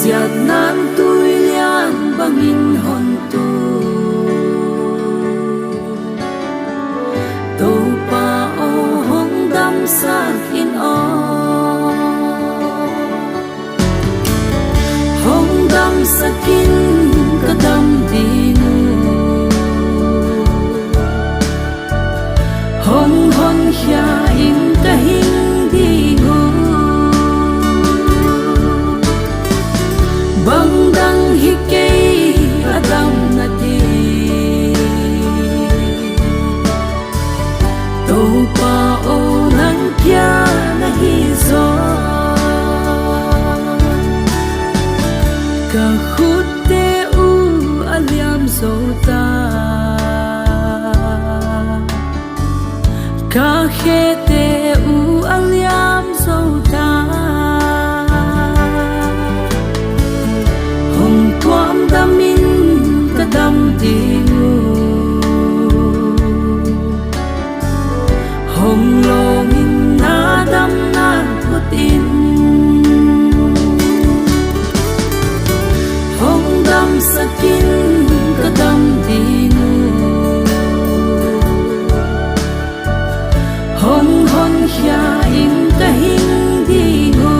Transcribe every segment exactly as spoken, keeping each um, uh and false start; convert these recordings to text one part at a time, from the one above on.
Siatna tuilian bangin hong tu, Topa aw, hong damsak in aw. Hong damsak in, ka dam ding uh. Hong honkhia in, ka hing ding uh. Bang dang hi kei a damna ding. Topa aw, nang kia na hi zaw. Ka khutte uh a liam zo ta, ka khete uh a liam zo ta. Hong tuam dam in, ka dam ding uh. Hong lawng in, na damna phut in. Hong damsak in, ka dam ding uh. Hong honkhia in, ka hing ding uh.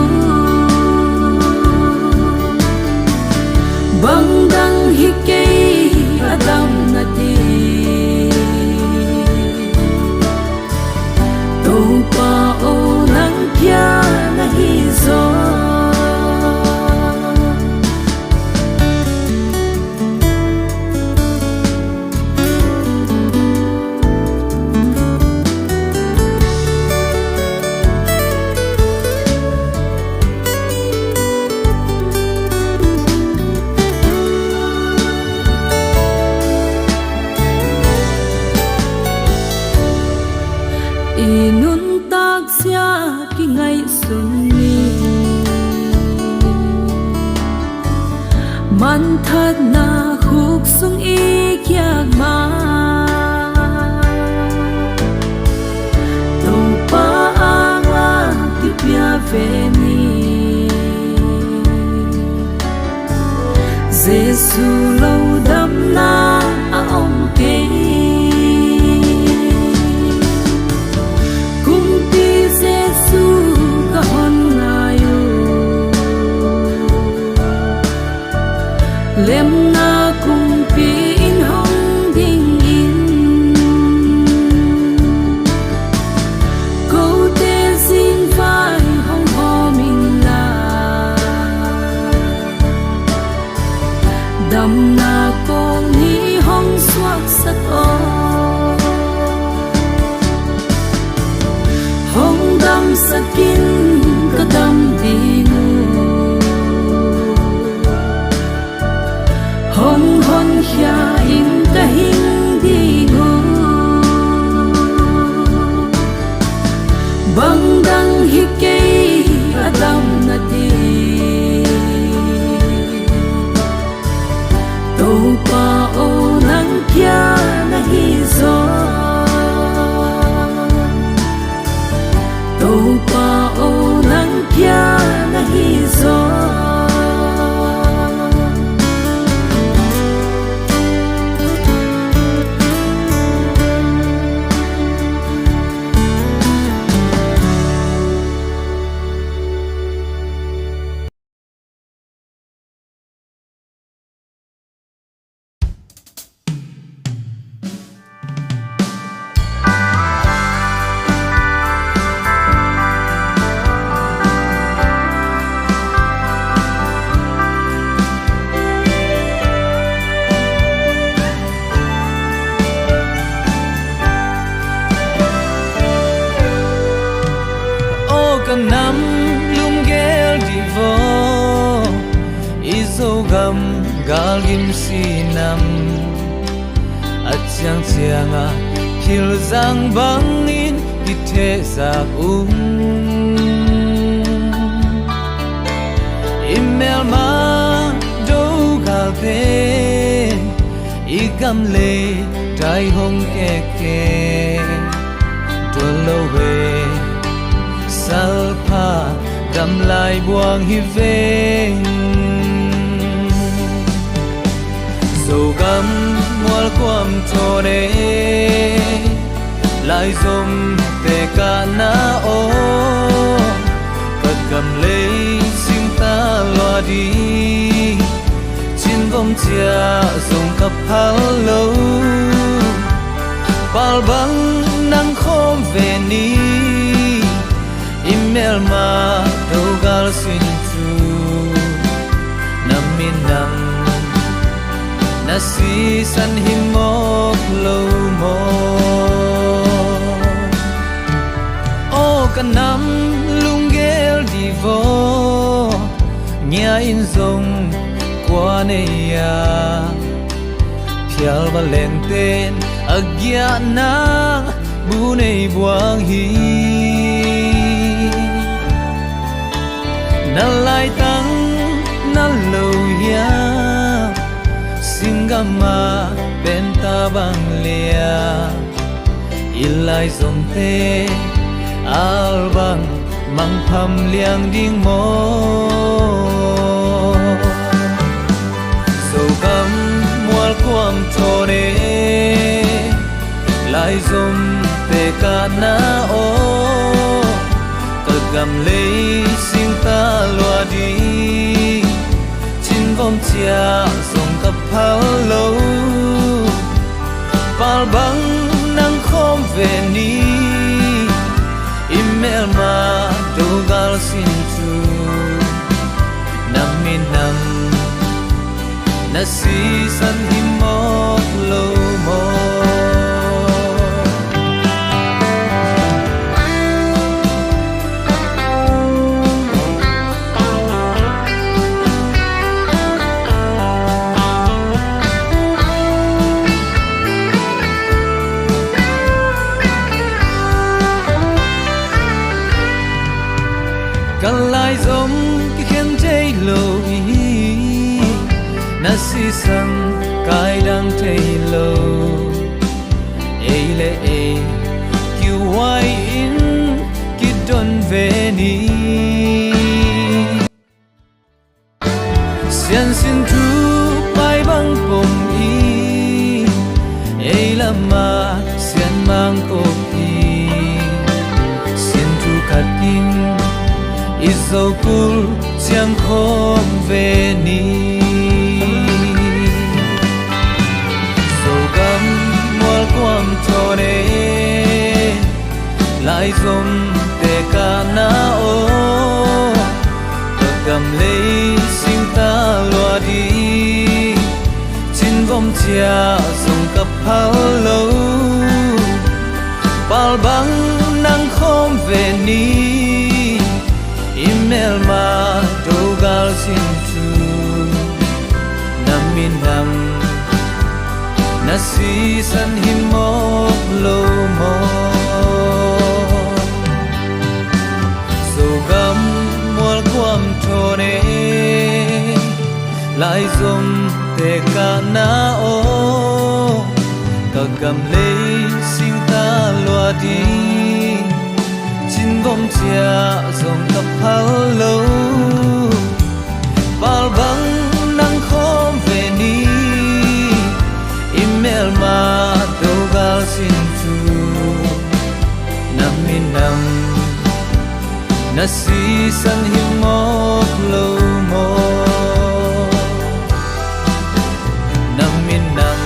Bang dang hi kei a damna ding. Topa aw, nang kia na hi zaw. I nuntak zia kingaihsun ni. Manthatna khuk sung i kiak ma, Topa anga kipia ve ni. Jesu lo damna a om kei. Kumpi Jesu ka hon ngai uh. Lemna kumpi in hong ding in. Kote zingvai hong hawm in la, damna kong ni hong suaksak aw. Hong damsak in, ka dam ding uh. Hong honkhia in, ka hing ding uh. Bang dang hi kei a damna ding. Topa aw, nang kia na hi zaw. Topa aw, nang kia na hi zaw. Aw ka nam lunggel dih vaw, i Zogam galgim sinam. A ciangciangah thilzang bangin kithehzak uh. I melma do galte, i gam lei dai hong kekke. Dol lo ve, salpha dam lai buang hi veng. Kam mual kuam thawn e, lai zom te ka na aw, ka gam lei sing ta lua ding, cin vom ciah zong ka phal lo, pal bang nang khawm ve ni, i melma do gal sin tu, na minam na sisan hi mawk lo maw? Aw ka nam lunggel di vaw, ngia in zong kua nei a, phial va lengten a giahna bu nei buang hi. Na laitang na lo hiam, singgam a pen ta bang liam, i lai zomte al bang mangpham liang ding maw? Zogam mual kuam thawn e, lai zom te ka na aw, ka gam lei sing ta lua ding, cin vom ciah zong ka phal lo, pal bang nang khawm ve ni, i melma do gal sin tu, na minam na sisan hi mawk lo maw? Ka lai zom kikhen thei lo hi, na sisan kaidang thei lo, ei le ei kiuai in kidon ve ni. Siansin thu pai bang pom i, ei lama sian mang kop i, sin thu khat in i zokul ciang khawm ve ni. Zogam mual kuam thawn e, lai zom te ka na aw, ka gam lei sing ta lua ding, cin vom ciah zong ka phal lo, pal bang nang khawm ve ni, i melma do gal sin tu, na minam na sisan hi mawk lo maw? Zogam mual kuam thawn e, lai zom te ka na aw, ka gam lei sing ta lua ding, cin vom ciah zong ka phal lo, pal bang nang khawm ve ni, i melma do gal sin tu, na minam na sisan hi mawk lo maw? Na minam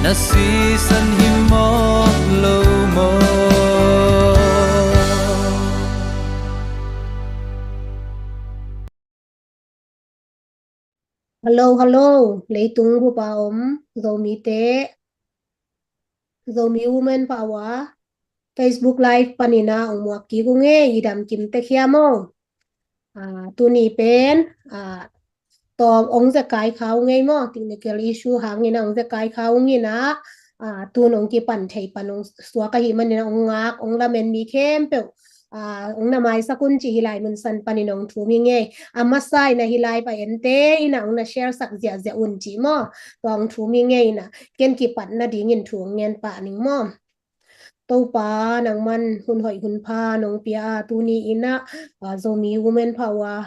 na sisan hi mawk lo maw? Hello, hello. Leitung bup a om Zomite, Zomi Women Power Facebook Live panin ah ong muak kik ung ei, i dam kim tek hiam aw? Ah, tuni pen, ah, tawm ong zekai kha ung ei maw, technical issue hangin ah ong zekai kha ung in ah, ah, tun ong kipan thei pan ong suak ahih manin ah ong ngak, ong lamen mi khempeuh, ah, ong na maisak un ci hi lai mun san panin ong thum hi ngei. A masa in ah hi lai pa ente in ah ong na share sak ziahziah un ci maw. Tua ong thum hi ngei in ah ken kipatna dingin thu ong ngen pah ning maw. Topa nangman hun hoih hun pha nong pia a, tuni in ah, ah, Zomi Women Power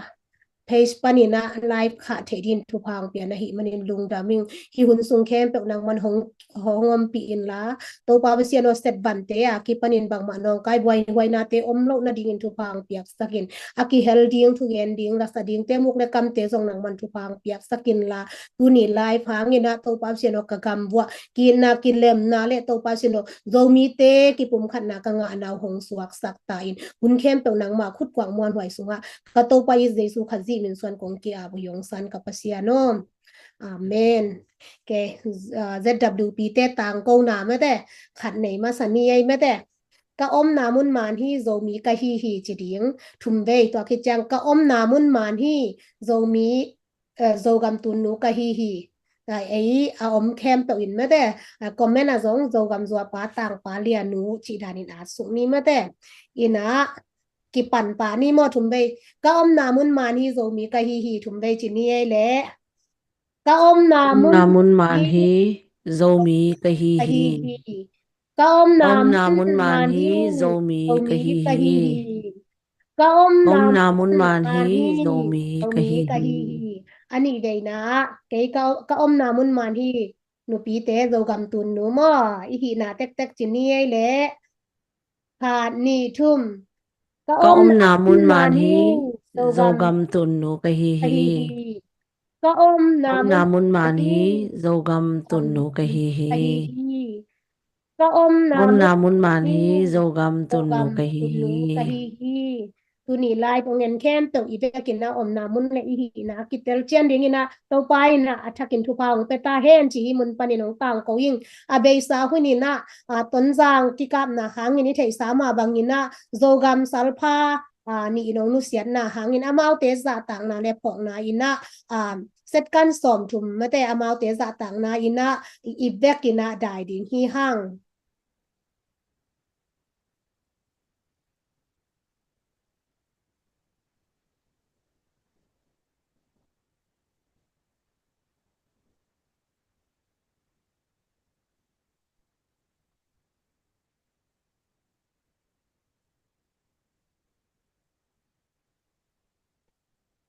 page panin ah live khah theih dingin thupha hong pia na hih manin lungdam ing. Hih hun sung khempeuh nangman hong, hong ompih inla, Topa Pasian aw, set vante a kipanin bangmah nawngkai buaihuainate om loh nadingin thupha hong piaksak in. A kihel ding, thugen ding, lasa dingte, muk le kamte zong nangman thupha hong piaksak inla, tuni live hangin ah Topa Pasian aw, ka gam vuah ki-itna, kilemna le Topa Pasian aw, Zomite kipumkhatna ka ngahna uh hong suaksak ta in. Hun khempeuh nangmah khutkuang muanhuai sungah ka Topa i Jesu Khazih min suan kong ki-ap uh, hong san ka Pasian aw. Amen. Ke, ah, Z W P te tangkona mate, khat nei masa ni ei mate. Ka omna mun man hi, Zomi ka hi hi ci ding. Thum vei, tua khit ciang, ka omna mun man hi, Zomi, eh, Zogam tunnu ka hi hi. Ai, ei a om khempeuh in mate, ah, comment ah zong Zogam zuapa tangpa lianu cih danin at suk ni mate. Ina kipan pah ni maw, thum vei. Ka omna mun man hi, Zomi ka hi hi, thum vei ci ni ei leh. Ka omna mun man hi, Zomi ka hi hi. Ka omna mun man hi, Zomi ka hi hi. Ka omna mun man hi, Zomi ka hi hi. A nih veina ah, kei ka, ka omna mun man hi, nupite Zogam tunnu maw, i hihna tektek ci ni ei leh. Khat, nih, thum. Ka omna mun man hi, Zogam tunnu ka hi hi. Ka omna mun man hi, Zogam tunnu ka hi hi. Ka omna mun man hi, Zogam tunnu ka hi hi. Tuni live hong en khempeuh i vekin ah omna mun le i hihna kitel cian dingin ah Topa in ah a thakin thupha hong pia ta hen ci hi mun panin hong tangko ing. A beisa hunin ah, ah, Tonzang kikapna hangin i theihsa mah bangin ah Zogam Salpha, ah, nih in hong nusiatna hangin amaute zahtakna le phawkna in ah, ah, setkan sawmthum mate amaute zahtakna in ah i, i vekin ah dai ding hi hang.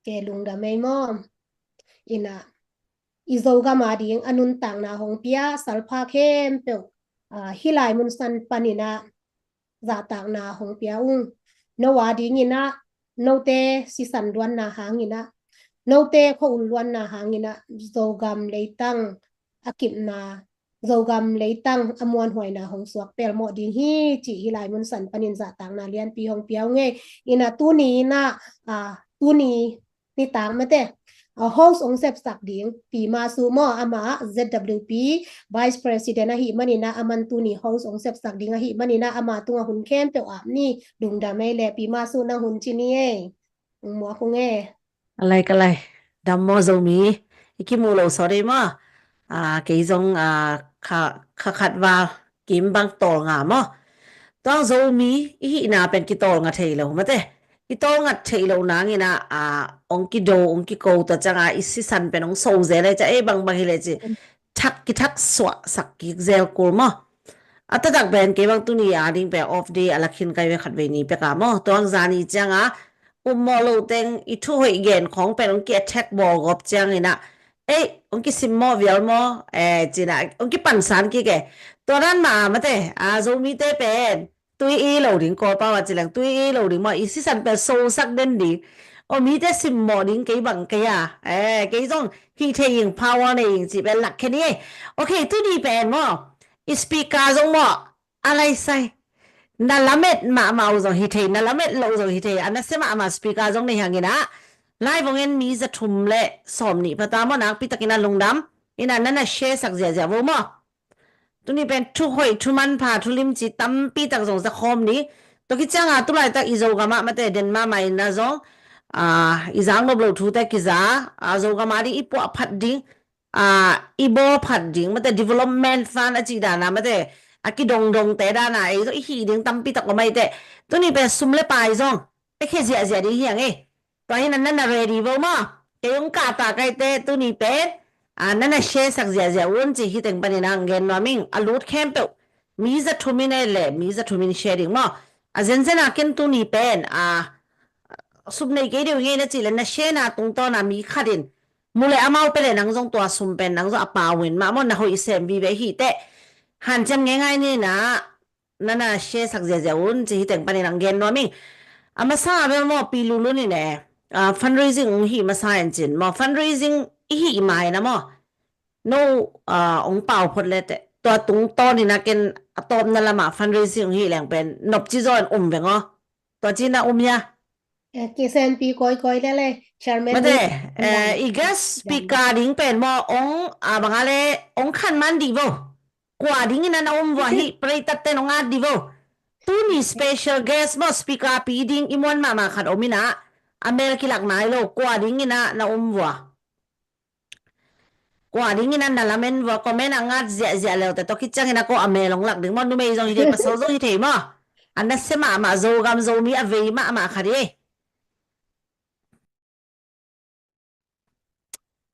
Ke lungdam ei maw. Ina i Zogam a ding a nuntakna hong pia Salpha khempeuh, ah, hih lai mun san panin ah zahtakna hong pia ung. No a dingin ah, note sisan luanna hangin ah, note khua-ul luanna hangin ah, Zogam leitang a kipna, Zogam leitang a muanhuaina hong suak pelmawh ding hi cih hih lai mun san panin zahtakna lianpi hong pia ung ei. Ina tuni in ah, ah, tuni nitak mate, ah, host hong sepsak ding Pi Masu maw, amah Z W P Vice President ahih manin ah, aman tuni host hong sepsak ding ahih manin ah, ama tungah hun khempeuh ap ni. Lungdam ei leh Pi Masu, nang hun ci ni ei. Hong muak ung ei. Ka lai, ka lai. Dam maw Zomi? I kimu lo sawt ei maw? Ah, kei zong, ah, kha, kha khat val kim bang tawlnga maw? Tuang Zomi i hihna pen kitawlnga thei lo mate. I tawlnga thei lo nangin ah, ah, hong kido, hong kiko ta ciang a i sisan pen hong so zel ei cia, ei bangbang hi leh ci. Thak, kithak suahsak kik zel kul maw? A taktak pen kei bang tuni a ding pen off day a la khin kai ve, khat vei ni pek a maw. Tuang zani ciang a ummawh lo teng i thu hoih gen khawng pen hong ki-attack bawl gawp ciangin ah, ei, hong kisimmawh vial maw, eh, cin ah hong kipansan kik e. Tua dan mah a mate, a Zomite pen tui i lo ding, Kawlpau a ci leng tui i lo ding maw, i sisan pen sosak den ding. Aw, mite simmawh ding kei bang kei a, eh, kei zong hih thei ing, power nei ing cih pen lak khe ni ei. Ok, tuni pen maw, i speaker zong maw, a laisai. Na lamet mahmah uh zong hi thei, na lamet loh uh zong hi thei, a nasia mahmah speaker zong nei hangin ah, live hong en mi za thum le sawm nih pha ta maw, nakpi takin a lungdam. Ina na na share sak ziahziah vo maw. Tuni pen thu hoih, thu manpha, thu limci tampi tak zong za khawm ni. Tua khit ciang a tulaitak i Zogam ah mate den mahmah in ah zong, ah, i zak nop loh thute kiza, ah, Zogam a ding i puah phat ding, ah, i bawl phat ding, mate development fund a cih dan a, mate a kidongdongte dan a, ei zong i hih ding tampi tak om ei teh. Tuni pen sum le pai zong pia khia ziahziah ding hi hang ei. Tua hi in ah na na ready vo maw. Kei hong kah ta kai teh tuni pen, ah, na na share sak ziahziah un ci, hih teng panin ah hong gen nuam ing. A lut khempeuh mi za thum in ei leh mi za thum in share ding maw. A zenzen a ken tuni pen, ah, sum nei kei deuh ngei na cih le na share na tungtawn a mi khat in mu le amau pia le nang zong tua sum pen nang zong a pau in mah maw, na hoih sem vive hi teh. Hanciam ngeingai ni na, na na share sak ziazia un ci hi teng panin ang gen nuam ing. A masa bel maw, Pi Lulun in e, ah, fundraising ung hi masa in cin maw, fundraising i hi i mai na maw. No, ah, ong pau phot le teh. Tua tungtawn in a ken a tawpna lamah fundraising ung hi leng pen nop ci zaw in um veng aw. Tua ci na um hia? Eh, kisenpi kawikawi le le, chairman mate, ni, eh, i guest speaker ding pen maw, ong, ah, bang a le, ong khan man dih vo. Kua ding in a na um vua hi, pray tat ten ong at dih vo. Tuni special guest maw, speaker pi ding i muan mahmah khat om in a, a mel kilak nai lo, kua ding in a na um vua. Kua ding in a na lamen vua, comment a ngat ziahziah leute tawh kiciangin a kua a mel hong lak ding maw, numei zong hi thei, pasal zong hi thei maw. A nasia mahmah, Zogam Zomi a vei mahmah khat hi.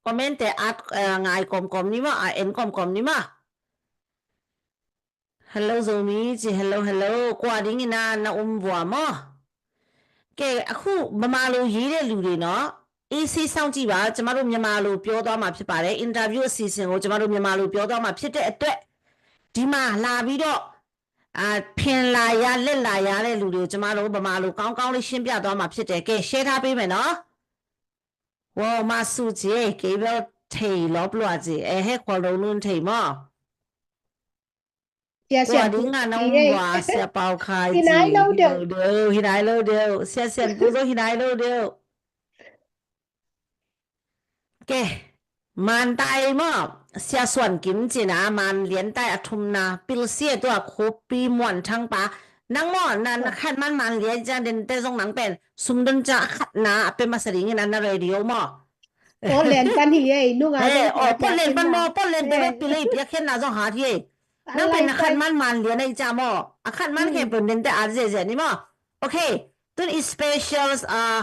Comment te at, eh, ngai kawmkawm ni maw, a en kawmkawm ni maw. Hello Zomi จี hello hello กว่า ding in a na um vua maw. ကဲ အခု ဗမာလိုရေးတဲ့လူတွေနော် အေးဆေးစောင့်ကြည့်ပါ ကျမတို့ မြန်မာလိုပြောသွားမှာဖြစ်ပါတယ် interview အစီအစဉ်ကို ကျမတို့ မြန်မာလိုပြောသွားမှာဖြစ်တဲ့အတွက် ဒီမှာလာပြီးတော့ အာ ဖင်လာရ လက်လာရတဲ့လူတွေကို ကျမတို့ ဗမာလိုကောင်းကောင်းလေး ရှင်းပြသွားမှာဖြစ်တယ် ကဲ share ထားပေးမယ်နော် ဝေါ်မဆူ ကဲ ကဲ ဘယ်ထေလောပလွာ ကဲ အဲ ဟဲခွာလုံးလုံးထေမော် ဆရာဆရာ ကိုယ်ကဒီငါနောင်ဝါ ဆရာပေါက်ခါ ဟိနိုင်လို့ ဒီး ဟိနိုင်လို့ ဒီး ဆရာဆရာ ပူဇော် ဟိနိုင်လို့ ဒီး ကဲ မန်တိုင်မော် ဆရာစွမ်းကင် ကဲ န မန်လျင်တိုင် အထုံနာ ပီလ်စီ တူ အ ခုပီ မွန်ထန်းပါ နင်မော် န နခတ်မန် မန်လျင် ကဲ ဒင်တဲ ဇုန် နင်ပင် စံဒွန် ကဲ အခတ်နာ အပင် မစရိင် န န ရေဒီယို မော် ပော်လျင်ပန် ဟိယဲ နုငါ အဲ ပော်လျင်ပန် မော် ပော်လျင် တဲ ပီလီ ပြခက်နာ ဇုန် ဟါ ဟိယဲ နင်ပင် နခတ်မန် မန်လျင် န က မော် အခတ်မန် ခဲ ပင် ဒင်တဲ အ ဇဲ ဇဲ န မော် Okay, တုန်း special, uh,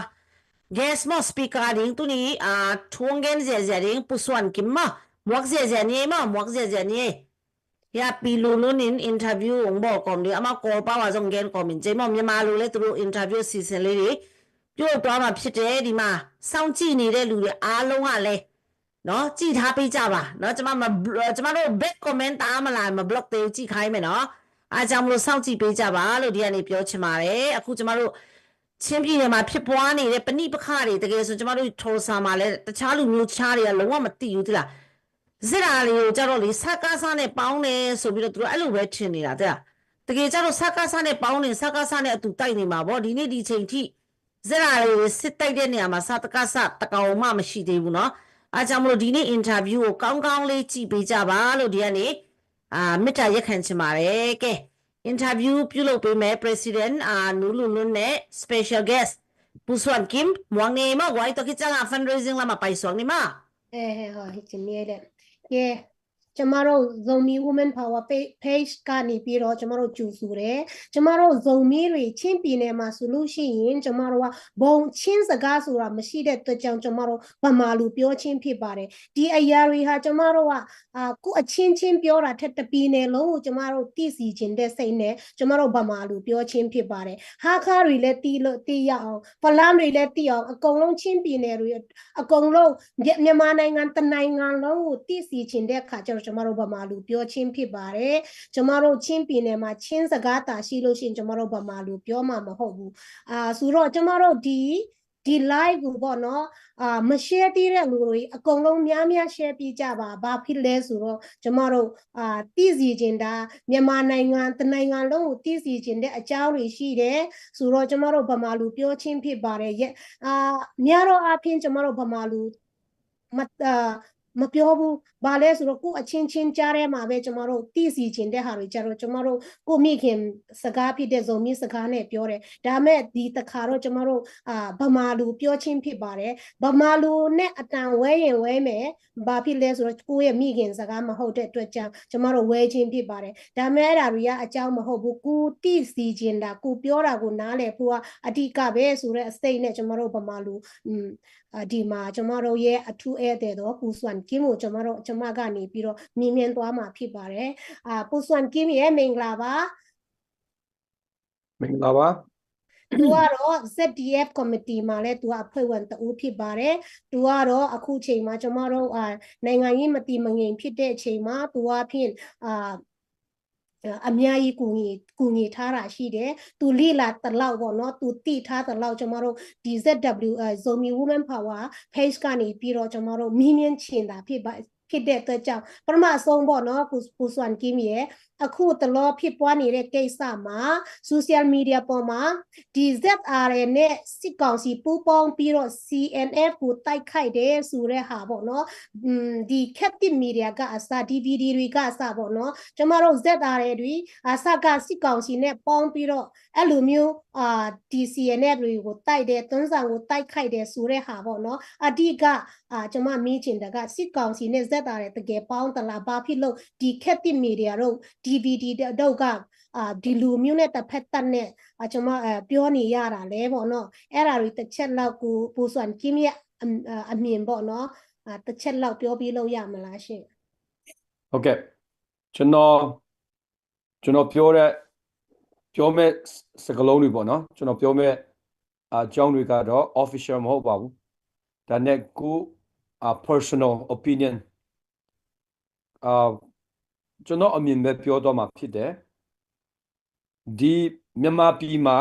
guest မော် speaker ဒင် တုန်း uh, ထုံငင်း ဇဲ ဇဲ ဒင် ပူစွမ်းကင် မော် မွက် ဇဲ ဇဲ န မော် မွက် ဇဲ ဇဲ န ယ ပီလူလူ န interview အုံ ဘော် ကီု ဒင် အ မ ကီ ပ ဝ ဇုန် ကဲ ကီ မ က မော် မြန်မာလို လ သူတို့ interview အစီအစဉ်လေးတွေ ပြုလုပ်သွားမှာဖြစ်တယ် ဒီမှာ စောင့်ကြည့်နေတဲ့လူတွေအားလုံးကလည်း နော် ကြည့်ထားပေးကြပါနော် ကျွန်မမ ကျွန်မတို့ bad comment တအားမလာရင် မ block သေးဘူး ကြည့်ခိုင်းမယ်နော် အားကြောင့်မလို့ စောင့်ကြည့်ပေးကြပါလို့ ဒီကနေ ပြောချင်ပါတယ်အခု ကျွန်မတို့ ချင်းပြည်နယ်မှာ ဖြစ်ပွားနေတဲ့ ပဋိပက္ခတွေ တကယ်ဆို ကျွန်မတို့ ထော်ဆာမှာလည်း တခြားလူမျိုးခြားတွေက လုံးဝမသိဘူး သိလား စစ်တပ်တွေကို ကြတော့လေ စကစနဲ့ ပေါင်းတယ်ဆိုပြီးတော့ သူတို့ အဲ့လိုပဲ ထင်နေတာ သိလား တကယ် ကြတော့ စကစနဲ့ ပေါင်းနေ စကစနဲ့ အတူ တိုက်နေမှာပေါ့ ဒီနေ့ ဒီချိန်ထိ စစ်တပ်တွေ စစ်တိုက်တဲ့နေရာမှာ စကစ တစ်ကောင်မှ မရှိသေးဘူးနော် အားကြောင့်မလို့ ဒီနေ့ interview ကို ကောင်းကောင်းလေး ကြည့်ပေးကြပါလို့ ဒီကနေ အာ မေတ္တာရပ်ခံချင်ပါတယ် ကဲ interview ပြုလုပ်ပေးမယ် president အာ နူလူလွန်း နဲ့ special guest ပူစွမ်းကင် မွက် နေ မော် ဝိုင်း တော် ခေတ်စား က fundraising လာမှာ ပိုင်စွမ်း နေ မော် အဲ ဟဲ ဟော ဟဲ ကဲ ကျမတို့ Zomi Women Power page ကနေပြီးတော့ ကျမတို့ ကြိုဆိုတယ်။ ကျမတို့ Zomi တွေ ချင်းပြည်နယ်မှာဆိုလို့ရှိရင် ကျမတို့က ဘုံချင်းစကားဆိုတာ မရှိတဲ့အတွက်ကြောင့် ကျမတို့ ဗမာလိုပြောခြင်းဖြစ်ပါတယ်။ ဒီအရာတွေဟာ ကျမတို့က အာ ကိုယ့်အချင်းချင်းပြောတာထက် တစ်ပြည်နယ်လုံးကို ကျမတို့ သိစေချင်တဲ့စိတ်နဲ့ ကျမတို့ ဗမာလိုပြောခြင်းဖြစ်ပါတယ်။ ဟားခါးတွေလည်း သိလို့ သိရအောင်၊ ဖလမ်းတွေလည်း သိအောင်၊ အကုန်လုံး ချင်းပြည်နယ်တွေ အကုန်လုံး မြ-၊ မြန်မာနိုင်ငံတစ်နိုင်ငံလုံးကို သိစေချင်တဲ့အခါကျတော့ ကျမတို့ ဗမာလိုပြောခြင်းဖြစ်ပါတယ်။ ကျမတို့ ချင်းပြည်နယ်မှာ ချင်းစကားသာရှိလို့ရှိရင် ကျမတို့ ဗမာလိုပြောမှာမဟုတ်ဘူး။ အာ ဆိုတော့ ကျမတို့ ဒီ ဒီ live ကိုပေါ့နော်၊ အာ မ share သေးတဲ့လူတွေ အကုန်လုံး များများ share ပေးကြပါ။ ဘာဖြစ်လဲဆိုတော့ ကျမတို့ အာ သိစေချင်တာ မြန်မာနိုင်ငံတစ်နိုင်ငံလုံးကို သိစေချင်တဲ့အကြောင်းတွေရှိတယ်။ ဆိုတော့ ကျမတို့ ဗမာလိုပြောခြင်းဖြစ်ပါတယ်။ ယ-၊ အာ များသောအားဖြင့် ကျမတို့ ဗမာလို မ-၊ အာ မပြောဘူး။ ဘာလဲဆိုတော့ ကိုယ့်အချင်းချင်းကြားထဲမှာပဲ ကျမတို့ သိစေချင်တဲ့ဟာတွေကျတော့ ကျမတို့ ကိုယ့်မိခင်စကားဖြစ်တဲ့ ဇိုမီးစကားနဲ့ ပြောတယ်။ ဒါပေမဲ့ ဒီတစ်ခါတော့ ကျမတို့ အာ ဗမာလိုပြောခြင်းဖြစ်ပါတယ်။ ဗမာလိုနဲ့ အသံဝဲရင်ဝဲမယ်။ ဘာဖြစ်လဲဆိုတော့ ကိုယ့်ရဲ့မိခင်စကားမဟုတ်တဲ့အတွက်ကြောင့် ကျမတို့ ဝဲခြင်းဖြစ်ပါတယ်။ ဒါပေမဲ့ အဲ့ဒါတွေက အကြောင်းမဟုတ်ဘူး။ ကိုယ်သိစေချင်တာ၊ ကိုယ်ပြောတာကို နားလည်ဖို့က အဓိကပဲဆိုတဲ့ အစိတ်နဲ့ ကျမတို့ ဗမာလို อืม အာ ဒီမှာ ကျမတို့ရဲ့ အထူးဧည့်သည်တော် ပူစွမ်းကင်ကို ကျမတို့၊ ကျမကနေပြီးတော့ မေးမြန်းသွားမှာဖြစ်ပါတယ်။ အာ ပူစွမ်းကင်ရေ မင်္ဂလာပါ။ မင်္ဂလာပါ။ ။ သူကတော့ ZDF ကော်မတီမှာလည်း သူကအဖွဲ့ဝင်တစ်ဦးဖြစ်ပါတယ်။ သူကတော့အခုချိန်မှာ ကျွန်မတို့အာနိုင်ငံရေးမတည်မငြိမ်ဖြစ်တဲ့အချိန်မှာ သူကဖြင့်အာအများကြီးကူညီကူညီထားတာရှိတယ်။ သူလေ့လာသလောက်ပေါ့နော်။ သူသိထားသလောက် ကျွန်မတို့ဒီ ZW အာ Zomi Women Power page ကနေပြီးတော့ ကျွန်မတို့မေးမြန်းချင်တာဖြစ်ပါဖြစ်တဲ့အတွက်ကြောင့် ပထမအဆုံးပေါ့နော် ကိုကိုစွမ်ကင်းရဲ့အခုတလောဖြစ်ပွားနေတဲ့ကိစ္စမှာ social media ပေါ်မှာဒီ ZRA နဲ့စစ်ကောင်စီပူးပေါင်းပြီးတော့ CNF ကိုတိုက်ခိုက်တယ်ဆိုတဲ့ဟာပေါ့နော်။ ဒီခက်သစ် media ကအစ DVD တွေကအစပေါ့နော်။ ကျွန်မတို့ ZRA တွေအစကစစ်ကောင်စီနဲ့ပေါင်းပြီးတော့အဲ့လိုမျိုးအာ ဒီ CNF တွေကိုတိုက်တယ်၊ တွန်းဇံကိုတိုက်ခိုက်တယ်ဆိုတဲ့ဟာပေါ့နော်။ အဓိကအာကျွန်မမေးချင်တာကစစ်ကောင်စီနဲ့ ZRA တကယ်ပေါင်းသလား။ ဘာဖြစ်လို့ဒီခက်သစ် media တို့ DVD တို့ကအာဒီလိုမျိုးနဲ့တစ်ဖက်သတ်နဲ့အာကျွန်မအာပြောနေရတာလဲပေါ့နော်။ အဲ့ဒါတွေတစ်ချက်လောက်ကိုကိုစွမ်ကင်းရဲ့အအအမြင်ပေါ့နော်။ အာတစ်ချက်လောက်ပြောပြလို့ရမလားရှင်။ ဟုတ်ကဲ့၊ ကျွန်တော်ကျွန်တော်ပြောတဲ့ပြောမဲ့စစကလုံးတွေပေါ့နော်။ ကျွန်တော်ပြောမဲ့အာအကြောင်းတွေကတော့ official မဟုတ်ပါဘူး။ ဒါနဲ့ကိုအာ personal opinion အာကျွန်တော်အမြင်ပဲပြောတော့မှာဖြစ်တယ်။ ဒီမြန်မာပြည်မှာ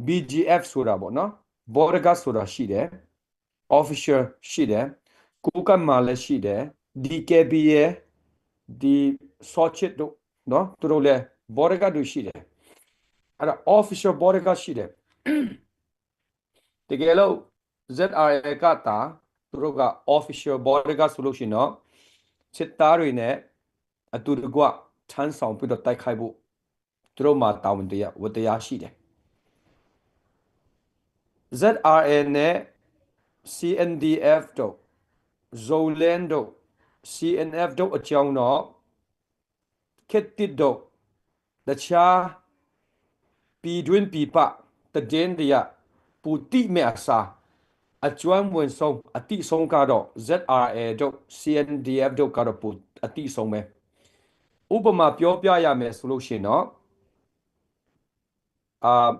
BGF ဆိုတာပေါ့နော်၊ ဘော်ဒကတ်ဆိုတာရှိတယ်၊ official ရှိတယ်၊ ကိုးကန့်မှာလည်းရှိတယ်၊ DKBA ဒီစောချစ်တို့နော်၊ သူတို့လည်းဘော်ဒကတ်တွေရှိတယ်။ အဲ့ဒါ official ဘော်ဒကတ်ရှိတယ်။ တကယ်လို့ ZRA ကသာသူတို့က official ဘော်ဒကတ်ဆိုလို့ရှိရင်တော့စစ်သားတွေနဲ့အတူတကွထမ်းဆောင်ပြီးတော့တိုက်ခိုက်ဖို့သူတို့မှာတာဝန်တရားဝတ္တရားရှိတယ်။ ZRA နဲ့ CNDF တို့ Zoland တို့ CNF တို့အကြောင်းတော့ ခေတ်သစ်တို့တခြားပြည်တွင်းပြည်ပသတင်းတွေကပိုသိမဲ့အစား အကျွမ်းဝင်ဆုံးအသိဆုံးကတော့ ZRA တို့ CNDF တို့ကတော့ပိုအသိဆုံးပဲ။ ဥပမာပြောပြရမယ်ဆိုလို့ရှိရင်တော့အာ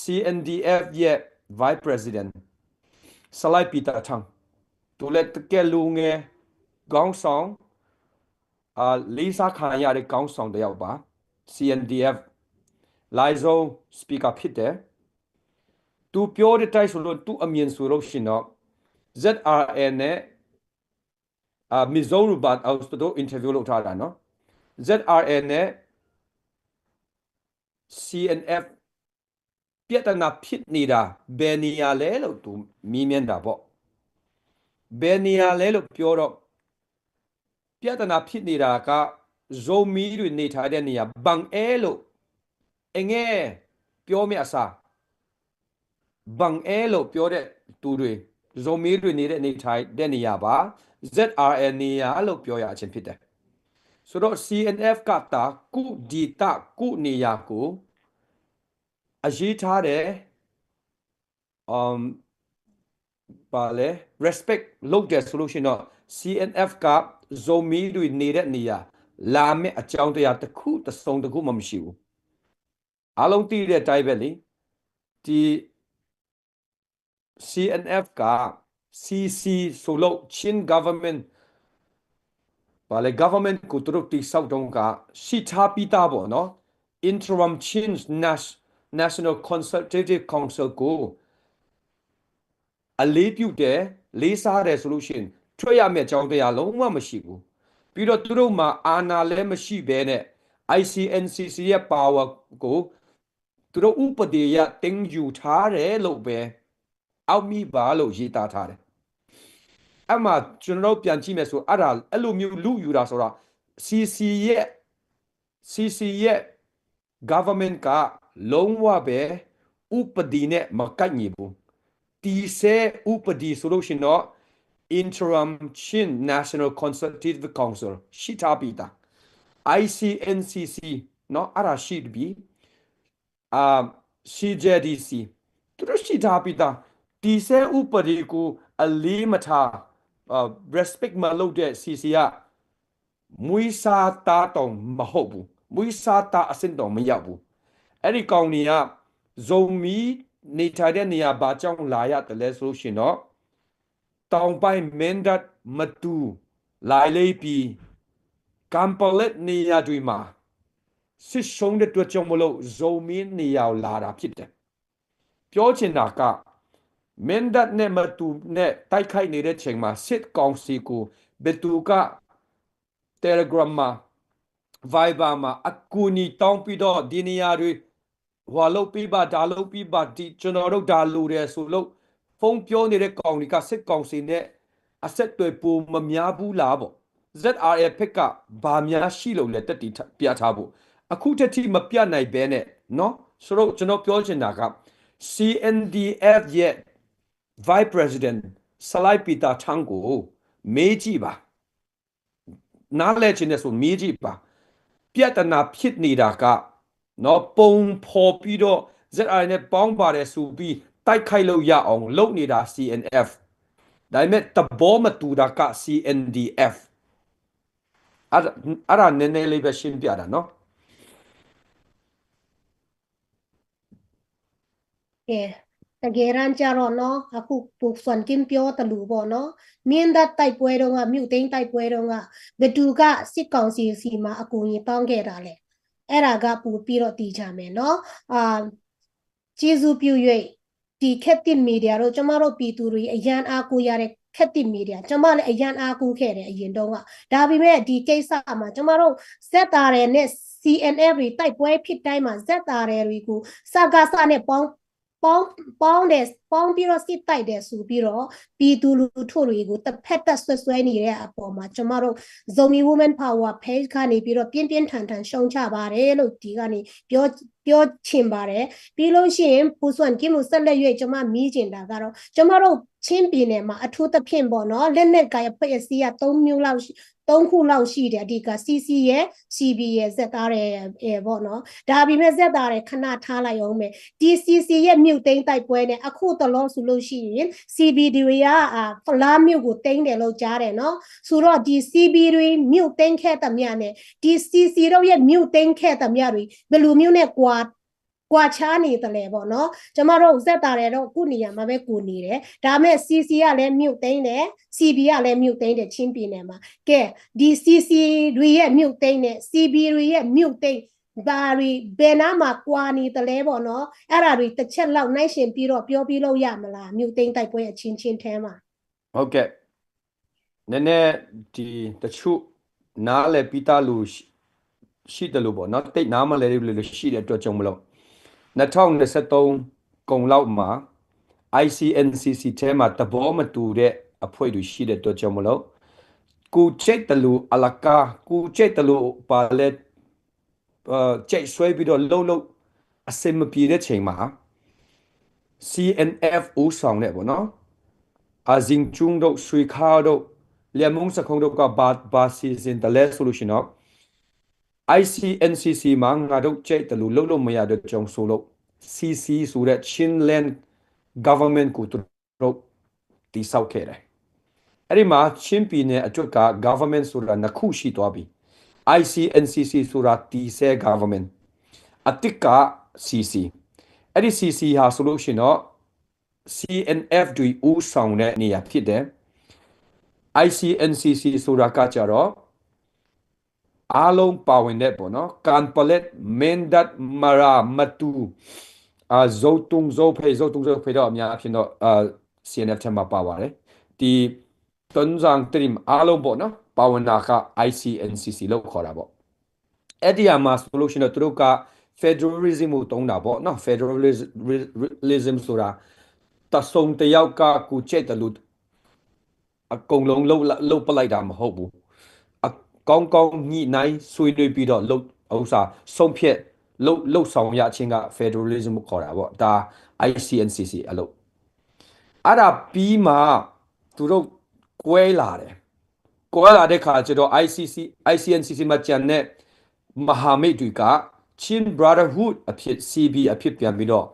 CNDF ရဲ့ Vice President ဆလိုင်းပီတာထန်း၊ သူလည်းတကယ့်လူငယ်ခေါင်းဆောင်အာလေးစားခံရတဲ့ခေါင်းဆောင်တစ်ယောက်ပါ။ CNDF လိုင်ဇို speaker ဖြစ်တယ်။ သူပြောတဲ့အတိုင်းဆိုလို့သူ့အမြင်ဆိုလို့ရှိရင်တော့ ZRA နဲ့အာ Mizo ရူဘတ် အောင်သူတို့ interview လုပ်ထားတာနော်။ ZRA နဲ့ CNF ပြဿနာဖြစ်နေတာဘယ်နေရာလဲလို့သူမေးမြန်းတာပေါ့။ ဘယ်နေရာလဲလို့ပြောတော့ပြဿနာဖြစ်နေတာကဇိုမီးတွေနေထိုင်တဲ့နေရာ၊ ဘင်အဲလို့အငဲပြောမယ့်အစား ဘင်အဲလို့ပြောတဲ့သူတွေ၊ ဇိုမီးတွေနေတဲ့နေထိုင်တဲ့နေရာပါ။ ZRA နေရာလို့ပြောရခြင်းဖြစ်တယ်။ ဆိုတော့ CNF ကသာကိုယ့်ဒေသကိုယ့်နေရာကိုအရေးထားတယ်။ အမ်ဘာလဲ respect လုပ်တယ်ဆိုလို့ရှိရင်တော့ CNF ကဇိုမီးတွေနေတဲ့နေရာလာမယ့်အကြောင်းတရားတစ်ခုတစ်စုံတစ်ခုမှမရှိဘူး။ အားလုံးသိတဲ့အတိုင်းပဲလေ။ ဒီ CNF က CC ဆိုလို့ Chin Government ဘာလဲ government ကိုသူတို့တည်ဆောက်တုန်းကရှိထားပြီးသားပေါ့နော်။ Interim Chin Nas- National Consultative Council ကိုအလေးပြုတယ်၊ လေးစားတယ်ဆိုလို့ရှိရင်ထွက်ရမယ့်အကြောင်းတရားလုံးဝမရှိဘူး။ ပြီးတော့သူတို့မှာအာဏာလည်းမရှိဘဲနဲ့ ICNCC ရဲ့ power ကိုသူတို့ဥပဒေအရသိမ်းယူထားတယ်လို့ပဲအောက်မိပါလို့ရေးသားထားတယ်။ အဲ့မှာကျွန်တော်တို့ပြန်ကြည့်မယ်ဆိုအဲ့ဒါအဲ့လိုမျိုးလုယူတာဆိုတာ CC ရဲ့ CC ရဲ့ government ကလုံးဝပဲဥပဒေနဲ့မကိုက်ညီဘူး။ တည်ဆဲဥပဒေဆိုလို့ရှိရင်တော့ Interim Chin National Consultative Council ရှိထားပြီးသား။ ICNCC เนาะအဲ့ဒါရှိတပြီ။ အာ CJDC သူတို့ရှိထားပြီးသား။ တည်ဆဲဥပဒေကိုအလေးမထားအာ respect မလုပ်တဲ့ CC ကမွေးစားသားတောင်မဟုတ်ဘူး။ မွေးစားသားအဆင့်တောင်မရောက်ဘူး။ အဲ့ဒီကောင်တွေက ဇိုမီးနေထိုင်တဲ့နေရာ ဘာကြောင့်လာရတယ်လဲဆိုလို့ရှိရင်တော့ တောင်ပိုင်း မင်းတပ်၊ မတူ၊ လိုင်လီပီ၊ ကမ်ပလက်နေရာတွေမှာ စစ်ရှုံးတဲ့အတွက်ကြောင့်မလို့ ဇိုမီးနေရာကိုလာတာဖြစ်တယ်။ ပြောချင်တာက မင်းတပ်နဲ့မတူနဲ့ တိုက်ခိုက်နေတဲ့ချိန်မှာ စစ်ကောင်စီကို ဘယ်သူက Telegram မှာ Viber မှာ အကူအညီတောင်းပြီးတော့ ဒီနေရာတွေ ဟိုလုပ်ပေးပါ၊ ဒါလုပ်ပေးပါ၊ ဒီကျွန်တော်တို့ဒါလိုတယ်ဆိုလို့ ဖုန်းပြောနေတဲ့ကောင်တွေက စစ်ကောင်စီနဲ့ အဆက်အသွယ်ပိုမများဘူးလားပေါ့။ ZRA ဘက်က ဘာများရှိလို့လဲ သက်သေပြထားဖို့။ အခုထက်ထိမပြနိုင်ဘဲနဲ့နော်။ ဆိုတော့ ကျွန်တော်ပြောချင်တာက CNDF ရဲ့ Vice President ဆလိုင်းပီတာထန်းကို မေးကြည့်ပါ။ နားလည်ချင်တယ်ဆို မေးကြည့်ပါ။ ပြဿနာဖြစ်နေတာကနော် ပုံဖော်ပြီးတော့ ZRA နဲ့ပေါင်းပါတယ်ဆိုပြီး တိုက်ခိုက်လို့ရအောင်လုပ်နေတာ CNF။ ဒါပေမဲ့ သဘောမတူတာက CNDF။ အဲ့ဒါအဲ့ဒါနည်းနည်းလေးပဲရှင်းပြတာနော်။ ကဲ တကယ်တမ်းကျတော့နော် အခုပူစွန်ကင်းပြောသလိုပေါ့နော် မင်းတပ်တိုက်ပွဲတုန်းက မြို့သိမ်းတိုက်ပွဲတုန်းက ဘယ်သူကစစ်ကောင်စီဆီမှာအကူအညီတောင်းခဲ့တာလဲ။ အဲ့ဒါကပိုပြီးတော့သေချာမယ်နော်။ အာ၊ ကျေးဇူးပြု၍ ဒီခေတ်သစ်မီဒီယာတို့ ကျမတို့ပြည်သူတွေအရမ်းအားကိုးရတဲ့ခေတ်သစ်မီဒီယာ ကျမလည်းအရမ်းအားကိုးခဲ့တယ်အရင်တုန်းက။ ဒါပေမဲ့ဒီကိစ္စမှာ ကျမတို့ ZRA နဲ့ CNF တွေတိုက်ပွဲဖြစ်တိုင်းမှာ ZRA တွေကို စကစ နဲ့ပေါင်းပေါင်းပေါင်းတယ်၊ ပေါင်းပြီးတော့စစ်တိုက်တယ်ဆိုပြီးတော့ ပြည်သူလူထုတွေကိုတစ်ဖက်သက်စွပ်စွဲနေတဲ့အပေါ်မှာ ကျမတို့ Zomi Women Power Page ကနေပြီးတော့ ပြင်းပြင်းထန်ထန်ရှုတ်ချပါတယ်လို့ ဒီကနေပြောပြောချင်ပါတယ်။ ပြီးလို့ရှိရင် ပူစွန်ကင်းကိုဆက်လက်၍ကျမမေးချင်တာကတော့ ကျမတို့ချင်းပြည်နယ်မှာ အထူးသဖြင့်ပေါ့နော် လက်နက်ကိုင်အဖွဲ့အစည်းကသုံးမျိုးလောက်ရှိ၊ သုံးခုလောက်ရှိတယ်။ အဓိက CC ရယ်၊ CB ရယ်၊ ZRA ရယ်ပေါ့နော်။ ဒါပေမဲ့ ZRA ခဏထားလိုက်အောင်မယ်။ ဒီ CC ရဲ့မြို့သိမ်းတိုက်ပွဲနဲ့ အခုတလောဆိုလို့ရှိရင် CB တွေက အာ၊ ဖလမ်းမြို့ကိုသိမ်းတယ်လို့ကြားတယ်နော်။ ဆိုတော့ ဒီ CB တွေမြို့သိမ်းခဲ့သမျှနဲ့ ဒီ CC တို့ရဲ့မြို့သိမ်းခဲ့သမျှတွေ ဘယ်လိုမျိုးနဲ့ကွာ၊ ကွာခြားနေသလဲပေါ့နော်။ ကျမတို့ ZRA တော့ ကိုယ့်နေရာမှာပဲ ကိုယ်နေတယ်။ ဒါပေမဲ့ CC ကလည်းမြို့သိမ်းတယ်၊ CB ကလည်းမြို့သိမ်းတယ်၊ ချင်းပြည်နယ်မှာ။ ကဲ၊ ဒီ CC တွေရဲ့မြို့သိမ်းနဲ့ CB တွေရဲ့မြို့သိမ်း ဘာတွေ၊ ဘယ်နားမှာကွာနေသလဲပေါ့နော်။ အဲ့ဒါတွေတစ်ချက်လောက်နှိုင်းယှဉ်ပြီးတော့ပြောပြလို့ရမလား။ မြို့သိမ်းတိုက်ပွဲအချင်းချင်းထဲမှာ။ ဟုတ်ကဲ့၊ နည်းနည်းဒီတချို့နားလည်ပြီးသားလူရှိရှိတယ်လို့ပေါ့နော်။ သိပ်နားမလည်တဲ့လူရှိတဲ့အတွက်ကြောင့်မလို့ နှစ်ထောင့်နှစ်ဆယ့်သုံး ကုန်လောက်မှာ ICNCC ထဲမှာသဘောမတူတဲ့အဖွဲ့တွေရှိတဲ့အတွက်ကြောင့်မလို့ ကိုယ်ကြိုက်သလိုအလကား၊ ကိုယ်ကြိုက်သလိုပါလဲ၊ အဲ၊ ကြိုက်ဆွဲပြီးတော့လှုပ်လှုပ်အဆင်မပြေတဲ့ချိန်မှာ CNF ဦးဆောင်တဲ့ပေါ့နော်၊ အာ၊ ဇင်ကျုံတို့၊ ဆွေခါတို့၊ လျံမုန်းစခုံတို့က ဘာဘာစီစဉ်တယ်လဲဆိုလို့ရှိရင်တော့ ICNCC မှာငါတို့ကြိုက်သလိုလှုပ်လို့မရတဲ့ကြောင့်ဆိုလို့ CC ဆိုတဲ့ Chinland Government ကိုသူတို့တည်ဆောက်ခဲ့တယ်။ အဲ့ဒီမှာချင်းပြည်နယ်အတွက်က government ဆိုတာနှစ်ခုရှိသွားပြီ။ ICNCC ဆိုတာတည်ဆဲ government၊ အသစ်က CC။ အဲ့ဒီ CC ဟာဆိုလို့ရှိရင်တော့ CNF တွေဦးဆောင်တဲ့နေရာဖြစ်တယ်။ ICNCC ဆိုတာကကြတော့ အားလုံးပါဝင်တဲ့ပေါ့နော်။ ကန်ပလက်၊ မင်းတပ်၊ မရာ၊ မတူ၊ အာ၊ ဇိုတုံ၊ ဇိုဖဲ၊ ဇိုတုံ၊ ဇိုဖဲတော့အများအားဖြင့်တော့၊ အာ၊ CNF ထဲမှာပါပါတယ်။ ဒီတွင်းဆောင်တရင်အားလုံးပေါ့နော်၊ ပါဝင်တာက ICNCC လို့ခေါ်တာပေါ့။ အဲ့ဒီအမှာဆိုလို့ရှိရင်တော့ သူတို့က federalism ကိုသုံးတာပေါ့နော်။ Federalism ဆိုတာတစ်စုံတစ်ယောက်ကကိုယ်ကြိုက်သလို အကုန်လုံးလုပ်လုပ်ပလိုက်တာမဟုတ်ဘူး။ အကောင်းကောင်းညှိနှိုင်းဆွေးနွေးပြီးတော့လုပ်ဥစ္စာဆုံးဖြတ်လုပ်လုပ်ဆောင်ရခြင်းက federalism ခေါ်တာပေါ့။ ဒါ ICNCC အလုပ်။ အဲ့ဒါပြီးမှသူတို့ကွဲလာတယ်။ ကွဲလာတဲ့ခါကျတော့ ICC ICNCC မှာကျန်တဲ့မဟာမိတ်တွေက Chin Brotherhood အဖြစ် CB အဖြစ်ပြန်ပြီးတော့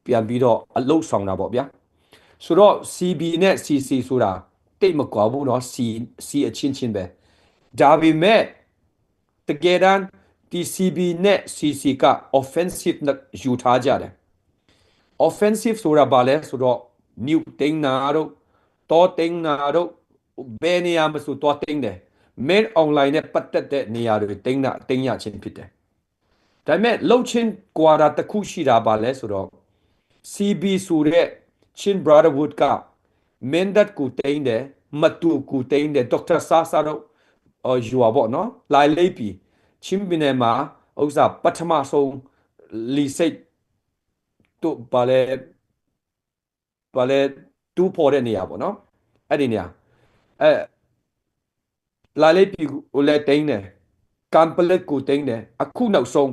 ပြန်ပြီးတော့အလုပ်ဆောင်တာပေါ့ဗျာ။ ဆိုတော့ CB နဲ့ CC ဆိုတာတိတ်မကွာဘူးနော်။ C C အချင်းချင်းပဲ။ ဒါပေမဲ့တကယ်တမ်း ဒီ စီဘီ နဲ့ စီစီ က offensive ယူထားကြတယ်။ offensive ဆိုတာဘာလဲဆိုတော့ မြို့သိမ်းတာတို့၊ တောသိမ်းတာတို့၊ ဘယ်နေရာမဆိုသွားသိမ်းတယ်။ Min Aung Hlaing နဲ့ပတ်သက်တဲ့နေရာတွေသိမ်းတာ၊ သိမ်းရခြင်းဖြစ်တယ်။ ဒါပေမဲ့လှုပ်ခြင်းကွာတာတစ်ခုရှိတာဘာလဲဆိုတော့ စီဘီ ဆိုတဲ့ Chin Brotherhood က မင်းတပ်ကိုသိမ်းတယ်၊ မတူကိုသိမ်းတယ်၊ ဒေါက်တာဆာဆာတို့၊ အော်၊ ရွာပေါ့နော်၊ လိုင်လေးပီ၊ ချင်းပြည်နယ်မှာဥစ္စာပထမဆုံးလီစိတ်တို့၊ ဘာလဲ၊ ဘာလဲ၊ တူးဖော်တဲ့နေရာပေါ့နော်။ အဲ့ဒီနေရာ၊ အဲ၊ လိုင်လေးပီကိုလည်းသိမ်းတယ်၊ ကန်ပလတ်ကိုသိမ်းတယ်။ အခုနောက်ဆုံး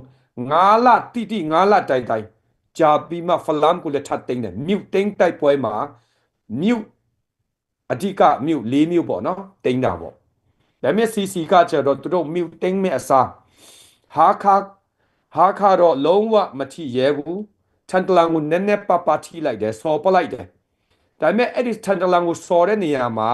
ငါးလတိတိ၊ ငါးလတိုင်တိုင်ကြာပြီးမှ ဖလမ်းကိုလည်းထပ်သိမ်းတယ်။ မြို့သိမ်းတိုက်ပွဲမှာမြို့၊ အဓိကမြို့လေးမြို့ပေါ့နော်၊ သိမ်းတာပေါ့။ ဒါပေမဲ့ စီစီ ကကျတော့ သူတို့မြို့သိမ်းမဲ့အစား ဟားခါ၊ ဟားခါတော့လုံးဝမထိရဲဘူး။ ထန်တလန်ကိုနည်းနည်းပါးပါးထိလိုက်တယ်၊ စော်ပလိုက်တယ်။ ဒါပေမဲ့အဲ့ဒီထန်တလန်ကိုစော်တဲ့နေရာမှာ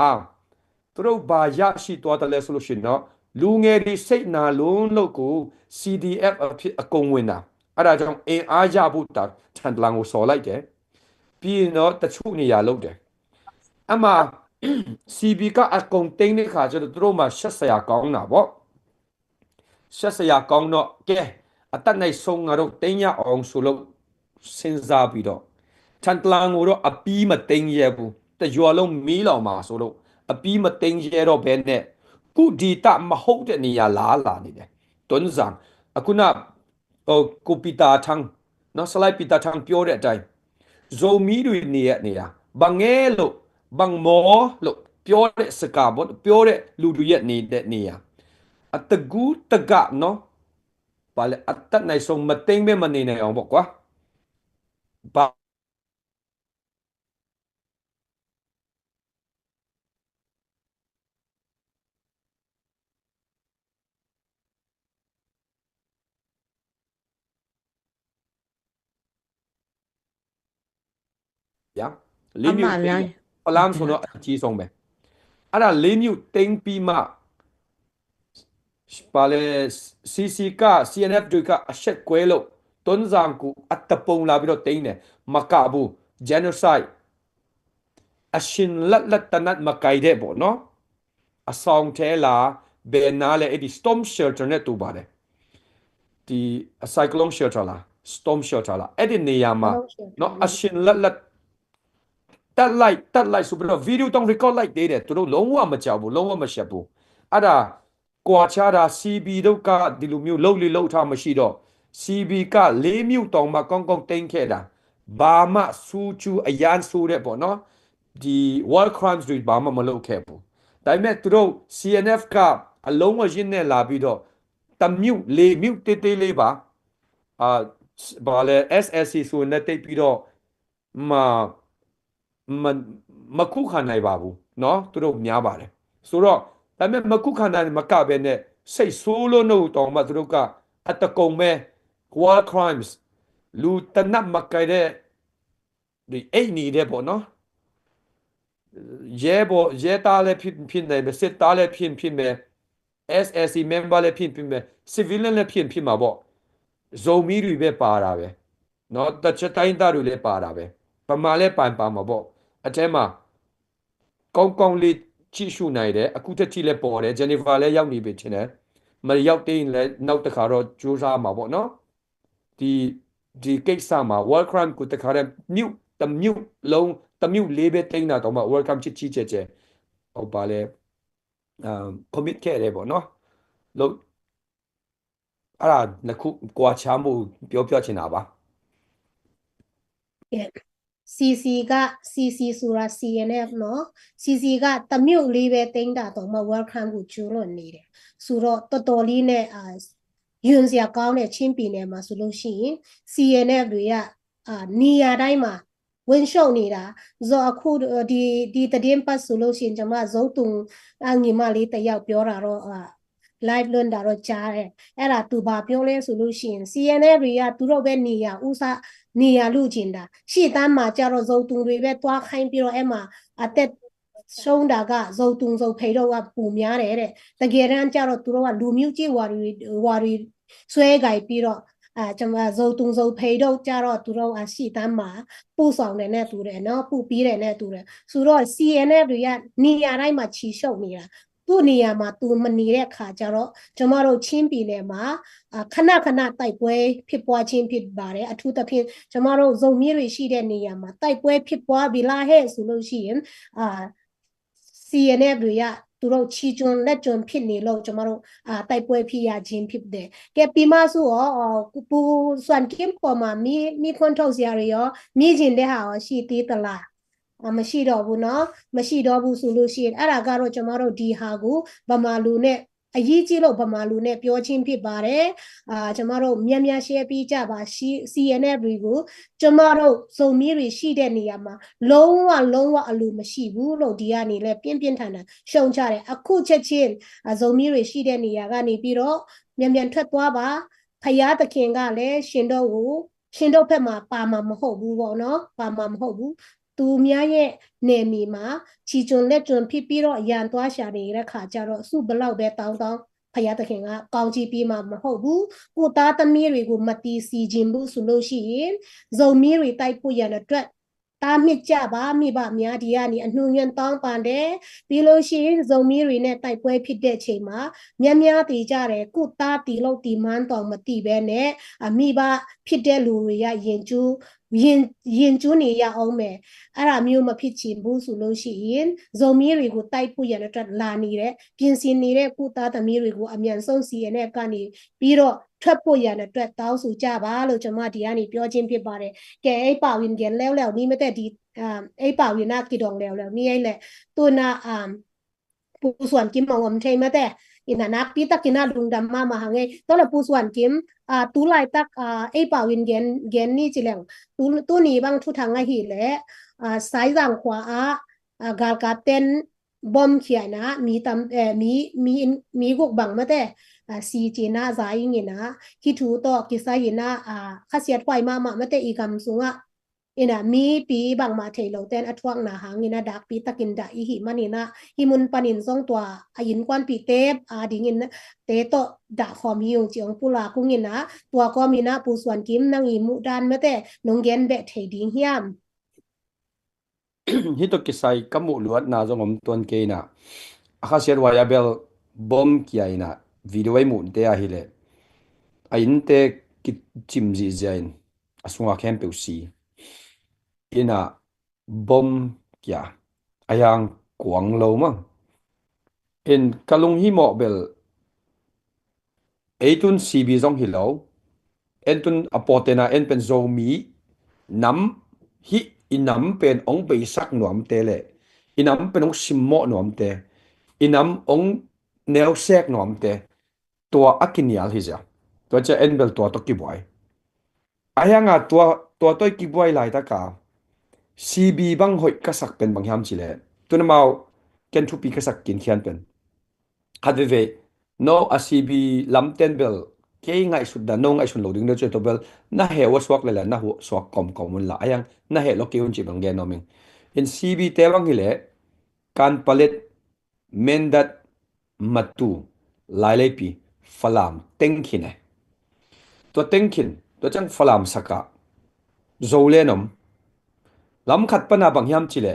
သူတို့ဘာရရှိသွားတယ်လဲဆိုလို့ရှိရင်တော့ လူငယ်တွေစိတ်နာလွန်းလို့ကို စီဒီအက်ဖ် အဖြစ်အကုန်ဝင်တာ။ အဲ့ဒါကြောင့်အင်အားရဖို့တာ ထန်တလန်ကိုစော်လိုက်တယ်။ ပြီးရင်တော့တချို့နေရာလုပ်တယ်။ အဲ့မှာ စီဘီ ကအကုန်သိမ်းတဲ့ခါကျတော့ သူတို့မှာရှက်စရာကောင်းတာပေါ့။ ရှက်စရာကောင်းတော့ ကဲ၊ အတတ်နိုင်ဆုံးငါတို့သိမ်းရအောင်ဆိုလို့ စဉ်းစားပြီးတော့ ထန်တလန်ကိုတော့အပြီးမသိမ်းရဲဘူး။ တစ်ရွာလုံးမီးလောင်မှာဆိုလို့ အပြီးမသိမ်းရဲတော့ဘဲနဲ့ ကိုယ့်ဒေသမဟုတ်တဲ့နေရာလာလာနေတယ်။ တွင်းဇံ၊ အခုန၊ ဟို၊ ကိုပီတာထန်းနော်၊ ဆလိုင်းပီတာထန်းပြောတဲ့အတိုင်း ဇိုမီးတွေနေတဲ့နေရာ၊ ဘင်ငဲလို့၊ ဘင်မော်လို့ပြောတဲ့စကားပေါ့၊ ပြောတဲ့လူတွေရဲ့နေတဲ့နေရာ၊ အတကူတကနော်၊ ဘာလဲ၊ အတတ်နိုင်ဆုံးမသိမ်းဘဲမနေနိုင်အောင်ပေါ့ကွာ။ ဘာဗျာ၊ လေးမြို့သိမ်းတယ်။ ဖလမ်းဆိုတော့အကြီးဆုံးပဲ။ အဲ့ဒါလေးမြို့သိမ်းပြီးမှ ဘာလဲ၊ စီစီ က စီအန်အက်ဖ် တွေကအရှက်ကွဲလို့ တွင်းဇံကိုအတပုံလာပြီးတော့သိမ်းတယ်။ မကဘူး၊ genocide၊ အရှင်လတ်လတ်တနတ်မကိုင်တဲ့ပေါ့နော်။ အဆောင်ထဲလား၊ ဘယ်နားလဲ၊ အဲ့ဒီ storm shelter နဲ့တူပါတယ်။ ဒီအ cyclone shelter လား၊ storm shelter လား၊ အဲ့ဒီနေရာမှာနော်၊ အရှင်လတ်လတ် တတ်လိုက်၊ တတ်လိုက်ဆိုပြီးတော့ ဗီဒီယိုတောင် record လိုက်သေးတယ်။ သူတို့လုံးဝမကြောက်ဘူး၊ လုံးဝမရှက်ဘူး။ အဲ့ဒါကွာခြားတာ စီဘီ တို့ကဒီလိုမျိုးလုပ်လေ့လုပ်ထမရှိတော့ စီဘီ ကလေးမြို့တောင်မှကောင်းကောင်းသိမ်းခဲ့တာ၊ ဘာမှဆိုးကျူးအရမ်းဆိုးတဲ့ပေါ့နော်၊ ဒီ war crimes တွေဘာမှမလုပ်ခဲ့ဘူး။ ဒါပေမဲ့သူတို့ စီအန်အက်ဖ် ကအလုံးအရင်းနဲ့လာပြီးတော့ တစ်မြို့၊ လေးမြို့သေးသေးလေးပါ၊ အာ၊ ဘာလဲ၊ အက်စ်အက်စ်စီ ဆိုရင်လည်းသိပ်ပြီးတော့ မ၊ မ၊ မခုခံနိုင်ပါဘူးနော်။ သူတို့များပါတယ်။ ဆိုတော့ ဒါပေမဲ့မခုခံနိုင်မကဘဲနဲ့ စိတ်ဆိုးလို့နှုတ်တောင်မှသူတို့ကအတကုန်ပဲ၊ war crimes၊ လူတနတ်မကိုင်တဲ့၊ ဒီအိတ်နေတဲ့ပေါ့နော်၊ ရဲဘော်၊ ရဲသားလည်းဖြစ်၊ ဖြစ်နိုင်မယ်၊ စစ်သားလည်းဖြစ်၊ ဖြစ်မယ်၊ အက်စ်အက်စ်စီ member လည်းဖြစ်၊ ဖြစ်မယ်၊ civilian လည်းဖြစ်၊ ဖြစ်မှာပေါ့။ ဇိုမီးတွေပဲပါတာပဲနော်။ တခြားတိုင်းသားတွေလည်းပါတာပဲ။ ဗမာလည်းပါ၊ ပါမှာပေါ့။ အထဲမှာကောင်းကောင်းလေးကြည့်ရှုနိုင်တယ်။ အခုထက်ထိလည်းပေါ်တယ်။ ဂျနီဖာလည်းရောက်နေပြီထင်တယ်။ မရောက်သေးရင်လည်းနောက်တစ်ခါတော့ကြိုးစားမှာပေါ့နော်။ ဒီ၊ ဒီကိစ္စမှာ war crime ကိုတခါတည်းမြို့၊ တစ်မြို့လုံး၊ တစ်မြို့လေးပဲသိမ်းတာတောင်မှ war crime ကြီးကြီးကျယ်ကျယ်၊ ဟို၊ ဘာလဲ၊ အာ၊ commit ခဲ့တယ်ပေါ့နော်။ လို့၊ အဲ့ဒါနှစ်ခုကွာခြားမှုပြောပြချင်တာပါ။ ကဲ၊ စီစီ က၊ စီစီ ဆိုတာ စီအန်အက်ဖ် နော်။ စီစီ ကတစ်မြို့လေးပဲသိမ်းတာတောင်မှ war crime ကိုကျူးလွန်နေတယ်ဆိုတော့ တော်တော်လေးနဲ့၊ အာ၊ ယွံစရာကောင်းတဲ့ ချင်းပြည်နယ်မှာဆိုလို့ရှိရင် စီအန်အက်ဖ် တွေက၊ အာ၊ နေရာတိုင်းမှာဝင်ရှုပ်နေတာ။ ဆိုတော့အခု၊ ဒီ၊ ဒီသတင်းပတ်ဆိုလို့ရှိရင် ကျွန်မဇိုတုံအညီမလေးတစ်ယောက်ပြောတာတော့၊ အာ၊ live လွှင့်တာတော့ကြားတယ်။ အဲ့ဒါသူဘာပြောလဲဆိုလို့ရှိရင် စီအန်အက်ဖ် တွေကသူတို့ပဲနေရာ၊ ဥစားနေရာလုချင်တာ။ ရှေ့တန်းမှာကျတော့ဇိုတုံတွေပဲသွားခိုင်းပြီးတော့ အဲ့မှာအသက်ဆုံးတာကဇိုတုံဇိုဖေတို့ကပိုများတယ်တဲ့။ တကယ်တမ်းကျတော့သူတို့ကလူမျိုးကြီးဝါရီ၊ ဝါရီ ဆွဲကိုင်ပြီးတော့ အာကျွန်မဇုံတုံဇုံဖိတို့ကြတော့သူတို့အရှိတမ်းမှာပို့ဆောင်တယ်နဲ့တူတယ်နော်ပို့ပေးတယ်နဲ့တူတယ်ဆိုတော့ C N F တွေကနေရာတိုင်းမှာခြေရှုပ်နေတာသူ့နေရာမှာသူမနေတဲ့ခါကျတော့ကျွန်မတို့ချင်းပြည်နယ်မှာအာခဏခဏတိုက်ပွဲဖြစ်ပွားခြင်းဖြစ်ပါတယ်အထူးသဖြင့်ကျွန်မတို့ဇုံမီးတွေရှိတဲ့နေရာမှာတိုက်ပွဲဖြစ်ပွားပြီလားဟဲ့ဆိုလို့ရှိရင်အာ C N F တွေကသူတို့ချီကျွန်လက်ကျွန်ဖြစ်နေလို့ကျွန်မတို့အာတိုက်ပွဲဖြစ်ရခြင်းဖြစ်တယ်။ကဲပြီးမှဆိုတော့အာကိုပူစွမ်ကင်ပေါ်မှာမီးမီးခွန်းထုတ်စရာတွေရောမီးကျင်တဲ့ဟာရောရှိသေးသလား။အာမရှိတော့ဘူးနော်။မရှိတော့ဘူးဆိုလို့ရှိရင်အဲ့ဒါကတော့ကျွန်မတို့ဒီဟာကိုဗမာလူနဲ့အရေးကြီးလို့ဗမာလူနဲ့ပြောချင်းဖြစ်ပါတယ်။အာကျွန်မတို့များများရှင်းပြကြပါရှိ C N F တွေကိုကျွန်မတို့ဇုံမီးတွေရှိတဲ့နေရာမှာလုံးဝလုံးဝအလိုမရှိဘူးလို့ဒီကနေလဲပြင်းပြင်းထန်ထန်ရှုံချတယ်အခုချက်ချင်းအဇုံမီးတွေရှိတဲ့နေရာကနေပြီးတော့မြန်မြန်ထွက်သွားပါဖယားသခင်ကလည်းရှင်တို့ကိုရှင်တို့ဘက်မှာပါမှာမဟုတ်ဘူးပေါ့နော်ပါမှာမဟုတ်ဘူးသူများရဲ့နယ်မြေမှာချီကျွန်လက်ကျွန်ဖြစ်ပြီးတော့ရန်သွားရှာနေတဲ့ခါကျတော့သူ့ဘလောက်ပဲတောင်းတောင်းဖယားသခင်ကကောင်းကြီးပေးမှာမဟုတ်ဘူးကိုသားသမီးတွေကိုမတီးစီခြင်းဘူးဆိုလို့ရှိရင်ဇုံမီးတွေတိုက်ဖို့ရန်အတွက်တားမြစ်ကြပါမိဘများဒီကနေအနှူးညွန့်တောင်းပန်တယ်ပြီးလို့ရှိရင်ဇုံမီးတွေနဲ့တိုက်ပွဲဖြစ်တဲ့ချိန်မှာများများတည်ကြတယ်ကိုသားတီလို့တီမန်းတောင်မတီးပဲနဲ့အမိဘဖြစ်တဲ့လူတွေကယဉ်ကျူးယဉ်ယဉ်ကျူးနေရအောင်မယ်အဲ့ဒါမျိုးမဖြစ်ချင်ဘူးဆိုလို့ရှိရင်ဇုံမီးတွေကိုတိုက်ဖို့ရန်အတွက်လာနေတဲ့ပြင်ဆင်နေတဲ့ကိုသားသမီးတွေကိုအမြန်ဆုံး C N F ကနေပြီးတော့ထွက်ဖို့ရန်အတွက်တောင်းဆိုကြပါလို့ကျွန်မဒီကနေပြောခြင်းဖြစ်ပါတယ်။ကဲအဲ့ပါဝင်ကဲလဲဝလဲဝနီးမတဲ့ဒီအာအဲ့ပါဝင်နာကီဒေါင်လဲဝလဲဝနီးအဲ့လေသူနာအာပူစွမ်ကီမဝမ်ထဲမတဲ့ ina nakpi takin a lungdam mahmah hang ei tawle pusuan kim a tulaitak a ei pawin gen gen ni cileng tuni bang thuthang ahi le a saizang khua a galkap ten bom khiaina mi tam mi mi mi guk bang mate a si cina za ingina hi thu to kisai ina a khasiat huai mahmah mate i gam sunga ina mipi bangmah thei lo ten a thuakna hangin a dakpi takin dah i hih manin a hi mun panin zong tua a innkuanpih te a dingin te tawh dah khawm hi ung ci ong pulak ung ina tua kawm ina pusuan kim nang i muh dan mate nong gen beh thei ding hiam? Hi tawh kisai ka muh luatna zong om tuan kei ina a khasiat huai a bel bom kia ina video ai muh te ahileh a innte kicim zihziah in a sunga khempeuh si ina bom kia a yang kuang lo mang in ka lunghimawh bel ei tun C B zong hi lo en tun a pawtena en pen Zomi nam hi i nam pen ong beisak nuamte le i nam pen ong simmawh nuamte i nam ong neusek nuamte tua a kinial hi zia tua cia en bel tua tawh kibuai a hianga tua tua tawh i kibuai laitaka C B bang hoih ka sak pen bang hiam cile tun amau ken thupi ka sak kin khian pen khat veve no a C B lamten bel kei ngaihsut dan no ngaihsun lo ding deuh cia tawh bel na heh ua suak lele na huh suak kawmkawm un la a hiang na heh lo kei un ci bang gen nuam ing in C B te bang hile kan palet mendat matu laileipi Falam tengkhin e tua tengkhin tua ciang Falam sakah Zolen om lam khat pana bang hiam cile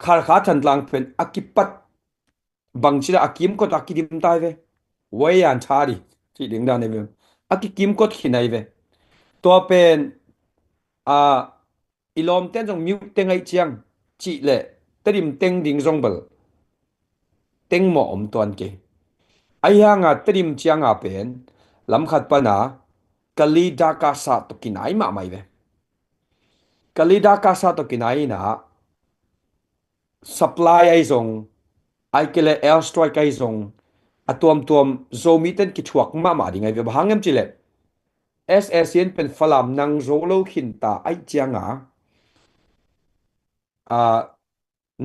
Kharkha Thantlang pen a kipat bang cila a kimkot a kidim tai ve wei an tha di cih ding dan e ve a kikimkot khin ai ve tua pen a i lawmten zong miuh teng aih ciang cih le Tedim teng ding zong bel teng mawh om tuan kei a hianga Tedim cianga pen lam khat pana Kali Dakasa tawh kinai mahmah i ve Kali Dakasa tawh kinai ina supply ai zong ai kele air strike ai zong a tuamtuam Zomi ten kithuak mahmah ding ai ve bang hang em cile S S in pen Falam nang zo lo khinta aih cianga a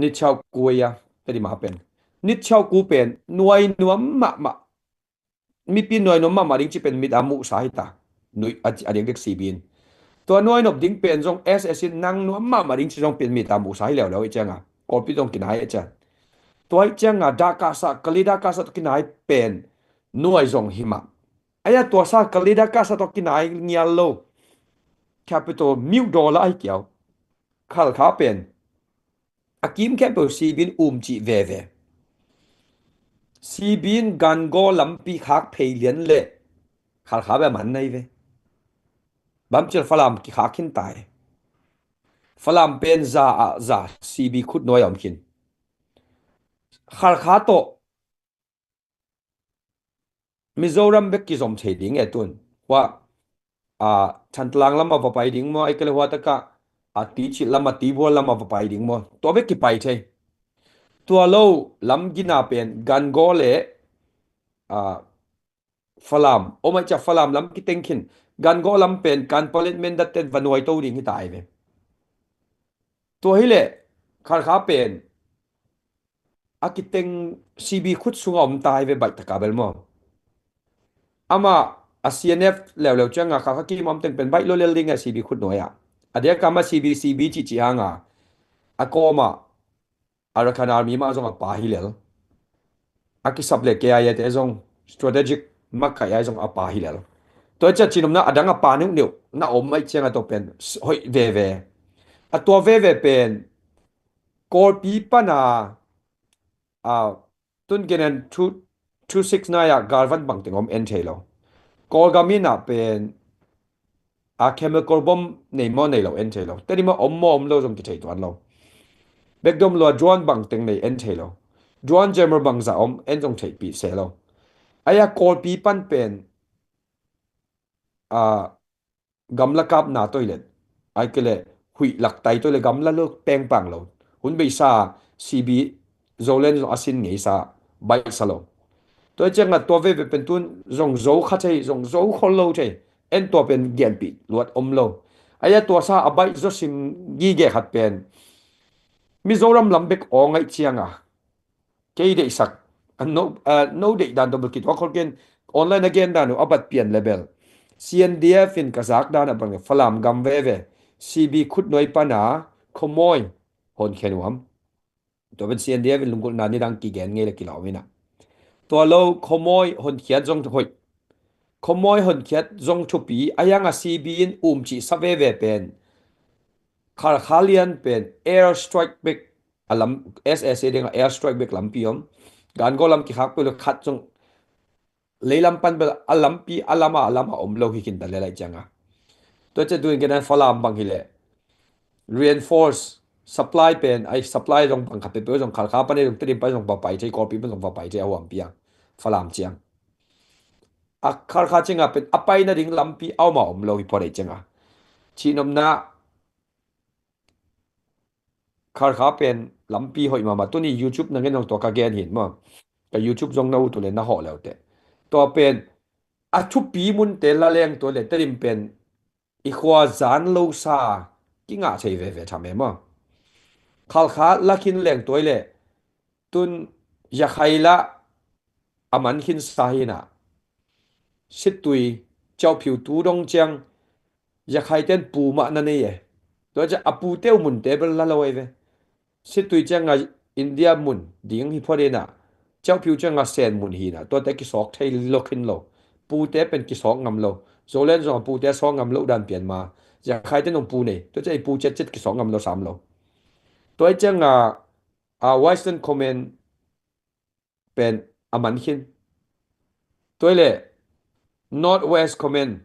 ni chau kuaya Tedim a pen ni chau ku pen nuai nuam mahmah mipi nuai nuam mahmah ding ci pen mit a muhsa hita nuih a diakdiak C B in tua nuai nop ding pen zong S S in nang nuam mahmah ding ci zong pen mit a muhsa hi leuleu aih cianga kawlpi zong kinai aih cian tua aih cianga Dakasa Kali Dakasa tua kinai pen nuai zong himah Aia tua sa Kalida ka sa tawh kinai ngial lo. Capital mil dollar ahi kiau. Khalkha pen a kim khempeuh CB in um cih veve. CB in gangaw lampi khak phei lian le Khalkha bia man nai ve. Bamcil Falam kikhak khin tai. Falam pen za ah za CB khut nuai a om khin. Khalkha tawh Mizoram bek kizom thei ding e tun. Hua a Thantlang lam a va pai ding maw, ai kele hua taka a Tichit lam a Tibual lam a va pai ding maw, tua bek kipai thei. Tua lo lam gina pen gangaw le a Falam om ai cia Falam lam kiteng khin. Gangaw lam pen Kanpetlet Mindat ten va nuai to ding hi ta ai ve. Tua hi le Khalkha pen a kiteng CB khut sunga om ta ai ve baih taka bel maw. Ama a CNF leuleu cianga Khalkha kim om teng pen baih lo lel ding a CB khut nuai ah. A diak ama CB CB cih cih hanga a kawma Arakan Army mah zong a pa hi lel. A kisap le KIA te zong strategic makaih ai zong a pa hi lel. Tua cia cinumna a dang a pa neuh neuh na om ai cianga to pen hoih veve. A tua veve pen Kawlpi pana a tun genen two six nine ah galvan bangteng om en thei lo. Kawlgam ina pen a chemical bomb nei maw nei lo en thei lo. Teni maw om maw om lo zong kithei tuan lo. Bekdom lua drone bangteng nei en thei lo. Drone jammer bangza om en zong theihpih se lo. Aia Kawlpi pan pen a gamla kapna toilet ai kele huih laktai toilet gamla lo pengpang lo. Hun beisa CB Zoland zong a sin ngeisa baihsa lo. Tua cianga tua veve pen tun zong zo kha thei zong zo khol lo thei. En tua pen genpih luat om lo. Aia tua sa a baih zo sim gige khat pen Mizoram lam bek aw ngaih cianga kei deihsak a no, a no deih dan tawh bel kituak khol ken online a gen dan uh a bat pian le bel CNDF in ka zak dan a bang Falam gam veve CB khut nuai pana khawmawi honkhiat nuam. Tua pen CNDF in lunggulhna nidang kigen ngei le kilau ina tua lo khawmawi honkhiat zong hoih. Khawmawi honkhiat zong thupi a yanga CB in um cih sa veve pen Khalkha lian pen air strike bek a lam SSA dinga air strike bek lampi om. Gangaw lam kikhak peuh le khat zong leilam pan bel a lampi a lama a lama om lo hi khin ta le lai cianga. Tua cia tuin kenan Falam bang hi le reinforce supply pen ai supply zong bang khat peuh zong Khalkha pan zong Tedim pan zong va pai thei Kawlpi pan zong va pai thei a huampi a Falam ciang. A Khalkha cianga pen a paina ding lampi a oma om lo hi pawh dei cianga. Cihnopna Khalkha pen lampi hoih mahmah tuni YouTube na ngen hong tua ka gen hin maw. Ka YouTube zong na ut uh le na hawh leute. Tua pen a thupi munte la leng tua le Tedim pen i khua zan lo sa kingah thei veve tham e maw. Khalkha la khin leng tua le tun yakhai la a man khin sa hina sittui ciauphiu tu dong ciang yakhai ten pu mah na nei e. Tua ciang a pute uh munte bel la lo ai ve. Sittui cianga India mun ding hi phot ina ciauphiu cianga Sen mun hina tuate kisawk thei lo khin lo. Pute pen kisawk ngam lo. Zolen zong a pute sawk ngam lo dan pian ma. Yakhai ten zong pu nei. Tua ciang i pu ciatciat kisawk ngam lo sam lo. Tua cianga a Western Command pen a man khin. Tua le North West Command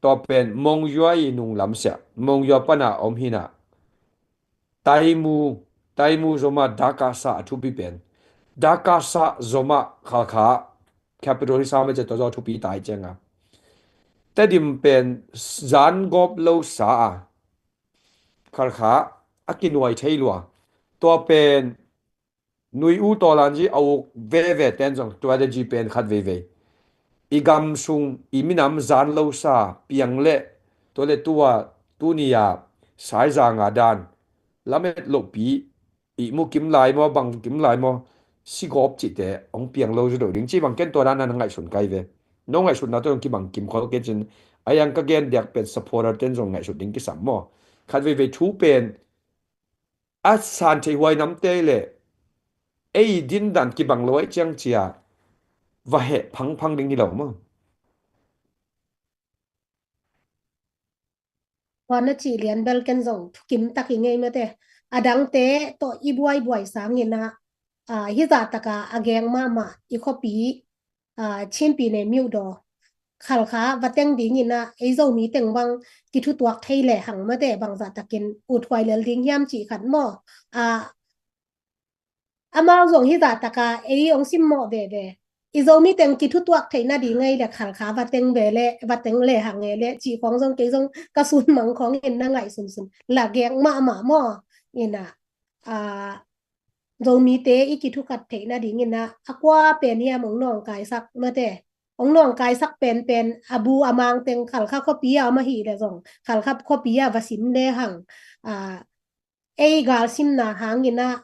tua pen Mongyua i nunglam sia Mongyua pana om hina Taimu Taimu zoma daka sa a thupi pen daka sa zoma Khalkha capital hi sa mai cia tua zo thupi tai cianga Tedim pen zan gawp lo sa a Khalkha a kinuai thei lua tua pen nui u tawlanzi a uk veve ten zong strategy pen khat veivei i gam sung i minam zan lo sa piang le tua le tua tuni a saizanga dan lamet lohpi i mu kim lai maw bang kim lai maw sigawp cihte hong piang lo zu do ding ci bang ken tua dan na ngaihsun kai ve. No ngaihsutna tua zong kibang kim khol ke cin a yang ka gen diak pen supporter ten zong ngaihsut ding kisam maw. Khat veivei thu pen a san thei huai namte le ei din dan kibang lo ai ciang cia va heh phangphang ding hi lo maw. Tua na cih lian bel ken zong thukim tak i ngei mate. A dangte tawh i buaibuai sangin ah, ah, hih zah taka a geng mahmah i khuapi, ah, Chinpi ne Myodaw, Khalkha va teng dingin ah, ei Zomi teng bang kithutuak thei le hang mate, bangzah takin uthuai lel ding hiam cih khat maw? Ah, amau zong hih zah taka ei hong simmawh veve. I Zomi teng kithutuak theih nading ngei le Khalkha va teng ve le, va teng le hang e le cih khawng zong kei zong ka sun mang khawngin na ngaihsunsun. La geng mahmah maw? Ina, ah, Zomite i kithukhat theih nadingin ah, a kua pen hiam hong nawngkaisak mate. Hong nawngkaisak penpen a bu a mang teng Khalkha khuapi a om ahih le zong, Khalkha khuapi a va sim le hang, ah, ei galsimna hangin ah,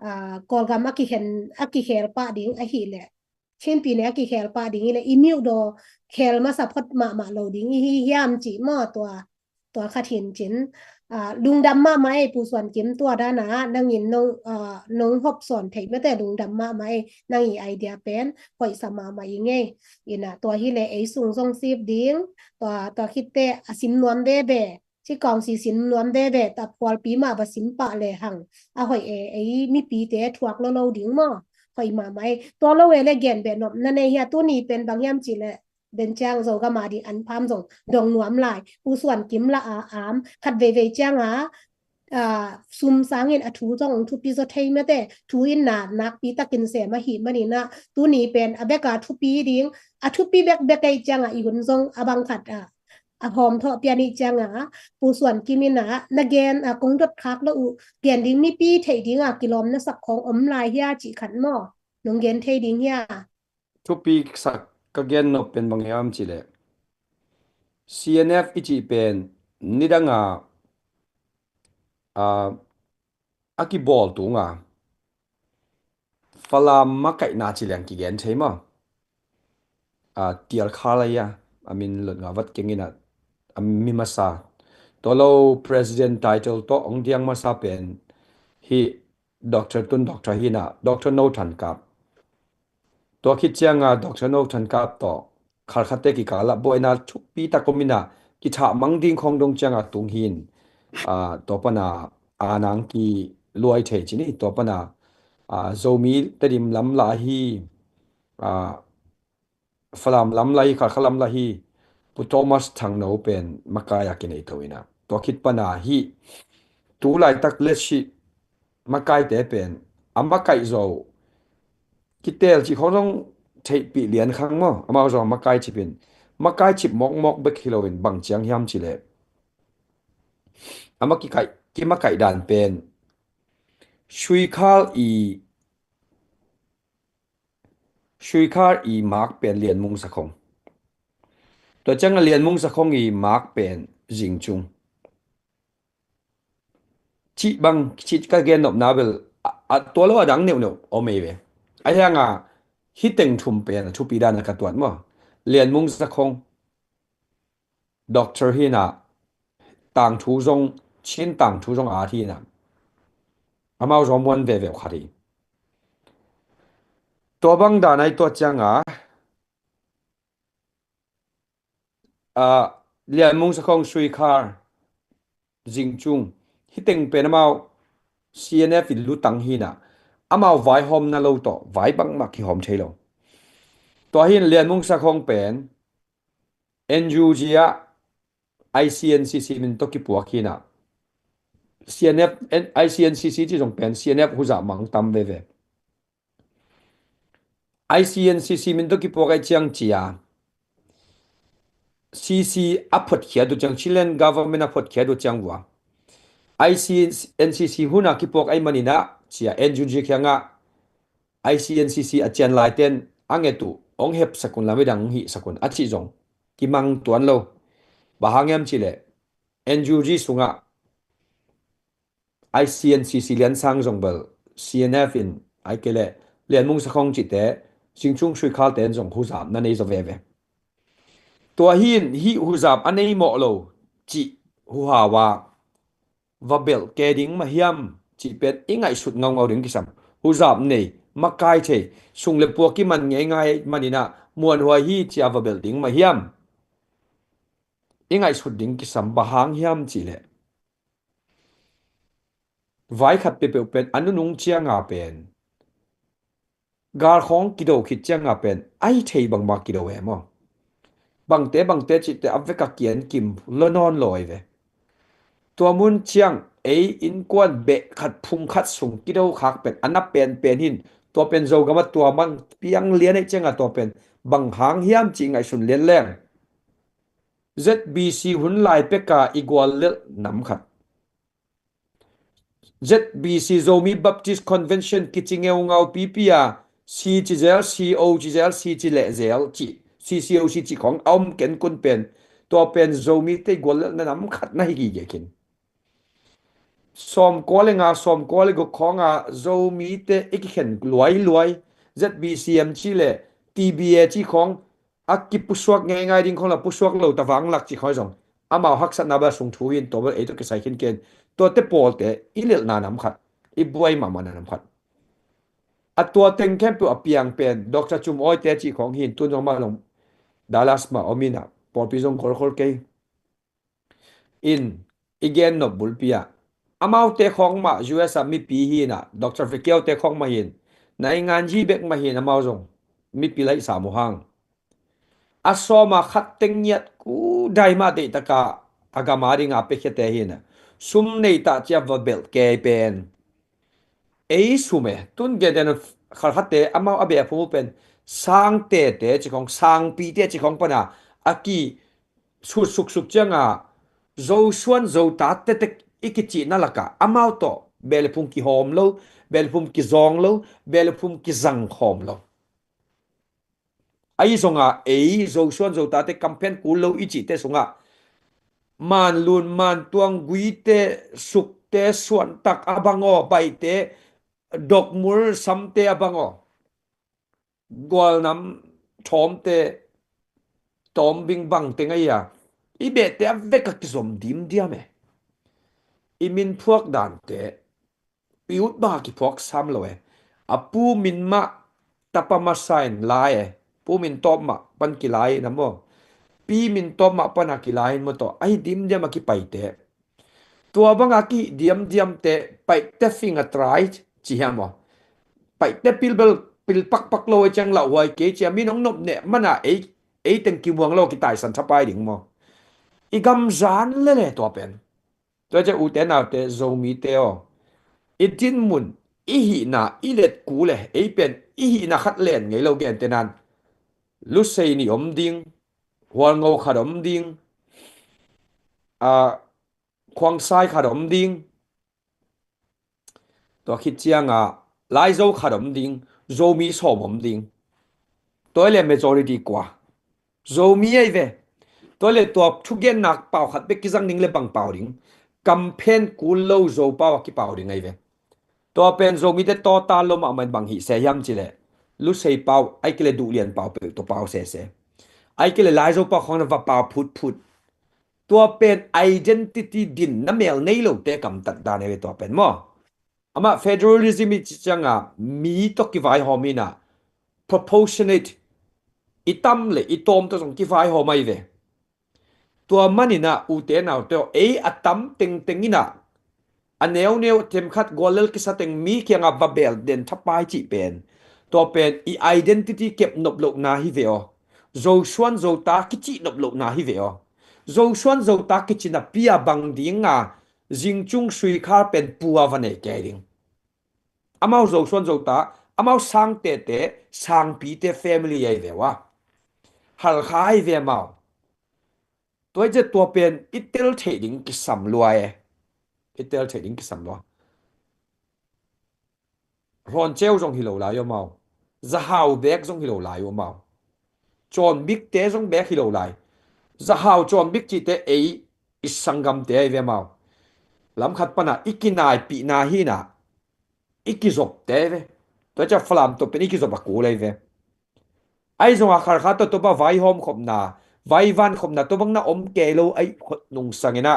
ah, Kawlgam a kikhen, a kikhel pah ding ahih leh, Chinpi ne a kikhel pah ding hi leh, i Myodaw khel masa phot mahmah lo ding i hi hiam cih maw? Tua, tua khat hi in cin, ah, lungdam mahmah ei Pu Suan Kim, tua dan a nangin nong, ah, nong hop sawn theih mate, lungdam mahmah ei, nang i idea pen hoihsa mahmah i ngei. Ina tua hi leh ei sung zong sip ding, tua, tua khit teh a sim nuam veve, ci kawng si sim nuam veve, ta phualpi mah va sim pah le hang, a hoih e, ei mipite thuak lo lo ding maw? Hoih mahmah e. Tua lo e le gen beh nop na nei hia? Tuni pen bang hiam cih leh, den ciang Zogam a ding an pham zong dong nuam lai, Pu Suan Kim la a am khat veivei ciang a, ah, sum sangin a thu zong hong thupi zaw thei mate, thu in na nakpi takin sem ahih manin ah, tuni pen a bek a thupi ding, a thupi bekbek ei ciang a i hun zong a bang khat a, a hawm thawh pian ih ciang a, Pu Suan Kim in ah na gen a kong dot khak lo uh, gen ding mipi theih ding a kilawm na sak khawng om lai hia cih khat maw? Nong gen thei ding hia? Thupi sak ka gen nop pen bang hiam cih leh, C N F i cih pen nidang a, a, a kibawl tung a, Falam makaihna ci leng kigen thei maw? A, Tial Khalai a, a min lot nga vat keng in ah, a mi masa. Tua lo president title tawh hong diang masa pen hih Doctor, tun Doctor hi in ah, Doctor No Than Kap. Tua khit ciang a Doctor No Than Kap tawh Khalkhate kikal ah buaina thupi tak om in ah, kithah mang ding khawng dong ciang a tung hi in, ah, tua pan a, a nang kiluai thei ci ni, tua pan a, ah, Zomi Tedim lam lah hi, ah, Falam lam lah hi, Khalkha lam lah hi, Pu Thomas Thangno pen makai a kinei to in ah, tua khit pan a hih tu laitak letsih makaite pen a makaih zo kitel cih khawng zong theihpih lian khang maw? Amau zong a makai cip in, makai cip mawkmawk bek hi lo in bang ciang hiam cih leh, a ma kikaih, kimakaih dan pen Suikhal i, Suikhal i mak pen Lian Mung Sakhong. Tua ciang a Lian Mung Sakhong i mak pen Zing Cung. Cih bang, cih ka gen nopna bel, a, a tua lo a dang neuhneuh om ei ve. A hiang a, hih teng thum pen a thupi dan a ka tuat maw? Lian Mung Sakhong, Doctor hi in ah, tangthu zong, Chin tangthu zong a hi in ah, amau zong muan veve uh khat hi. Tua bang dan a i tuat ciang a, ah, Lian Mung Sakhong, Suikhal, Zing Cung, hih teng pen amau C N F in lutang hi in ah, amau vaihawmna lo tawh vai bangmah kihawm thei lo. Tua hi in Lian Mung Sakhong pen N U G ah I C N C C min tawh kipuak hi in ah, C N F, I C N C C cih zong pen C N F huzap mang tam veve. I C N C C min tawh kipuak ahih ciang cia, C C a photkhiat uh ciang, Chilean government a photkhiat uh ciang vua, I C N C C hun a kipuak ahih manin ah cia, N U G kiangah I C N C C a cian laiten a nget uh hong hepsak un, lam i dang hong hihsak un a cih zong kimang tuan lo. Bang hang hiam cih leh N U G sungah I C N C C lian sang zong bel C N F in, ahih kei leh Lian Mung Sakhong cihte, Zing Cung, Suikhal te in zong huzapna nei zaw veve. Tua hi in hih huzap a nei mawh lo cih huhau a va belh ke ding mah hiam cih pen i ngaihsut ngaungau ding kisam. Huzap nei, makai thei, sung le pua kiman ngeingai manin ah muanhuai hi ci a va belh ding mah hiam? i ngaihsut ding kisam. Bang hang hiam cihleh, vai khat peuhpeuh pen a nunung cianga pen galkhawng kido khit cianga pen a hi thei bangmah kido e maw. Bangte bangte cihte a vek a kian kim lo nawn lo ahi ve. Tua mun ciang ei innkuan beh khat phung khat sung kido khak pen a na penpen hin, tua pen Zogam ah tua mang piang lian ahi cianga tua pen bang hang hiam cih ngaihsun lian leng, Z B C hun lai peka i guallelh nam khat, Z B C, Zomi Baptist Convention kici ngeungau pipi a, C ci zel, C O ci zel, C ci leh zel ci, C C O C ci khawng a om ken kun pen, tua pen Zomite i guallelhna nam khat na hi gige khin. Sawmkua le nga, sawmkua le guk khawnga Zomite i kikhen luailuai, Z B C M ci le T B A ci khawng a kipusuak ngeingai ding khawng la pusuak lo ta vanglak ci khawng zong amau haksatna bel sung thu in tua bel ei tawh kisai khin ken. Tuate pawlte i lelhna nam khat, i buai mahmahna nam khat. A tua teng khempeuh a piang pen Doctor Cum Awite ci khawng hin, tun zong mah long Dallas mah om in a, pawlpi zong kholkhol kei in, i gen nop bulpi ah amaute khawng mah U S a mipi hi in a, Doctor Vikiaute khawng mah hin, naingan ji bek mah hin amau zong mipi laihsa mu hang. A sawma khat teng ngiat ku dai mah deihtaka a gama dinga piakhiate hi in a, sum neitah cia va belh kei pen. Ei sum e, tun genten khalkhate amau a beh a phum uh pen sangtete ci khawng, sangpite ci khawng pana a ki sut suksuk cianga Zosuan Zota tetek i kicihna laka amau tawh beh le phum kihawm lo, beh le phum kizawng lo, beh le phum kizang khawm lo. Ahi zonga ei Zosuan Zotate kamphen kul lo i cihte sungah Manlun, Mantuang, Guite, Sukte, Suantak a bang aw, Baihte, Dokmul, Samte a bang aw, Gualnam, Thawmte, Tawmbing bang teng ahi a, i behte a vek a kizom dimdiam e. I min phuak dante i ut banga kiphuak sam lo e. A pu min mah tapa masa in lai e. Pu min tawp mah pan kilai in a maw, pi min tawp mah pana kilai in maw tawh ahi dimdiam a kipaite. Tua banga kihih diamdiamte Paihte fing a try ci hiam aw? Paihte pilbel pil pakpak lo e ciang lauhuai kei cia min hong nopneh mana ei, ei teng kimuang lo kitaisan thapai ding maw? I gamzan lele tua pen. Tua cia ute naute Zomite aw, i dinmun, i hihna i let kul e. Ei pen i hihna khat len ngei lo, gentenan Lusei nih om ding, Hualngo khat om ding, a, Khuangsai khat om ding. Tua khit cianga Laizo khat om ding, Zomi sawm om ding. Tua le majority kua? Zomi ahi ve. Tua le tua thugennak pau khat bek kizang ding le bang pau ding? Kamphen kul lo Zo pau a kipau ding ahi ve. Tua pen Zomite tawta lo mahmah in bang hih se hiam cileh, Lusei pau ai kile Duhlian pau peuh tua pau sese. Ai kile Laizo pau khawng na va pau phutphut. Tua pen identity din na mel nei lote kamtat dan ahi ve tua pen maw. Amah federalism i ci cianga mi tawh kivaihawm ina, proportionate, i tam le i tawm tawh zong kivaihawm ahi ve. Tua maninah ute naute aw, ei a tam tengteng inah a neuneu themkhat guallel kisa teng mi kiangah va bel den thapai cih pen, tua pen i identity kep nop lohna hi ve aw. Zosuan Zota kicih nop lohna hi ve aw. Zosuan Zota kicina pia bang dinga zingcung suikhal pen pua va nei kei ding. Amau Zosuan Zota, amau sangtete, sangpite family ahi ve ua. Halkha ahi ve amau. Tua i zet tua pen i tel theih ding kisam lua e. I tel theih ding kisam lua. Hlawnceu zong hi lo lai uh amau. Zahau bek zong hi lo lai uh amau. Cawnbikte zong bek hi lo lai. Zahau cawnbik cihte ei i sanggamte ahi ve amau. Lamkhat pana i kinaipihna hina i kizopte ahi ve. Tua cia Falam tawh pen i kizop a kul ahi ve. Ahi zonga Khalkha tawh tua bang vaihawm khopna, vaivan khopna tua bang na om kei lo ahi khut nungsangina,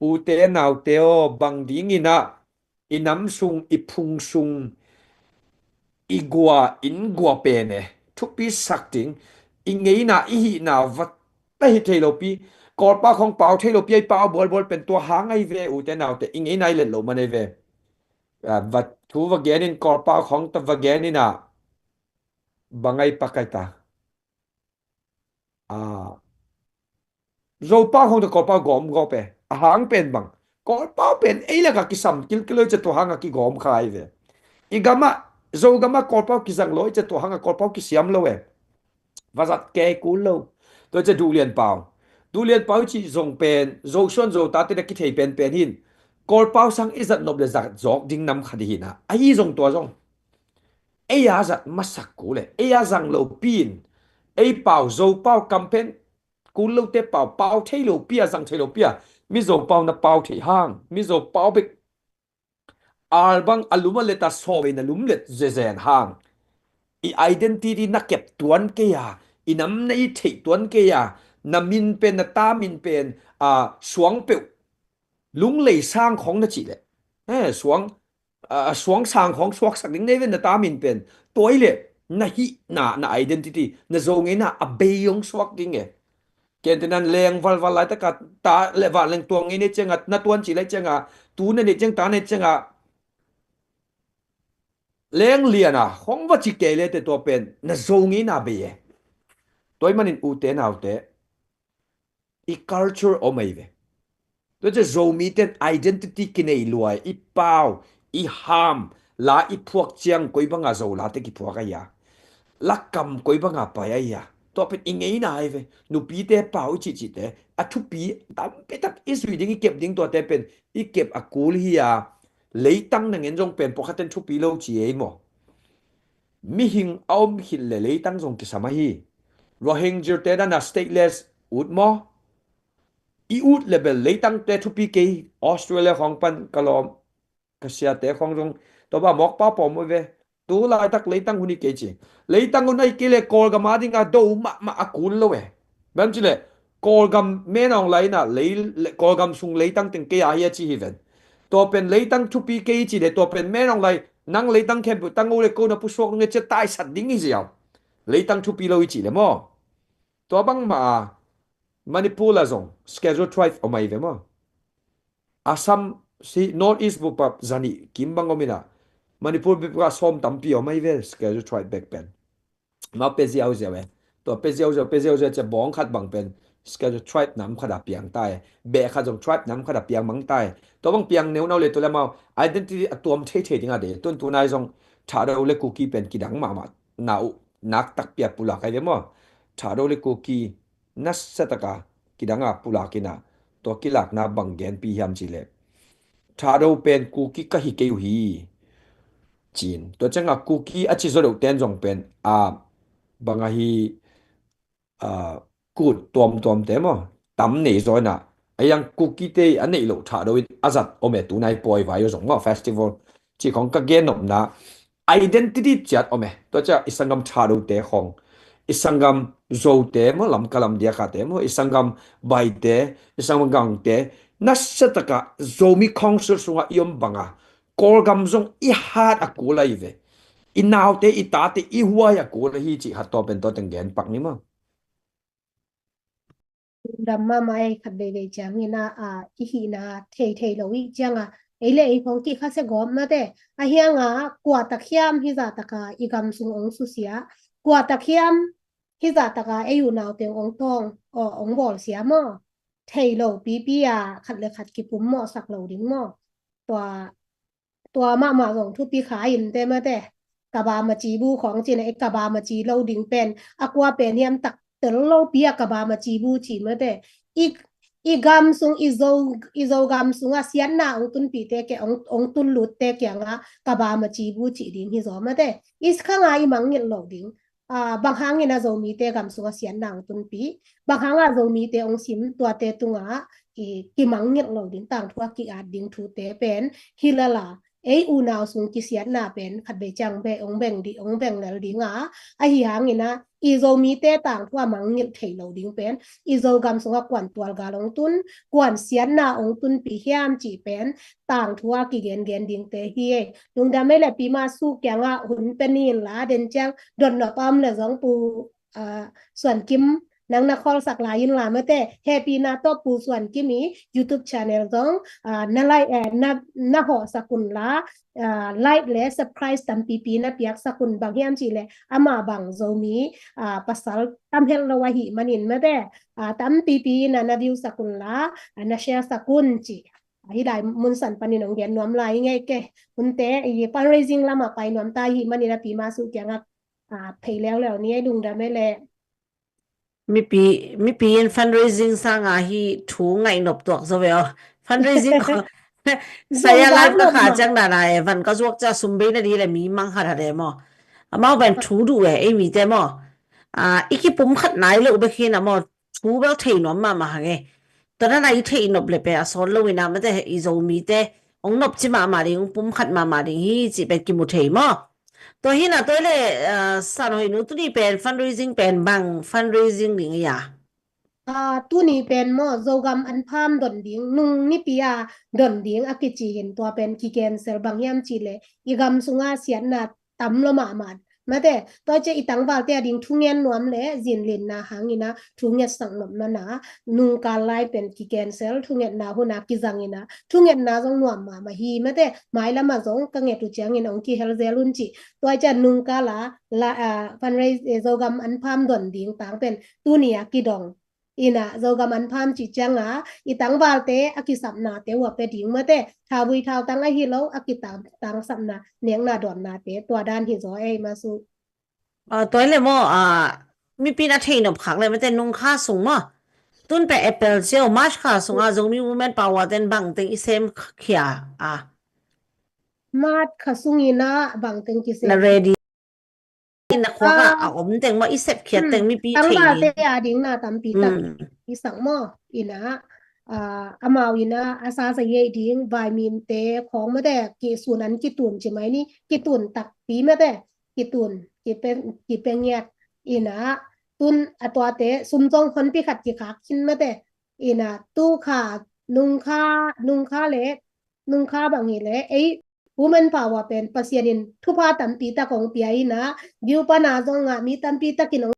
ute naute aw, bang dinginah i nam sung, i phung sung, i gua, inn gua pen e, thupi sak ding, i ngeina, i hihna va ta hi thei lopi, Kawlpau khawng pau thei lo pi a i pau bualbual pen tua hang ahi ve, ute naute, i ngeina i let loh man ahi ve. Ah, va, thu va gen in, Kawlpau khawng ta va gen in ah, bang a i pak ai ta. Ah, Zopau khawng ta Kawlpau gawm gawp e. A hang pen bang, Kawlpau pen ei lakah kisam kilkil lo i cia, tua hangah kigawm kha ahi ve. I gamah, Zogamah Kawlpau kizang lo i cia, tua hangah Kawlpau kisiam lo e. Va zat kei kul lo. Tua i cia Duhlianpau, Duhlianpau i cih zong pen Zosuan Zotate na kithei penpen hin, Kawlpau sang i zat nop le zat zawk ding nam khat hi na. Ahi zong tua zong ei a zat masak kul le, ei a zang lo pi in, ei pau, Zopau, kamphen kul lote pau, pau thei lo pi a, zang thei lo pi a, Mizo pau na pau thei hang, Mizo pau bek al bang a lum a let a sawm ei na lum let zezen hang, i identity na kep tuan kei a, i nam na i theih tuan kei a, na min pen, na ta min pen, a, suang peuh, Lunglei sang khawng na cih leh, eh, suang, a, suang sang khawng suaksak ding nei ven, na ta min pen. Tua i leh na hihna, na identity, na Zo ngeina a bei hong suak ding e. Ken te nan leng valval laitakah ta le vanleng tuang ngei nei ciangah, na tuan cih lai ciangah, tu na nei ciang, ta nei ciangah, leng lian a hong va ci kei le te, tua pen na Zo ngeina bei e. Tua i manin ute naute, i culture om ahi ve. Tua cia Zomite'n identity kinei luai, i pau, i ham, la i phuak ciang koi banga Zo late kiphuak ahi a, lakam koi banga pai ahi a. Tua pen i ngeina ahi ve. Nupite pau i cihcihte, a thupi tampi tak i zui ding, i kep ding, tuate pen i kep a kul hi a, leitang na ngen zong pen pawlkhatten thupi lo ci ei maw? Mihing a om khit le leitang zong kisam ahi. Rohingya te dan a stateless ut maw? I ut le bel leitangte thupi kei. Australia khawng pan ka lawm, ka siate khawng zong tua bang mawk pau pawm uh ve. Tu laitak leitang hun hi kei ci. Leitang hun ahi kei le Kawlgam a dinga do mahmah a kul lo e. Bang ci le Kawlgam menawng lai inah lei, le, Kawlgam sung leitang teng kei a hi a ci hi ven. Tua pen leitang thupi kei i ci le, tua pen menawng lai, nang leitang khempeuh tang o le ko na pusuak nge cia taisat ding i ziau. Leitang thupi lo i ci le maw? Tua bangmah a Manipur la zong Scheduled Tribe om ahi ve maw? Assam si North East bupa zanih kim bang om inah, Manipur bupa sawm tampi om ahi ve Scheduled Tribe bek pen. Mau pe ziauziau e. Tua pe ziauziau, pe ziauziau cia bawng khat bang pen Scheduled Tribe nam khat a piang ta e. Beh khat zong tribe nam khat a piang mang ta e. Tua bang piang neunau le tua le mau identity a tuam theithei dinga de. Tun tunai zong Thado le Kuki pen kidang mahmah na uh, nak takpi a pulak ahi ve maw? Thado le Kuki nasa taka kidang a pulak inah, tua kilakna bang genpi hiam ci le, Thado pen Kuki ka hi kei uh hi, ci-in. Tua cianga Kuki a ci zaw deuh ten zong pen a bang ahi, a, kut tuamtuamte maw, tam nei zaw inah, a yang Kukite a neih loh Thado in a zat om e, tunai pawi vai uh zong maw, festival ci khawng ka gen nopna, identity ciat om e. Tua cia i sanggam Thadote khawng, i sanggam Zote maw, Lamka lam diakate maw, i sanggam Baite, i sanggam Gangte, nasa taka Zomi Council sunga i om banga Kawlgam zong i hat a kul ahi ve. I naute, i tate, i huai a kul ahi cih khat tua pen tua teng gen pak ni maw? Dam mahmah ei, khat veivei ciangin a, a, i hihna thei thei lo i cianga, ei le ei khawng kih kha se gawp mate. A hianga kua tak hiam hizah taka i gam sung ong susia, kua tak hiam hizah taka ei unaute ong tawng, aw, ong bawlsia maw? Thei lo pipi a khat le khat kipum mawhsak lo ding maw? Tua tua mahmah zong thupi kha in te mate. Kaba maci bu khawng cin a, e, kaba maci lo ding pen a kua pen hiam, tak tel lo pi a kaba maci bu ci mate. I, i gam sung, i Zo, i Zo gam sung a siatna ong tunpi te kia, ong, ong tun lut te kianga kaba maci bu ci ding hi zaw mate. I khanga i mangngilh lo ding. A, bang hangin a Zomite gam sunga siatna ong tunpi, bang hanga Zomite ong sim, tuate tunga i kimangngilh lo ding, tangthu a ki-at ding thute pen hi lala, ei unau sung kisiatna pen khat vei ciang be ong beng di, ong beng lel dinga, ahi hangin a i Zomite tangthu a mangngilh thei lo ding pen i Zogam sunga kuan tualgal ong tun, kuan siatna ong tunpi hiam cih pen tangthu a kigengen dingte hi ei. Lungdam ei le pi ma su kianga hun pe ni in la, den ciang dotnop a om le zong Pu, ah, Suan Kim Nang na khawlsak lai in la mate, hehpihna tawh Pu Suan Kim i YouTube channel zong, ah, na like, eh, na, na hawhsak un la, ah, like le subscribe tampipi na piaksak un, bang hiam cih leh amah bang Zomi, ah, pasal tam het lo ahih manin mate, ah, tampipi in a na view sak un la, ah, na share sak un ci. Ah, hih lai mun san panin hong gen nuam lai ing ei ke. Hunte i fundraising lamah pai nuam ta ahih manin a Pi Ma Su kiangah, ah, phei leuleu ni ei, lungdam ei leh. Mipi, mipi in fundraising sanga hih thu ngaih nop tuak zaw ve aw. Fundraising ko. Saya live ka kha ciang dana e, van ka zuak cia sum bei na di le mi mang hat hat e maw. Amau pen thu duh e, ei mite maw. Ah, i kipum khat nai lo bek hi na maw, thu bel thei nuam mahmah hang e. Tua dana i theih nop le pen a sawt lo ina mate, i Zomite hong nopci mahmah ding, hong pum khat mahmah ding hi cih pen kimu thei maw. Tua hi na tua le, ah, San Hoih nu, tuni pen fundraising pen bang fundraising ding ia? Ah, tuni pen maw, Zogam Unfarm don ding, nung nipi a don ding a kici hin, tua pen ki cancel, bang hiam cih leh i gam sunga siatna tam lo mahmah. Mate, tua cia i tangvalte a ding thungen nuam le zinlinna hang ina thungetsak nop mana, nungkal lai pen ki cancel, thungetna huna kizang ina, thungetna zong nuam mahmah hi mate, mailam ah zong ka nget uh ciangin hong kihel zel un ci. Tua cia nungkal a la, ah, fundraise, eh, Zogam Unfarm don ding tang pen tuni a kidong. Ina Zogam Unfarm ci cianga i tangvalte a kisapnate uh a pia ding mate, thauvui thautang ahi lo, a kitang, tangsapna, nekna dawnnate, tua dan hi zaw ei, Ma Su. Ah, tua le maw, ah, mipi na thei nop khak le mate, nung kha sung maw. Tun pe April cio, March kha sunga Zomi Women Power ten bang teng i sem khia, ah. March kha sung ina bang teng kisem. Na ready. Na khuak ah a om teng maw, i sepkhiat teng mipi thei ding. Tangvalte a ding na tampi tak i sak maw. Ina, ah, amau ina a sa sa ye ding, vaimimte khawng mate, kisun an kitun ci mai ni, kitun takpi mate, kitun, kipe, kipe ngiat. Ina, tun a tuate sum zong honpi khat kikhak khin mate. Ina, tu kha, nung kha, nung kha le, nung kha bang hi le, ei, Women Power pen Pasian in thupha tampi tak hong pia ina, view pana zong a mi tampi takin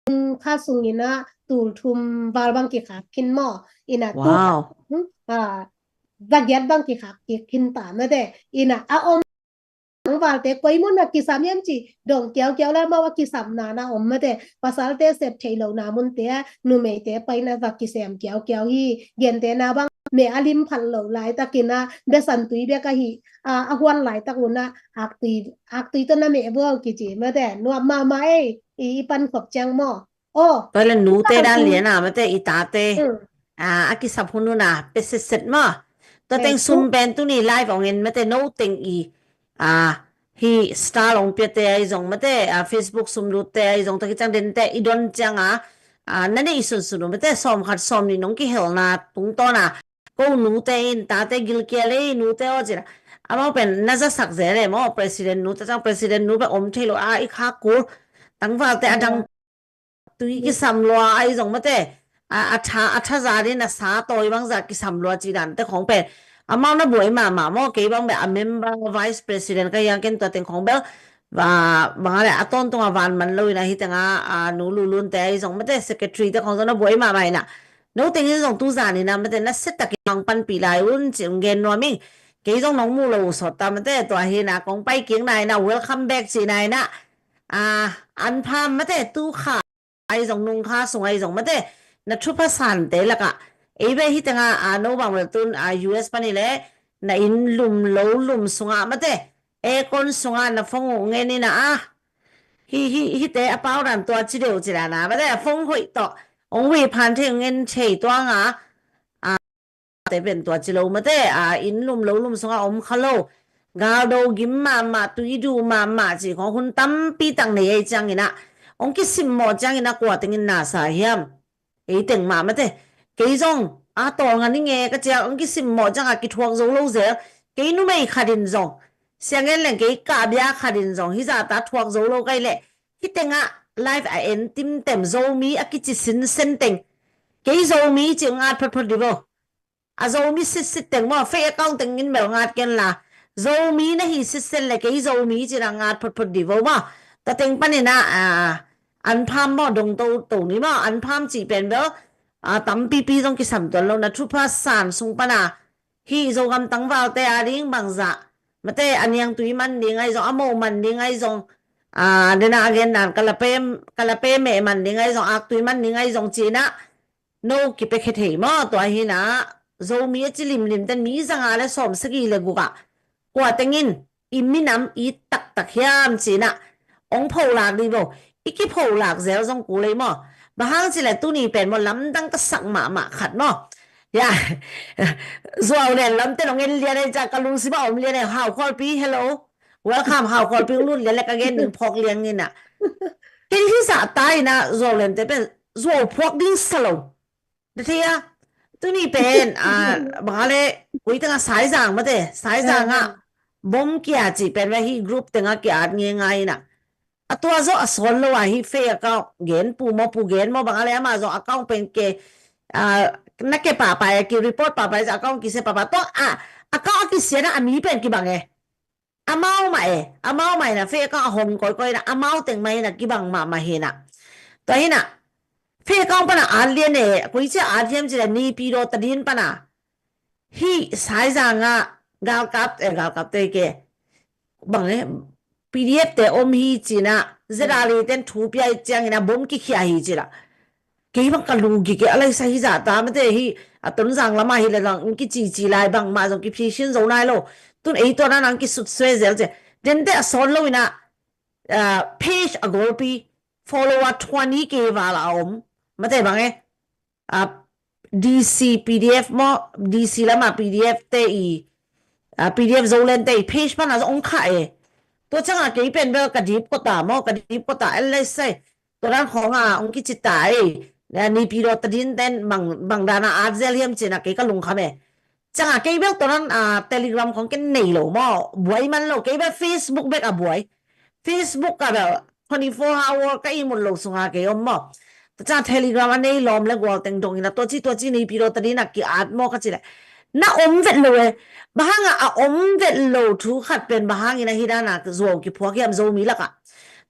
hong kha sung ina tul thum val bang kikhak khin maw. Ina tu kha, hmm, ah, zagiat bang kikhak kik khin ta mate. Ina a om tangvalte koi mun a kisam hiam ci dong kiaukiau la, amau a kisamna na om mate. Pasalte sep thei lo na munte a, numeite paina za kisem kiaukiau hi. Gente na bang meh a lim phat lo laitakin a, besan tui bek ahi, a, a huan laitak un a, aktui, aktui tawh na meh vuau kici mate. Nuam mahmah ei, i, i pan khop ciang maw. Oh, tua le nute dan lian a mate, i tate. Hmm. Ah, a kisap hun un a pe setset maw. Tua teng sum pen tuni live hong en mate, no teng i, ah, hi star hong piate ahi zong mate, ah, Facebook sum lutte ahi zong, tua kiciang dente i don cianga, ah, na neih sunsun uh mate, sawm khat sawm nih nong kihelna tungtawna, ko nute in tate gilkial ei nute aw cina. Amau pen na zasak zel e maw, president nute ciang, president nu pen om thei lo a, i kha kul, tangvalte a dang tui kisam lua ahi zong mate, a, a tha, a thaza din a sa tawi bangza kisam lua ci dante khawng pen amau na buai mahmah maw. Kei bang bel a member vice president ka hiang ken tua teng khawng bel, va, bang a le a tawntunga van man lo ina hi tenga, a, nu Lulunte ahi zong mate, secretary te khawng zong na buai mahmah ina. No teng in zong tu zan ina mate, na settakin hong panpih lai un ci hong gen nuam ing. Kei zong nong mu lo uh sawt ta mate, tua hi ina kong pai kik na ina, welcome back ci na ina. Ah, Unfarm mate, tu kha ahi zong, nung kha sung ahi zong mate, na thupha sante lakah, ei ve hi tenga, a, no bang bel tun, a, U S pan hi le, na inn lum lo lum sungah mate, aircon sungah na phone uh ngen ina a, hi, hi, hite a pau dan tua ci deuh ci dana mate, a phone hoih tawh hong hui phan thei, hong ngen thei tuanga, a, te pen tua ci lo mate, a, inn lum lo lum sungah om kha lo, galdo gim mahmah, tui duh mahmah ci khawng hun tampi tak nei ahi ciangin a, hong kisimmawh ciangin a kua tengin na sa hiam? Ei teng mah mate. Kei zong a tawlnga ning e ka ciang, hong kisimmawh ciangah kithuak zo lo zel. Kei numei khatin zong, siang en leng kei kahbia khatin zong hi zahta thuak zo lo kai leh, hi tengah live a en timtem Zomi a kici sinsen teng, kei Zomi ci ngat photphot di vo. A Zomi sitsit teng maw, fake account teng in bel ngat ken la, Zomi na hi sitset le kei Zomi cina ngat photphot di vo maw. Tateng panin ah, ah, anpham maw, dong toto ni maw, anpham cih pen bel, ah, tampipi zong kisam tuan lo na, thupha san sung pana hih Zogam tangvalte a ding bangzah, mate, a niangtui man ding ahi zong, a moh man ding ahi zong, ah, dena a gen dan, kalape, kalape meh man ding ahi zong, aktui man ding ahi zong cih na, no kipia khe thei maw? Tua hi na, Zomi a ci limlim ten mi zanga le sawm sagih le guk ah kua tengin i minam i taktak hiam cih na ong pholak dih bo. I kipholak zel zong kul ei maw? Bang hang cih le tuni pen maw, lamdang ka sak mahmah khat maw? Ya, Zuau Len lam ten ong en lian ei, ca ka lungsim a om lian ei. Hau Khualpi, hello. Welcome, Hau Khualpi lut lian le ka gen ding phawk liang in ah. Kei hi zah ta in ah, Zuau Len te pen zuau phuak ding sa lo. Na thei a, tuni pen, ah, bang a le, ui teng a Saizang mate, Saizang ah, bom kia cih pen ve hi group teng a ki-at ngeingai in ah. A tua zawh a sawn lo a hi fake account, Gen Pu maw, Pu Gen maw, bang a le ama zawh account pen ke, ah, na ke pahpah e, ki report pahpah e, account kisia pahpah. Tua a, account a kisia na a mi pen kibang e. Amau mah e, amau mah hi na, fake account a hong koikoi na, amau teng mah hi na, kibang mahmah hi na. Tua hi na, fake account pana at lian e, koi cia at hiam cih le Naypyidaw Tadin pana. Hih Saizang ah galkap, eh, galkap te ke. Bang e, P D F te om hi ci na, Z R A ten thu pia hi ciang hi na, bom kikhia hi ci la. Kei bang ka lu gige a lai sa hi zah ta mate hi, a Tonzang lama hi le zang, in kicici lai bangmah zong kiphisin zo nai lo. Tun ei tua na nang kisut sue zel ce. Dente a sawn lo in ah, ah, page a golpi, follower twenty K val a om. Mate bang e, ah, D C P D F maw, D C lama P D F te i, ah, P D F Zoland te i page pana zong ong kha e. Tua ciang a kei pen bel ka dip kota maw, ka dip kota el lai sai. Tua dan khawng a ong kici ta ei. Naypyidaw Tadin ten bang, bang dan a at zel hiam ci na kei ka lungkham e. Ciang a kei bel tua dan, ah, Telegram khawng ken nei lo maw. Buai man lo, kei bel Facebook bek a buai. Facebook ka bel twenty four hour ka ihmut lo sung a kei om maw. Tua ciang Telegram a nei lawm le gual teng dong in ah tua ci, tua ci Naypyidaw Tadin a ki-at maw ka ci le. Na om vet lo e. Bang hang a a om vet lo thu khat pen bang hang in ah hi dan a zuau kiphuak hiam Zomi lak ah.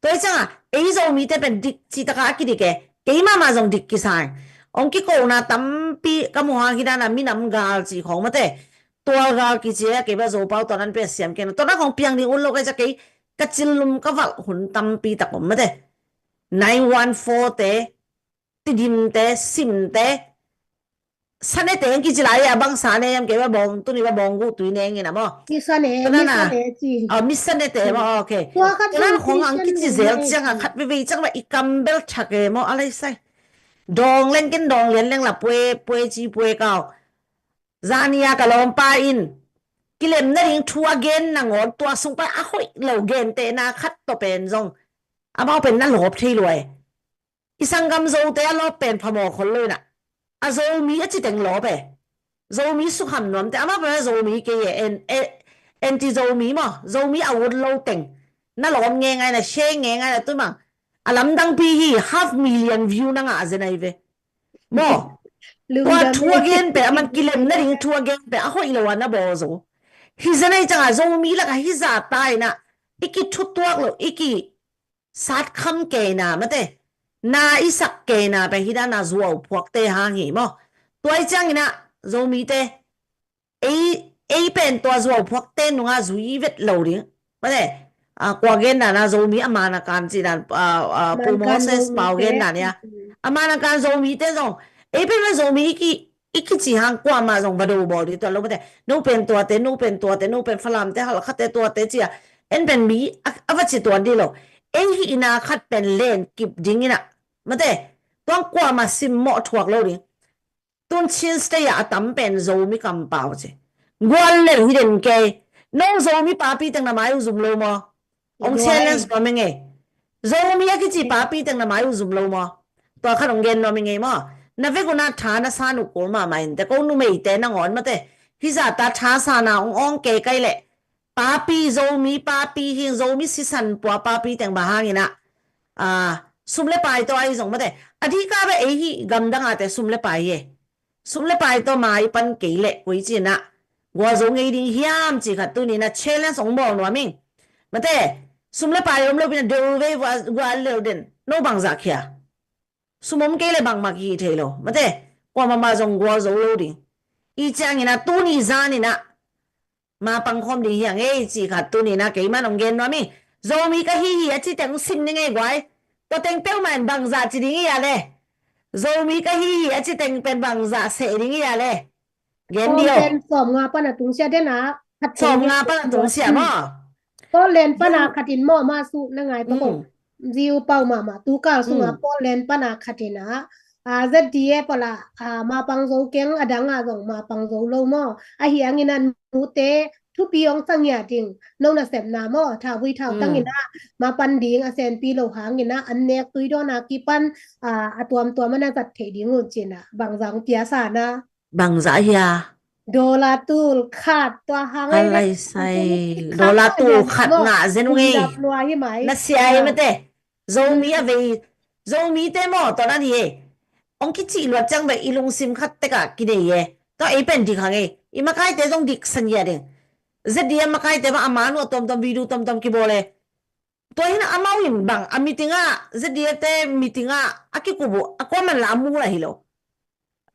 Tua hi ciang a, ei Zomi te pen dik cih tak a a kidik e. Kei mahmah zong dik kisai. Ong kikona tampi ka mu hang hi dan a minam gal cih khawng mate. Tual gal kici e, kei bel Zopau tua dan pen siam kei na. Tua dan khawng piang ding ut lo kei cia kei ka cillum ka valh hun tampi tak om mate. Nine one four te, Tidim te, Sim te, Sane te ang kici lai a bang Sane hiam kei bel Bawng, tuni bel Bawng Guh Tui neng in a maw. Mi Sane, tua dan mi a. Sane ci. Oh, mi Sane te maw, okay. Tua khat tua dan khawng ang kici zel ciang a khat veivei ciang bel i kam bel thak e maw, a lai sai. Dawng leng ken dawng lian leng la pue, pue ci pue kau. Zani a ka lawmpa in kilemna ding thu a gen nangawn tua sung pan a hoih lo gentehna khat tawh pen zong amau pen na lawp thei lua e. I sanggam Zote a lawp pen phamawh khol lo in a, a Zomi a ci teng lawp e. Zomi sukham nuam te amau pen a Zomi kei e, en, e, anti Zomi maw, Zomi a ut lo teng na lawm ngeingai na, share ngeingai na, tu mang a lamdang pi hi, half million view na ngah zen ahi ve. Maw, tua thu a gen pen, a man kilemna ding thu a gen pen a hoih lo a na bawl zo. Hi zen ahi ciang a Zomi lak a hi zah ta in a, i kithutuak lo, i kisat kham kei na mate, na i sak kei na pen hi dan a zuau phuak te hang hi maw. Tua hi ciang in a Zomi te ei, ei pen tua zuau phuak te nung a zui vet lo ding. Mate, a, kua gen dan a Zomi a man a kan ci dan, a, a, Pu Moses Pau gen dan ia. A man a kan Zomi te zong. Ei pen pen Zomi i ki, i kici hang kuamah zong va do bawl ding tua lo mate. No pen tuate, no pen tuate, no pen Falam te, Halkha te tuate ci a. En pen mi a, a va ci tuan ding lo. Ei hihna khat pen len kip ding in a. Mate, tuang kuamah simmawh thuak lo ding. Tun Chin State ah a tam pen Zomi kampau ci. Gual lel hi den kei. No Zomi papi teng na mai uh zum lo maw? Ong challenge nuam ing ei. Zomi a kici papi teng na mai uh zum lo maw? Tua khat ong gen nuam ing ei maw? Na vek un a tha na san uh kul mahmah in te, ko numeite nangawn mate. Hi zah ta tha san a ong awng kei kai leh. Papi, Zomi papi hing, Zomi sisan pua papi teng bang hang in a, a, sum le pai tawh ahi zong mate. A dika beh ei hih gamdang a te sum le pai hi e. Sum le pai tawh mai pan kei leh koi ci in a, gualzo ngei ding hiam ci khat tuni in a challenge ong bawl nuam ing. Mate, Sum le pai om lo pi na deu vei vua, vua lel den. No bang zah khia. Sum om kei le bangmah kihi thei lo. Mate, kuamah mah zong gual zo lo ding. I ciangin ah tuni zanin ah mapang khawm ding hi hang ei cih khat tuni-in ah keiman hong gen nuam hi. Zomi ka hi hi a ci teng hong sim ning ei guai. Tua teng peuhmah in bangzah ci ding hi a le. Zomi ka hi hi a ci teng pen bangzah seh ding hi a le. Gen dio. Sawm nga pan a tungsia den a khat sawm nga pan a tungsia maw? Portland pan a khat in maw, mah su na ngai pa ko. Ziu pau mahmah, tukal sunga Portland pan a khat in a, a, Z D F a la, a, mapang zo keng, a dang a zong mapang zo lo maw? Ahi hangin a nute thupi hong sangia ding, no nasepna maw, thauvui thautang in a mapan ding a senpi lo hangin a, an nek tui dawn a kipan, a, a tuamtuam a na zat theih ding un cin a, bangzah hong piasa na. Bangzah hia? Dollar tul khat tua hang ei. Alai sai. Dollar tul khat ngah zen ung ei. Na sia ei mate. Zomi a vei. Zomi te maw tua nan hi ei. Hong kicih luat ciang bek i lungsim khat tek ah kinei ei. Tua ei pen dik hang ei. I makaite zong dik sangia ding. Z D F makaite bang a man uh a tuamtuam video tuamtuam kibawl ei. Tua hi na amau in bang a meeting ah, Z D F te meeting ah a kikup uh a kuaman la a mu la hi lo.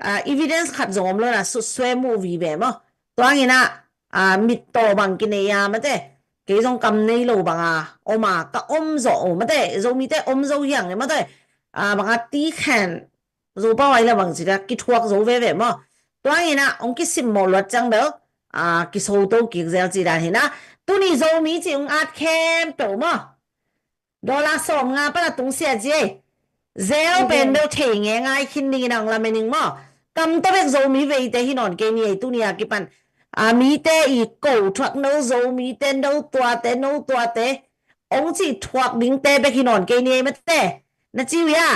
A, evidence khat zong om lo na, sutsue mu vive maw? Tua hangin ah, a, mittaw bang kinei a mate, kei zong kam nei lo bang a om a, ka om zawh uh mate, Zomite om zo hi hang le mate, a, bang a ti khen Zopau ai la bang ci dia kithuak zo veve maw? Tua hangin ah hong kisimmawh luat ciang bel, a, kisoto kik zel ci dan hi na. Tuni Zomi ci hong at khempeuh maw? Dollar sawm nga pan a tungsia ci ei. Zel pen bel thei nge ngai khin dingin hong lamen ing maw? Kam tawh bek Zomi veite hi nawn kei ni ei tuni a kipan. A, mite i ko thuak no Zomite no tuate no tuate. Hong ci thuak dingte bek hi nawn kei ni ei mate. Na ci uh ia?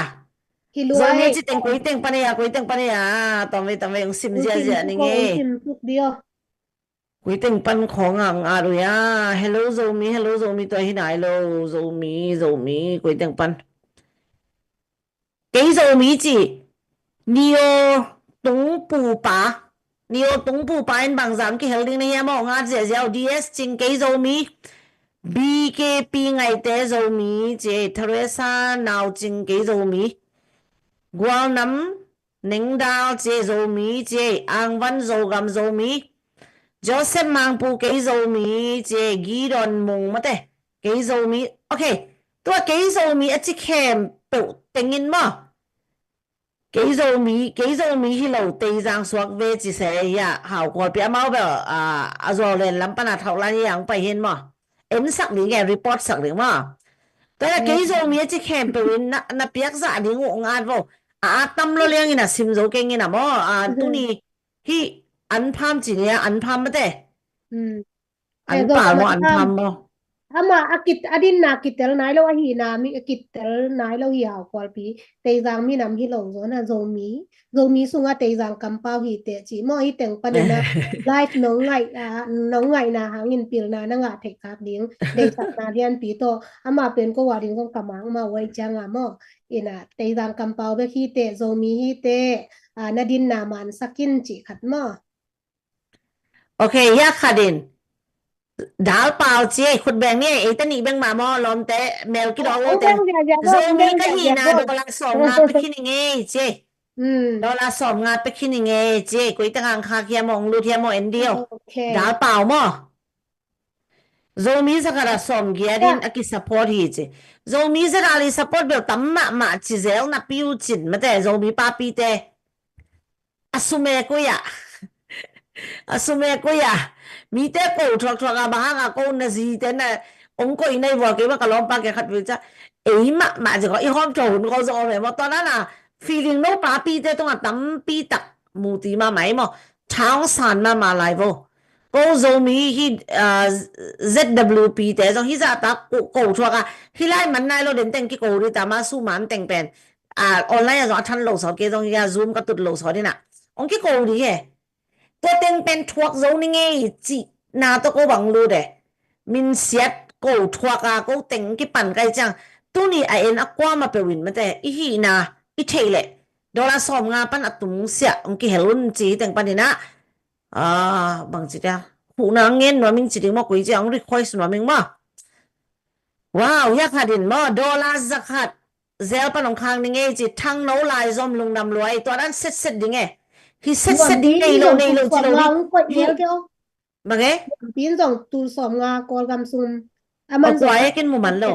Hi lua ei. Zomi ci teng koi teng pan ei a, koi teng pan ei a. Tawm vei, tawm vei, hong sim ziazia ning ei. Hong sim suk dio. Koi teng pan khawng a hong at uh ia. Hello Zomi, hello Zomi, tua hi nai lo. Zomi, Zomi, koi teng pan. Kei Zomi ci. Nio tung pupa. Nio tung pupa in bangzah hong kihel ding na hia maw? Ngat ziahziah uh. D S Cing kei Zomi. B K P Ngaite Zomi ci ei. Theresa Nau Cing kei Zomi. Gualnam Nengdal ci ei Zomi ci ei. Angvan Zogam Zomi. Joseph Mangpu kei Zomi ci ei. Gideon Mung mate. Kei Zomi. Ok. Tua kei Zomi a ci khempeuh tengin maw? Kei Zomi, kei Zomi hi lo Teizang suak ve ci se ia, Hau Kualpi amau bel, a, a zuau len lam pan a thauh lan ia hong pai hin maw? En sak ding e, report sak ding maw? Tua ia kei Zomi a ci khempeuh in na, na piak zah ding uh hong at vo. A, a tam lo liang in a sim zo keng in a maw? A, tuni hi an pham ci ni a, an pham mate. An pal maw, an pham maw? Ama a kit, a dinna kitel nai lo, a hihna mi a kitel nai lo hi Hau Kualpi. Teizang minam hi lo zaw na Zomi. Zomi sunga Teizang kampau hi teh ci maw hi teng panin a life nong ngaih, a, nong ngaihna hangin pilna na ngah theih khak ding. Deisakna lianpi tawh. Ama pen ko a ding zong kamang ma uai cianga maw. Ina Teizang kampau bek hi teh, Zomi hi teh, a, na dinna mansak in ci khat maw. Ok, ia khat in. Dal pau ci ei, khut beng ni ei, eite nih beng mah maw, lawmte mel kidawk lote. Zomi ka hihna dollar sawm nga pia khin ing ei ci ei. Dollar sawm nga pia khin ing ei ci ei, koi teng ang khak hia maw, hong lut hia maw, en dio. Dal pau maw? Zomi zakhat a sawm giat in a kisupport hi ci. Zomi zakhat a support bel tam mahmah ci zel na piu cin mate, Zomi papite. A sumek uh ia. A sumek uh ia. Mite ko thuak thuak a bang hang a ko na zite na ong ko i nei vua kei ma ka lawmpa kei khat vil ca. Ei mahmah ci ko i hawm thuak hun ko zong om e maw tua na na feeling no papite tungah tampi tak muti mahmah ei maw. Thang san mahmah lai vo. Ko Zomi hi, ah, Z W P te zong hi zah tak ko, ko thuak a. Hi lai man nai lo den teng kiko ri ta ma su man teng pen. Ah, online a zong a than lo sawt kei zong hi a Zoom ka tut lo sawt hi na. Ong kiko ri he. Tua teng pen thuak zo ni ngei cih na tawh ko bang lut e. Min siat ko thuak a ko teng kipan kai ciang. Tuni a en a kuama peuh in mate. I hihna, i theih leh. Dollar sawm nga pan a tung siah ong kihel un ci hi teng pan hi na. Ah, bang ci tia. Huhna ngen nuam ing ci ding maw, koi ci ang request nuam ing maw. Wow, hiah khat in maw, dollar zakhat zel pan hong khak ning ei ci, thangno lai zom lungdam lua ei, tua dan setset ding e. Hi setset ding, nei lo, nei lo ci lo ding. Bang e? Nuampi in zong tul sawm nga Kawlgam sum. A man zong kin mu man lo.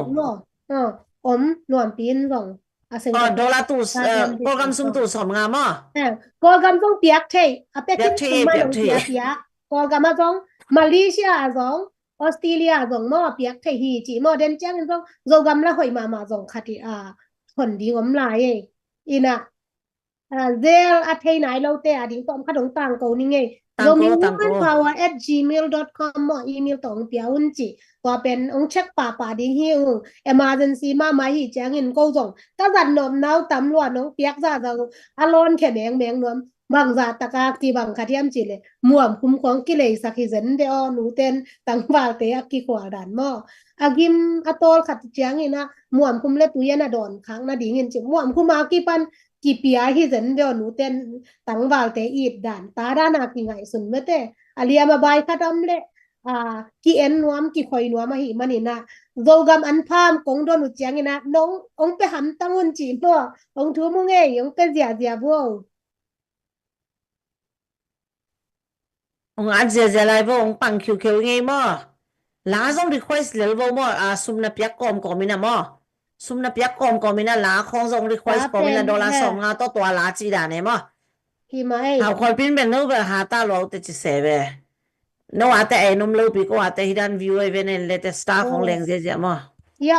Om nuampi in zong. A seng dollar tul, Kawlgam sum tul sawm nga maw? Kawlgam zong piak thei. A pek in sum man zong piak piak. Kawlgam a zong, Malaysia a zong, Australia zong maw, piak thei hi ci maw, den ciangin zong Zogam la hoih mahmah zong khat hi a, thon ding om lai ei. Ina, zel a thei nai lote a ding tawm khat hong tangko ning ei. Zomi Woman Power at gmail dot com maw, email tawh hong pia un ci. Tua pen hong check pahpah ding hi ung. Emergency mahmah hi ciangin ko zong ka zat nopnau tam lua nong piak zahzah uh a lawn khe mengmeng nuam. Bangzah taka kibang khat hiam cih leh muamkhum khawng kileisak hi zen ve aw, nuten tangvalte a kikhual dan maw? A gim a tawl khat ciangin ah muamkhum le tui a na dawn khak nadingin ci, muamkhum a kipan kipia hi zen ve aw, nuten tangvalte it dan, ta dan a kingaihsun mate. A liam a bai khat om leh ki-en nuam, kikhoi nuam ahih manin ah Zogam an pham kong don uh ciangin ah nong ong pe hamtang un ci maw? Ong thum ung ei, ong pe ziahziah vo. Ong at ziahziah lai vo, ong pang khiukheu ngei maw? La zong request lel vo maw? A, sum na piak kawmkawm in a maw? Sum na piak kawmkawm in a, la khawng zong request kawm in a, dollar sawm nga tawh tua la ci dan e maw? Hau Khawl Pi in bel no bel ha ta lua uh te ci se ve. No a te ei nom lo pi, ko a te hi dan view ei ve nen le te star khawng leng ziahziah maw?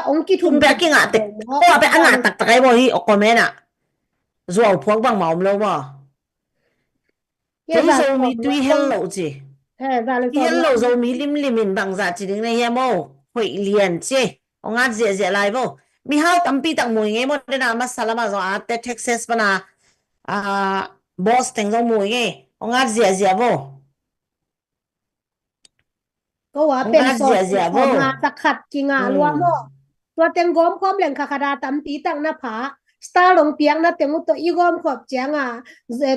Ong kithum bek kingah te. Ko a bek a ngah taktak ei maw hi, o comment ah. Zuau phuak bangmah om lo maw? Kei Zomi tui hel lo ci. Tui hel lo Zomi limlim in bangzah ci ding na hiam aw? Hoih lian ci. Ong at ziahziah lai vo. Mihau tampi tak mu i ngei maw, dena masa lama zong a te Texas pana, a, boss teng zong mu i ngei. Ong at ziahziah vo. Ko a pen sawm nga, zakhat kingah lua maw? Tua teng gawmkhawm leng kha khat a tampi tak na pha. Star long piakna teng uh tawh i gawmkhop ciang a,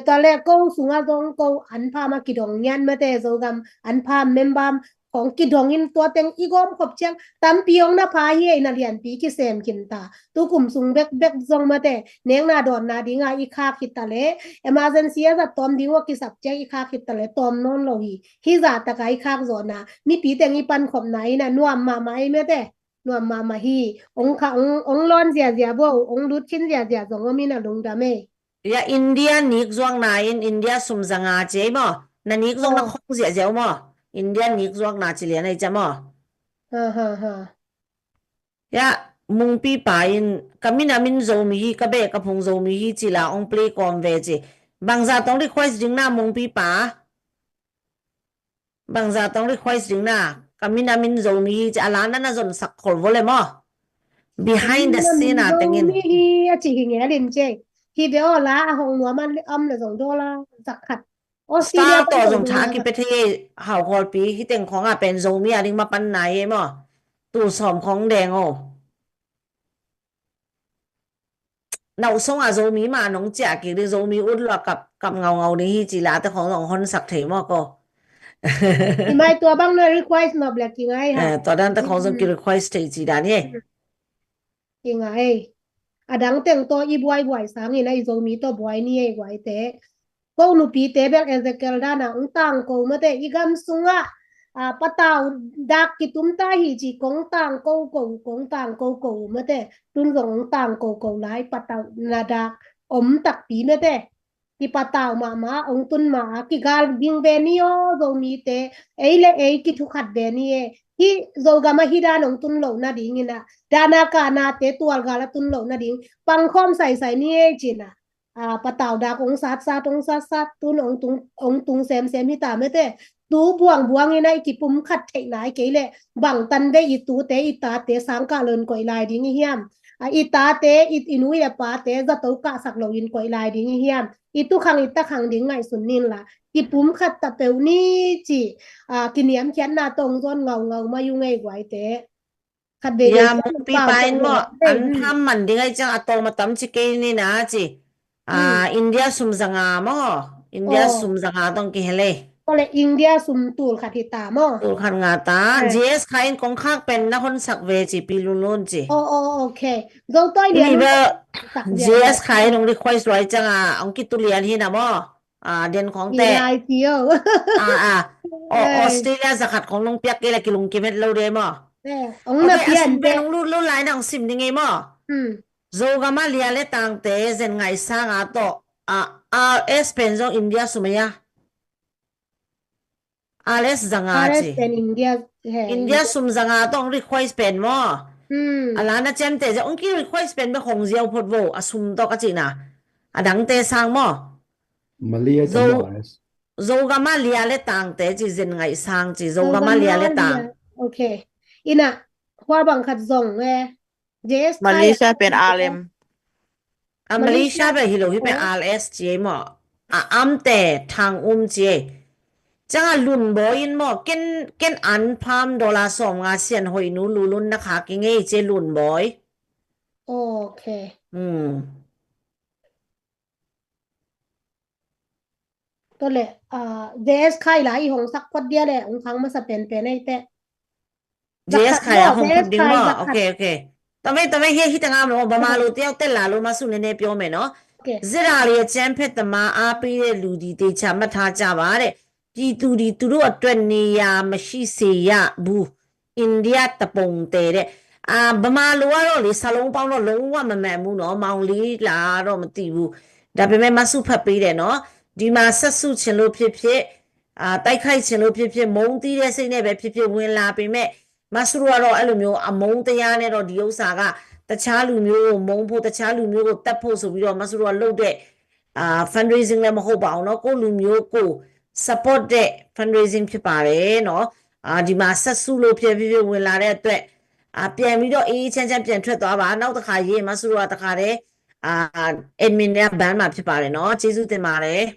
tua le ko sungah zong ko an pham a kidong ngian mate, Zogam an pham membam khawng kidong in tua teng i gawmkhop ciang tampi hong na pha hi ei, na lianpi kisem khin ta. Tukum sung bekbek zong mate, nekna dawnna dinga i khak hi ta le, emergency a zat tawm ding uh a kisap ciang i khak hi ta le tawm nawn lo hi. Hih zah taka i khak zawhna, mipi teng i pankhopna in a nuam mahmah ei mate. Nuam mahmah hi. Ong kha, ong, ong lawn ziahziah vo, ong lut khin ziahziah zong om in a lungdam ei. Ya, India nik zuakna in India sum zanga ci ei maw? Na nik zuakna khong ziahziah uh maw? India nik zuakna ci lian ei cia maw? Ya, Mungpi pa in, ka minam in Zomi hi, ka beh ka phung Zomi hi ci la ong play kawm ve ci. Bangzah tawh ong request ding na, Mungpi pa? Bangzah tawh ong request ding na, ka minam in Zomi hi ci a la na na zonsak khol vo le maw? Behind the scene a tengin. Zomi hi a ci hi ngel in ci. Hi ve aw, la a hong nuam a om le zong dollar zakhat. Star tawh zong tha a kipia thei ei, Hau Khawl Pi, hi teng khawng a pen Zomi a ding mapan nai ei maw? Tul sawm khawng deng aw. Nauh song a Zomi ma nong ciah kik ding, Zomi ut lua kap, kap ngaungau ding hi ci la te khawng zong honsak thei maw ko? I mai tua bang na request nop le kingai ha. Eh, tua dan te khawng zong ki request thei ci dan hi. Kingai. A dang teng tawh i buaibuai sangin a i Zomi tawh buai ni ei guai te. Ko nupite bel Ezekiel dana ong tangko mate, i gam sungah, a, patau dak kitum ta hi ci kong tangko ko, kong tangko ko mate. Tun zong ong tangko ko lai, patau na dak om takpi mate. Kipatau mahmah, ong tun mah a, kigal ging ve ni aw, Zomite, ei le ei kithukhat ve ni e. Hih Zogam a hih dan ong tun loh nadingin a, dana kanate tualgal a tun loh nading pangkhawm saisai ni e cin a. A, patau dak ong satsat, ong satsat, tun ong tung, ong tung semsem hi ta mate. Tu buangbuang in a i kipumkhat theihna i kei leh bangtan ve i tute, i tate, sangkah lo in koih lai ding i hiam? A, i tate, i, i nu i a pate zato kahsak lo in koih lai ding i hiam? I tukhang i takhang ding ngaihsun nin la, kipumkhat ta peuh ni ci. A, kiniamkhiatna tawh ong zawn ngaungau mai ung ei guaite. Khat vei vei ciang Mungpi pa in maw, an pham man ding ai ciang a tawm a tam ci kei ni na ci. A, India sum zanga maw? India sum zanga tawh kihel ei. Tua leh India sum tul khat hi ta maw? Tul khat ngah ta. Eh. G S Khai in kong khak pen na honsak ve ci, Pi Lunlun ci. Oh, oh, okay. Zo tawi lian. Uni bel sak lian. G S Khai in hong request luai ciang a, hong kitu lian hi na maw? Ah, den khong te. Lai ci o. Ah, ah. Oh, eh. Australia zakhat khong nong piak kei leh kilungkim het lo de maw? Eh, hong na pian te. Okay, a sum pen hong lut lo lai na hong sim ding ei maw? Hmm. Zogam a lia le tangte Zen Ngaih Sang a tawh, ah, R S pen zong India sum a hia? R S zanga ci. R S pen India, he, India sum zanga tawh hong request pen maw? Hmm. A la na ciamteh zia hong ki request pen bek hong ziau phot vo, a sum tawh ka cihna. A dangte sang maw? Malaysia Zo-, R S. Zogam a lia le tangte ci, Zen Ngaih Sang ci, Zogam a lia le tang. Zogam a lia. Okay. Ina, hua bang khat zong, eh, J S Malaysia pen R M. A Malaysia pen hi lo hi pen R S ci ei maw. A amte Thang Um ci ei. Ciang a Lun Bawi in maw, ken, ken an pham dollar sawm nga sian hoih nu Lu Lun na kha ki ngei ci ei Lun Bawi. Okay. Hmm. Tua leh, ah, J S Khai la i hong sak phot dia leh, hong khang masa penpen ei teh. J S Khai a hong phot ding maw. Okay, okay. Tawmvei, tawmvei, hia, hita ngam lo, bama lo tiau tel la lo, masu nene pio me no. Okay. Zira li a cian phet tama a pi le lu di te cha ma tha cha ba de. Di tu di tu du a tuan ni ya ma shi se ya bu. India tapong te de. Ah, bama lo a lo li sa long pang lo long wa ma me mu no, ma hong li la lo ma ti bu. Da pe me masu pha pi de no. Di ma sa su chen lo pie pie. အာ၊ တိုက်ခိုက်ချင်လို့ဖြစ်ဖြစ်၊ မုန်းတီးတဲ့စိတ်နဲ့ပဲဖြစ်ဖြစ် ဝင်လာပေမဲ့၊ မဆူတို့ကတော့ အဲ့လိုမျိုး အမုန်းတရားနဲ့တော့ ဒီဥစ္စာက တခြားလူမျိုးကို မုန်းဖို့၊ တခြားလူမျိုးကို သတ်ဖို့ဆိုပြီးတော့ မဆူတို့က လုပ်တဲ့၊ အာ၊ fundraising လည်း မဟုတ်ပါဘူးနော်။ ကိုယ့်လူမျိုးကို support တဲ့ fundraising ဖြစ်ပါတယ်နော်။ အာ၊ ဒီမှာ ဆက်စုလို့ဖြစ်ဖြစ် ဝင်လာတဲ့အတွက်၊ အာ၊ ပြန်ပြီးတော့ အေးအေးချမ်းချမ်း ပြန်ထွက်သွားပါ။ နောက်တစ်ခါ ရေး၊ မဆူတို့က တခါတည်း၊ အာ၊ admin တွေက ban မှာ ဖြစ်ပါတယ်နော်။ ကျေးဇူးတင်ပါတယ်။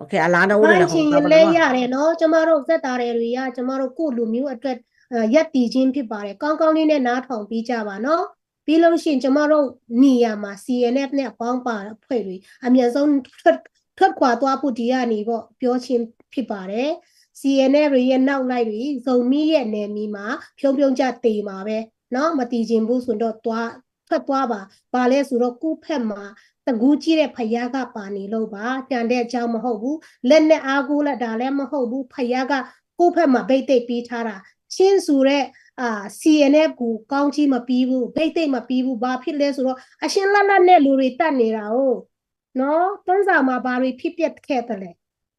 Okay, အလားတူ ဝိုင်းချင်ရင်လည်းရတယ်နော်။ ကျမတို့ သက်သာတယ်တွေက ကျမတို့ ကိုယ့်လူမျိုးအတွက်၊ အာ၊ ရပ်တည်ခြင်းဖြစ်ပါတယ်။ ကောင်းကောင်းလေးနဲ့ နားထောင်ပေးကြပါနော်။ ပြီးလို့ရှိရင် ကျမတို့နေရာမှာ C N F နဲ့ အပေါင်းပါအဖွဲ့တွေ အမြန်ဆုံးထွက်၊ ထွက်ခွာသွားဖို့ ဒီကနေပေါ့ ပြောခြင်းဖြစ်ပါတယ်။ C N F တွေရဲ့ နောက်လိုက်တွေ ဇိုမီးရဲ့နယ်မြေမှာ ဖြုံးဖြုံးကြသေမှာပဲနော်။ မတည်ချင်ဘူးဆိုတော့ သွား၊ ထွက်သွားပါ။ ဘာလဲဆိုတော့ ကိုယ့်ဘက်မှာ တကူးကြည့်တဲ့ ဘုရားက ပါနေလို့ပါ။ ကျန်တဲ့အကြောင်းမဟုတ်ဘူး။ လက်နက်အားကိုးလာတာလည်း မဟုတ်ဘူး။ ဘုရားက ကိုယ့်ဘက်မှာ ဘိတ်သိက်ပေးထားတာ။ ချင်းဆိုတဲ့၊ အာ၊ C N F ကို ကောင်းကြီးမပေးဘူး။ ဘိတ်သိက်မပေးဘူး။ ဘာဖြစ်လဲဆိုတော့ အရှင်းလတ်လတ်နဲ့ လူတွေသတ်နေတာကိုနော်။ တွန်းဇံမှာ ဘာတွေဖြစ်ပျက်ခဲ့သလဲ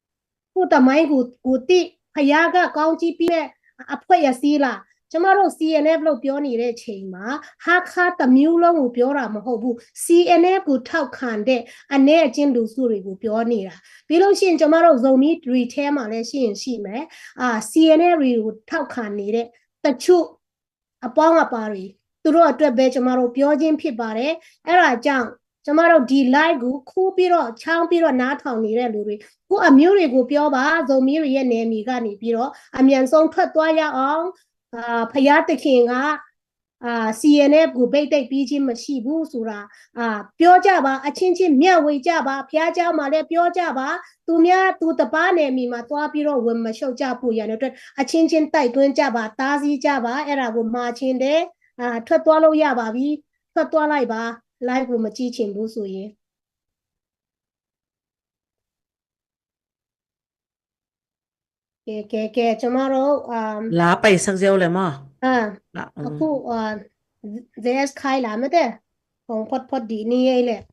။ ကိုယ့်သမိုင်းကို ကိုယ်သိ၊ ဘုရားက ကောင်းကြီးပေးတဲ့ အဖွဲ့အစည်းလား။ ကျမတို့ C N F လို့ ပြောနေတဲ့အချိန်မှာ ဟားခါးတစ်မျိုးလုံးကို ပြောတာမဟုတ်ဘူး။ C N F ကို ထောက်ခံတဲ့ အနည်းအကျဉ်းလူစုတွေကို ပြောနေတာ။ ပြီးလို့ရှိရင် ကျမတို့ ဇိုမီးတွေထဲမှာလည်း ရှိရင်ရှိမယ်။ အာ၊ C N F တွေကို ထောက်ခံနေတဲ့ တချို့ အပေါင်းအပါတွေ သူတို့အတွက်ပဲ ကျမတို့ ပြောခြင်းဖြစ်ပါတယ်။ အဲ့ဒါကြောင့် ကျမတို့ ဒီ live ကို ခူးပြီးတော့ ချောင်းပြီးတော့ နားထောင်နေတဲ့လူတွေ၊ ကိုယ့်အမျိုးတွေကို ပြောပါ။ ဇိုမီးတွေရဲ့ နယ်မြေကနေပြီးတော့ အမြန်ဆုံး ထွက်သွားရအောင်။ အာ၊ ဘုရားသခင်က၊ အာ၊ C N F ကို ဘိတ်သိက်ပေးခြင်း မရှိဘူးဆိုတာ၊ အာ၊ ပြောကြပါ။ အချင်းချင်း မျှဝေကြပါ။ ဘုရားကျောင်းမှာလည်း ပြောကြပါ။ သူများ၊ သူတစ်ပါးနယ်မြေမှာ သွားပြီးတော့ ဝင်မရှုပ်ကြဖို့ရန်အတွက် အချင်းချင်း တိုက်တွန်းကြပါ။ တားဆီးကြပါ။ အဲ့ဒါကို မှာချင်တယ်။ အာ၊ ထွက်သွားလို့ရပါပြီ။ ထွက်သွားလိုက်ပါ။ Live ကို မကြည့်ချင်ဘူးဆိုရင်။ ကဲ၊ ကဲ၊ ကဲ၊ ကျမတို့၊ အာ၊ လာပိုက်ဆက်ရုံးလေမ။ အာ၊ လာ၊ အခု၊ အာ၊ J S ခိုင်းလာမတဲ့။ ခုံဖတ်ဖတ်ဒီနေ့လေ။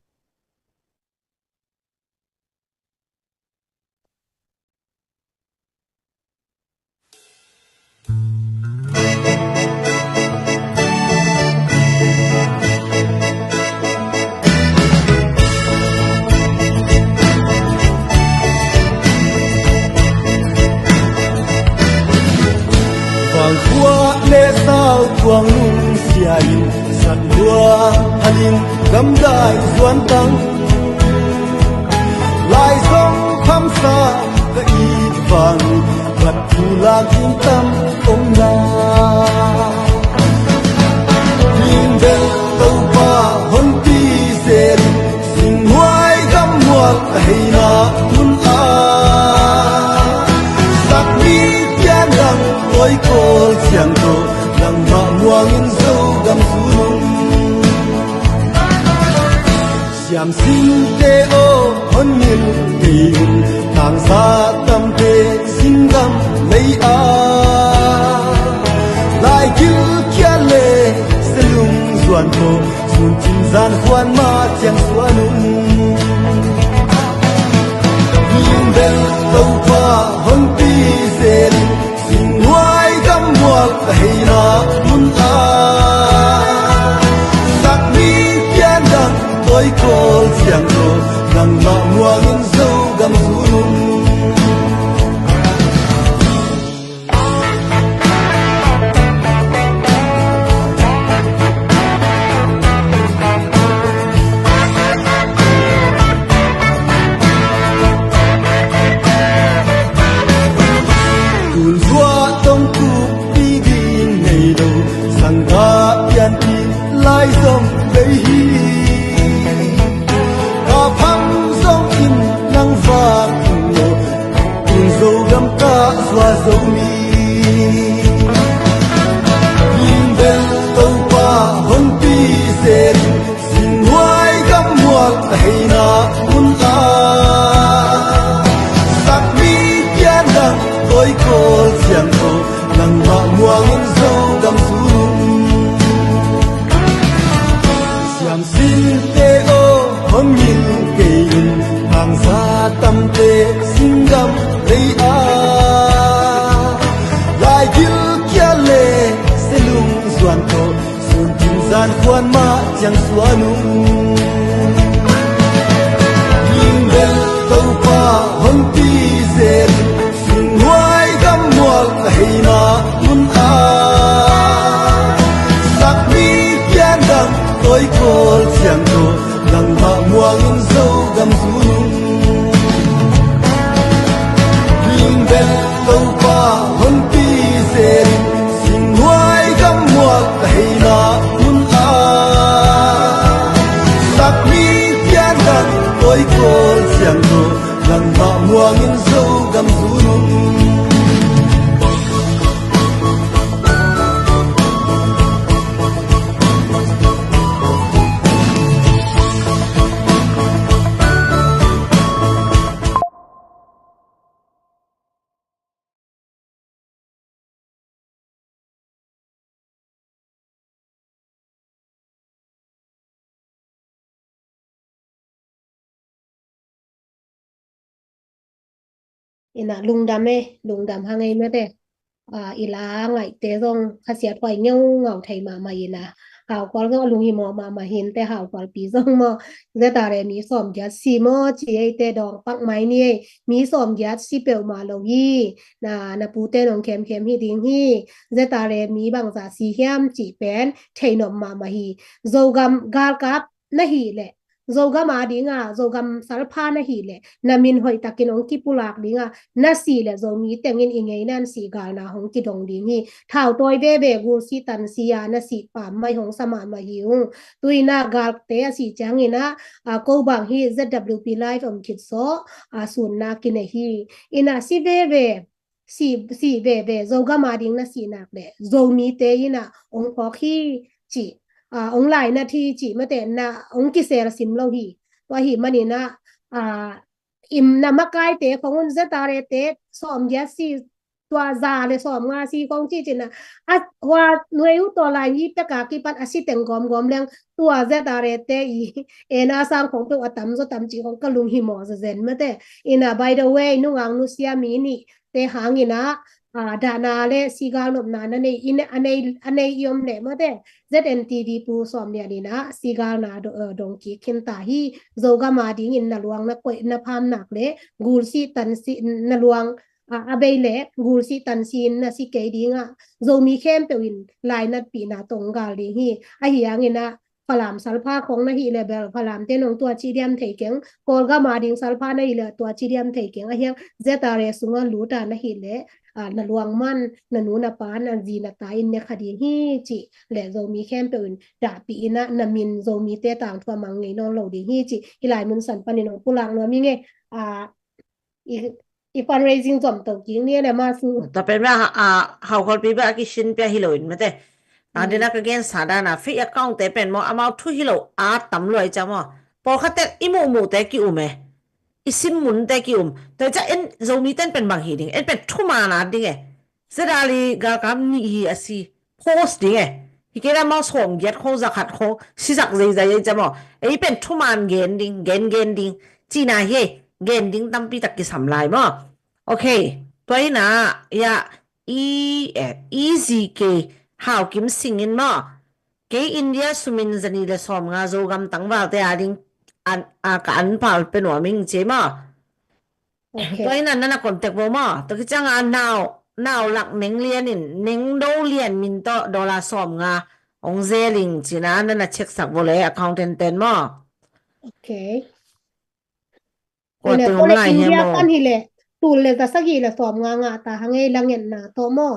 Vangkhua le sau tuang lungsia in, sat luang halin gamdai zuan tang. Lai zong khamsa ka it vang, vat thu lak in tam om na. Ling bel Topa hon pi zel, singhuai gam mual a heina mun a. Sinte aw, hong ngil kei un, tangsa tamte singgam lei-a. Lai gilkial le selung zuan tawh, sun cin zan khuan mah ciang suan un. Ning bel Topa hong pi zel in, singhuai gammual a heina mun ah, sakmi pian dang tawikawl ciang tawh, nangmah muang in Zogam zun un. Tulzuah tong kupi ding ngei lo, sangkah pianpih lai zong bei hi. Ka phang zong in nang vak in lo, tun Zogam ka zuah zo mi. Ning bel Topa hong pi zel in, singhuai gammual a heina mun ah, sakmi pian dang tawikawl ciang tawh, nangmah muang in Zogam zun un. Siamsinte aw, hong ngil kei un, hangsa tamte singgam lei-a. Lai gilkial le selung zuan tawh, sun cin zan khuan mah ciang suan un. Ning bel Topa hong pi zel in, singhuai gammual a heina mun ah, sakmi pian dang tawikawl ciang tawh, nangmah muang in Zogam zun un. Ning bel Topa hong pi zel in, singhuai gammual a heina mun ah, sakmi pian dang tawikawl ciang tawh, nangmah muang in Zogam zun un. Ina lungdam e, lungdam hang ei mate. A, i la ngaihte zong khasiat huai ngeungau thei mahmah ina. Haukual zong a lunghimawh mahmah hinte, Haukualpi zong maw. Zeta le mi sawmgiat si maw ci eite dawng pak mai ni ei. Mi sawmgiat si peuhmah lo hi. Na, na pute nong khemkhem hi ding hi. Zeta le mi bangzah si hiam cih pen theihnop mahmah hi. Zogam galkap na hih leh, Zogam a dinga, Zogam salpha na hih leh, na min hoihtakin hong kipulak dinga, na sih leh Zomi tengin i ngeina in sih galna hong kidong ding hi. Thautawi veve gulsi tansi a na sih pam mai hong sa mahmah hi ung. Tuina galte a sih ciangina, a, ko bang hi Z W P live om khit sawh, a, sunna kinei hi. Ina si veve, si, si veve, Zogam a ding na sih nak leh, Zomite ina hong phawk hi ci, a, hong lainat hi ci, mate na hong kisel sim lo hi. Tua hi manina, a, im na makaite khong un Z R A te sawmgiat si, tua za le sawmnga si khong ci cina. A, hua nuai uh tua lai hi peka kipan a si teng gawmgawm leng tua Z R A te i ena sang khong peuh a tamzaw tam ci khong ka lunghimawh zazen mate. Ina, by the way, nungang nusia mi nih te hangina, a, dahna le sigal nopna na nei, i ne-, a nei, a nei i om leh mate, Z N T V pu sawm lian ina sigalna do-, eh, dong kik khin ta hi. Zogam a dingin na luang na koih na pham nak le gulsi tansi na luang, a, a bei le gulsi tansi in na si kei dinga, Zomi khempeuh in lainatpihna tong gal ding hi. Ahi hangina Falam salpha khong na hih leh bel Falamte nong tua ci diam thei keng, Kawlgam a ding salpha na hih leh tua ci diam thei keng. Ahi hang Z R A sunga luta na hih leh, a, na luang man, na nu na pa, na zi na ta in ne kha ding hi ci leh Zomi khempeuh in dahpih ina na min Zomite tangthu a mang ngei nawn lo ding hi ci. Hih lai mun san panin hong pulak nuam hi ngei. A, i, i fundraising zom to kik ni le ma su. Ta pen ma, a, Haukualpi ba a kisin pia hi lo in mate. A, dina ka gensa dana fake account te pen maw, amau thu hi lo a tam luai ca maw. Pawlkhatte i muhmuhte ki-um e. I sim munte ki-um. Tua ciang en Zomite in pen bang hi ding. En pen thuman at ding e. Zedali galkap nih hi a si. Post ding e. Hi kei la maw sawm giat khong za khat khong. Sisak zeizai ei ca maw. Ei pen thuman gen ding. Gen gen ding. Cina hi e. Gen ding tampi tak kisam lai maw. Ok. Tua hi na. Ya. I, eh, E Z K Hau Kim Sing in maw. Kei India sumin zani le sawm nga Zogam tangvalte a ding an, a ka an pal pe nuam ing ci maw. Ok. Tua ina nana contact bo maw. Tua kicianga nau, nau lak neng lian in, neng do lian min tawh dollar sawm nga ong zeling cina nana check sak bo le accountant ten maw. Ok. Kua ina teng om lai hia India maw? Pan hi le tul le za sagih le sawm nga nga ta hangei la ngetna tawh maw.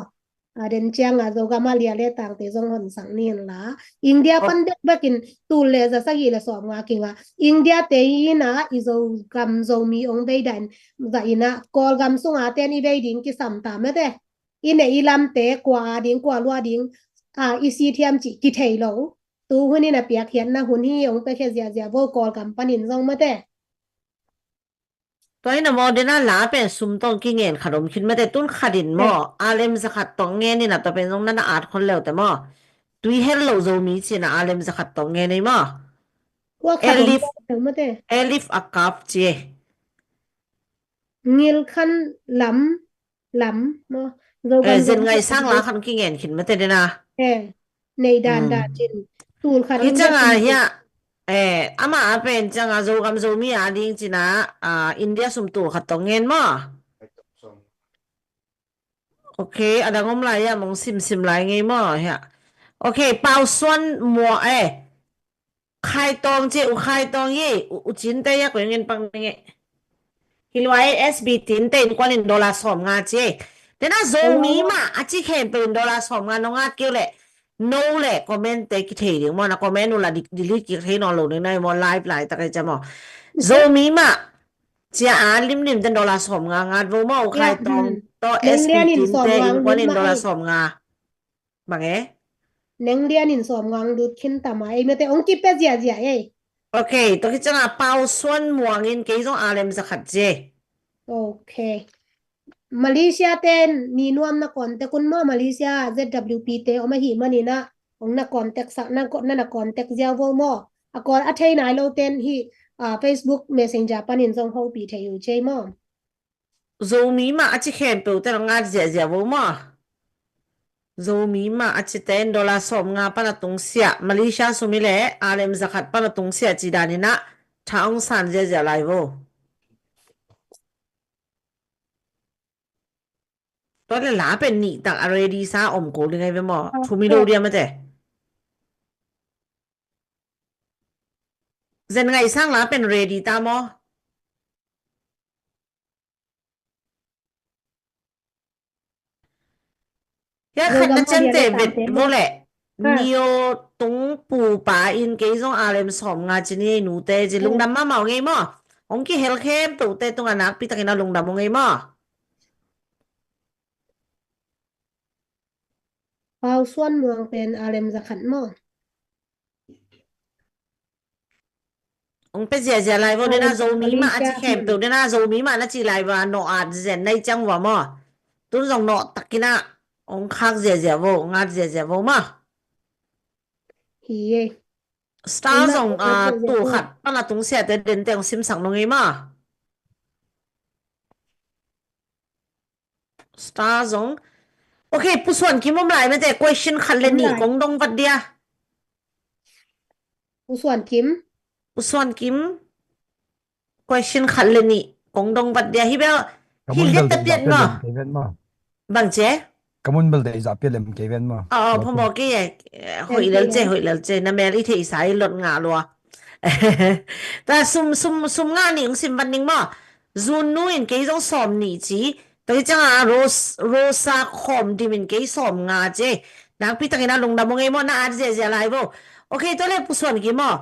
A den cianga Zogam a lia le tangte zong hon sang ni hen la. India pan bek bek in tul le za sagih le sawm nga kinga. India te ina i Zogam Zomi ong bei dan za ina Kawlgam sunga ten i bei ding kisam ta mete. I ne i lamte kua a ding kua lua ding a i si thiam ci kithei lo. Tu hun ina piak hiatna hun hi ong pe khia ziazia bo Kawlgam panin zong mete. Tua ina maw dena la pen sum tawng kingen khat om khin mete tun khat in maw alem za khat tawng ngen ina tua pen zong nana at khol leute maw. Tui hel lo Zomi cina alem za khat tawng ngen ei maw. Kua khat om Elif, khat lo mete. Elif a kap ci e. Ngil khan lam lam maw. Zogam zen ngai sang la khan kingen khin mete dena. Eh, nei dan dan cin. Tul khat hi canga hia. Eh, ama a pen canga Zogam Zomi a ding cina, ah, India sum tul khat tawng ngen maw. Ok, a dang om lai hia mong simsim lai ngei maw hia. Ok, Pau Suan Muang eh. Khai Tawng ci e, U Khai Tawng hi, U, U Cinte ya koi ngin pang nge. Hi lua e S B T in te in kuan in dollar sawm nga ci e. Tena Zomi mah a ci khempeuh in dollar sawm nga nong at keu le. No le comment te kithei ding maw na comment uh la delete kithei nawn lo ding na maw live lai tak ai ca maw. Zomi mah cia a limlim ten dollar sawm nga ngat vo maw U Khai Tawng tawh S B T in te in kuan in dollar sawm nga. Bang e? Neng lian in sawm ngang lut khin tama ei mete ong kipe ziazia ei. Ok, tua kicanga Pau Suan Muang in kei zong alem za khat zie. Ok. Malaysia ten ni nuam na contact un maw Malaysia Z W P te om ahi manina ong na contact sak na na contact ziau vo maw. A call a thei nai lo ten hi, ah, Facebook Messenger panin zong hopi thei uh zie maw. Zomi mah a ci khempeuh te ngat ziahziah vo maw. Zomi mah a ci ten dollar sawm nga pan a tungsiah Malaysia sum i le alem zakhat pan a tungsiah ci danin ah tha ong san ziahziah lai vo. Tua le la pen nih tak a ready sa om ko ding ai ve maw. Thum i lo dia mate. Zen ngaih sang la pen ready ta maw. Hia khat na ciamteh vet vo le. Nio tung pupa in kei zong alem sawm nga ci ni ei nute ci lungdam mahmah ong ei maw. Ong kihel khempeuhte tungah nakpi takin a lungdam ong ei maw. Pau Suan Muang pen alem zakhat maw. Ong pe ziahziah lai vo dena Zomi mah a ci khempeuh dena Zomi mah na ci lai va no at zen nai ciang va maw. Tun zong no takin ah ong khak ziahziah vo ngat ziahziah vo maw. Hi e. Star zong a tu khat pan a tungsiahte dente ong simsak nong ei maw. Star zong. Ok, Pu Suan Kim om lai mate question khat le nih kong dong vat dia. Pu Suan Kim. Pu Suan Kim. Question khat le nih kong dong vat dia. Hi bel hi liat ta piat maw. Bang ce? Ka mun bel dei zah pia lem kei ven maw. Aw, phamawh kei e. Hoih lel ce, hoih lel ce. Na mel i theihsa i lot ngah lua. Ta sum, sum, sum ngah nih ong sim vat ning maw. Zun nu in kei zong sawm nih ci. Tua hi cianga Rose, Rosa Khawm Dim in kei sawm nga ci. Nakpi takin a lungdam ong ei maw na at ziahziah lai vo. Ok, tua le Pu Suan Kim maw.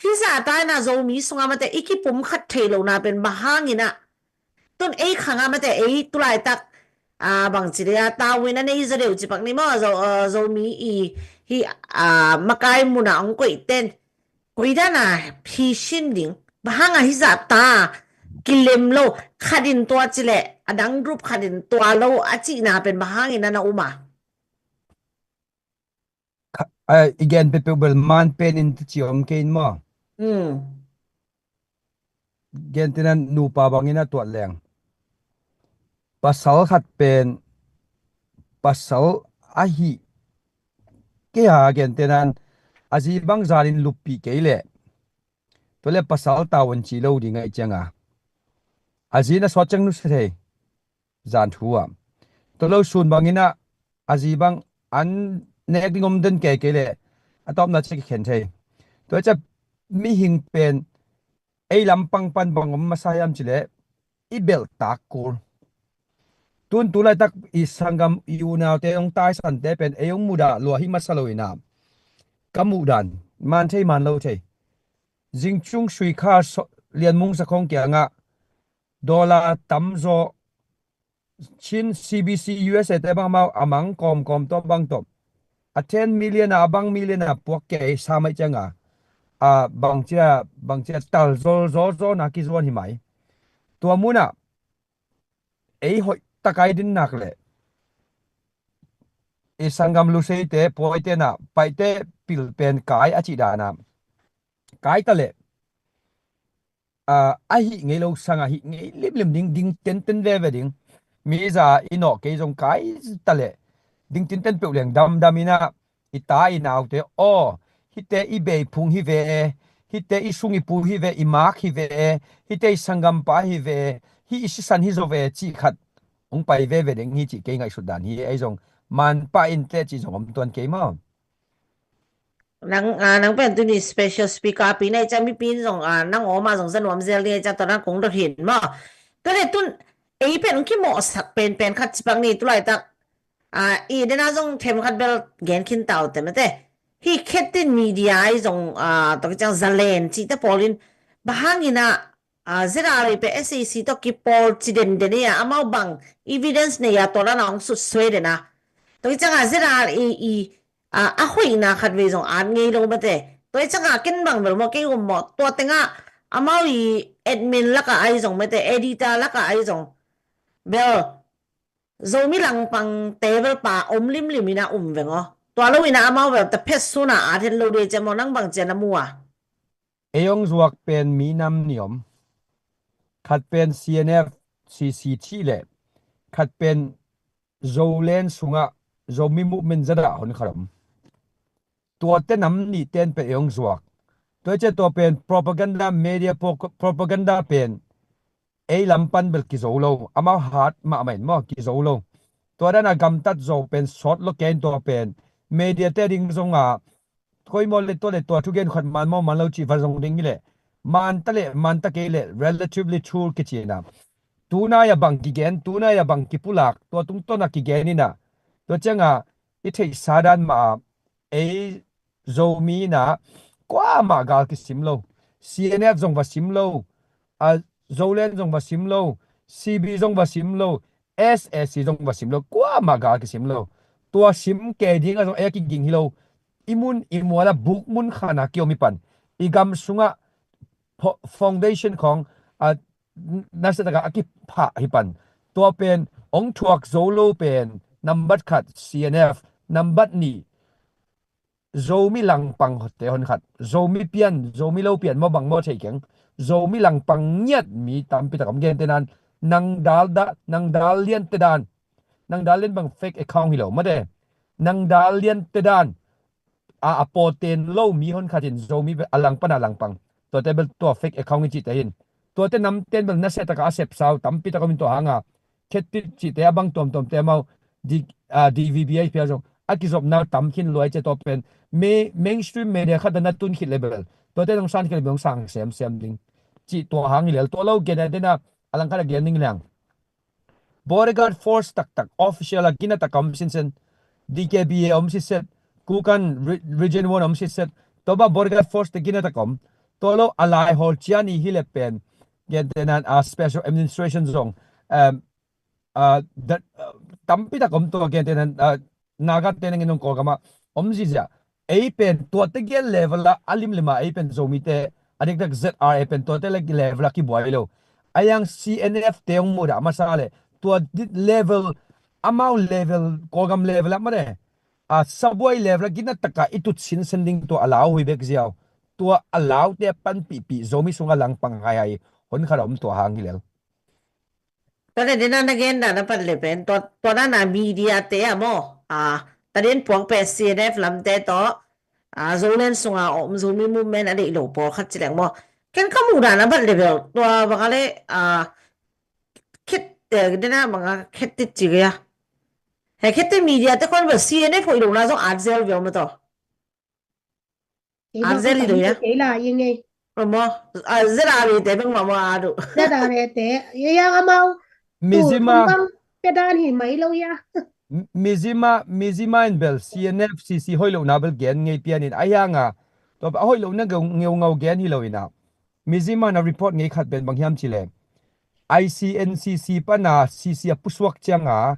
Hi zah ta ina Zomi sunga mate i kipum khat thei lo na pen bang hangin ah. Tun ei khang a mate ei tulaitak a bangci dia tawin a nei zaw deuh cipak ni maw Zomi i hi a makai muna ong koih ten. Koi dan a hi sin ding, bang hang a hizah ta kilem lo, khat in tua ci leh a dang group khat in tua lo a cihna pen bang hangin a na um a? Kha-, a, i gen peuhpeuh bel man pen in ci om kei in maw? Hmm. Gentehna nupa bangin a tuat leng, pasal khat pen pasal ahi kei a, gentehna a zi bang zanin luppih kei leh, tua leh pasal tavuan ci lo ding ahih cianga, a zi na sawt ciang nusia thei, zan thu ah. Tua lo sun bangin a, a zi bang an nek ding om den kei kei leh a tawpna ciang kikhen thei. Tua ciang mihing pen ei lampang pan bang om masa hiam ci leh, i belhtak kul. Tun tu laitak i sanggam, i unaute, hong taisante pen ei hong mudah lua hi masa lo in a, ka muh dan, man thei man lo thei. Zingcung sui kha so-, Lian Mung Za Khong kiangah dollar tamzaw Chin C B C U S A te bang amau a mang kawmkawm tawh bang tawh, a ten million a, a bang million a puak kei sam ahih cianga, a bangcia, bangcia tal zol zol zol na kizuan hi mai. Tua munah ei hoih takai din nak leh, i sanggam Luseite, Pawite na, Paite pil pen kai a cih dana kai ta leh, a, a hih ngei lo sanga hih ngei limlim ding, ding tenten veve ding. Mi za i nawh kei zong kai ta leh ding tenten peuh leng damdam in a, i ta i naute, aw, hihte i beiphung hi ve e, hihte i sung i pu hi ve, i mak hi ve e, hihte i sanggampa hi ve e, hih i sisan hi zaw ve cih khat hong pai veve ding hi cih kei ngaihsut dan hi. Ei zong manpah in teh cih zong om tuan kei maw? Nang, ah, nang pen tuni special speaker pi na i ciang mipi in zong, ah, nang om a zong za nuam zel ni i ciang tua nang kong dot hin maw? Tua leh tun ei pen hong kimawhsak penpen khat ci pak ni, tu laitak, ah, i dena zong them khat bel gen khin ta uh te mate. Hih Khetin media i zong, ah, tua kiciang zalen cihte pawl in bang hangin a, ah, Z R A pen S A C tawh kipawl ci denden i a, amau bang evidence nei a tua dana hong sutsuai den a. Tua kiciang a Z R A i, ah, a hoihna khat vei zong at ngei lo mate. Tua i ciang a ken bang bel maw, kei um maw, tua tengah amau i admin lakah ai zong mate, editor lakah ai zong bel Zomi langpang te bel pa om limlim in a um veng aw. Tua lo in a amau bel ta phet suna at het lo dei ciang maw, nang bang ciang na mu a? Ei hong zuak pen mi nam nih om. Khat pen C N F, C C T leh khat pen Zoland sungah Zomi movement zadah hon khat om. Tuate nam nih ten pen ei hong zuak. Tua i ciang tua pen propaganda, media pro-, propaganda pen ei lam pan bel kizo lo, amau hat mahmah in maw, kizo lo. Tua dana gamtat zo pen sawt lo kei in tua pen media te ding zonga koi maw le tua le tua thugen khat man maw man lo cih va zong ding hi leh, man ta leh man ta kei leh relatively true kici in a, tunai a bang kigen, tunai a bang kipulak, tua tungtawn a kigen in a, tua cianga i theihsa dan mah a, ei Zomi in a kuamah gal kisim lo. C N F zong va sim lo, a, Zoland zong va sim lo, C B zong va sim lo, S A C zong va sim lo, kuamah gal kisim lo. Tua sim kei ding a zong ei a kiging hi lo. I mun i mual a buk mun khan a kiom hi pan. I gam sungah fo-, foundation khawng, a, n-, nasia takah a kiphah hi pan. Tua pen hong thuak zo lo pen nambat khat C N F, nambat nih Zomi langpang hotte hon khat, Zomi pian, Zomi lo pian maw bang maw thei keng, Zomi langpang ngiat mi tampi tak om. Gentehna, nang dal da, nang dal liante dan, nang dal lian bang fake account hi lo mate, nang dal liante dan a, a pawten lo mi hon khat in Zomi a langpang a langpang, tuate bel tua fake account i cihte hin, tuate namten bel nasia takah a sepsa uh tampi tak om in tua hanga Khetit cihte a bang tuamtuamte amau D-, ah, D V B a i pia zong a kizopna uh tam khin lua i cia tua pen me-, mainstream media khat a na tun khit le bel tuate nong san khit le bel nong sang semsem ding cih tua hang hi lel. Tua lo gen a dena a langkhat a gen ding liang. Bodyguard force taktak, official a gina tak a om sinsen, D K B A om sinset, Kukan re-, Region One om sinset, tua bang bodyguard force te gina tak a om. Tua lo a laihawl cian i hi le pen, gentehna, a, special administration zong, um, a, da-, a, tampi tak om tua gentehna, a, Naga te nangin nong Kawlgam ah om zizia. Ei pen tuate gen level ah a limlim ah ei pen Zomite a diktak Z R A pen tuate level ah kibuai lo. Aiang C N F te hong mudah masa le tua level, amau level, Kawlgam level ah mane, a sabuai level ah gina taka i tut sinsen ding tua a lau hui bek ziau. Tua a laute a panpihpih Zomi sungah langpang haihai hon khat a om tua hang hi lel. Tua le dena na gen dan a pat le pen tua, tua dan a media te a maw, a, tadin puak pen C N F lamte tawh, a, Zoland sunga om Zomi movement a deih lo pawlkhat ci leng maw. Ken ka muh dan a pat le bel tua bang a le, a, khet, eh, dena bang a khet tit ci gaya. He khet te media te kon bel C N F hoih lo na zong at zel bel maw tawh. Kei bang Angel ka i lo ya. Kei la i ngei. Amo, ah, Z R A te bang mama adu. Z R A te, ya yang amau. Mizima. Tu, tu bang pedan hi mai lo ya. M-, Mizima, Mizima in bel C N F C C hoih lo na bel gen ngei pian in a yang a. Tua a hoih lo na ngeu, ngeu ngau gen hi lo in a. Mizima na report ngei khat pen bang hiam ci le. I C N C C pana C C a pusuak cianga,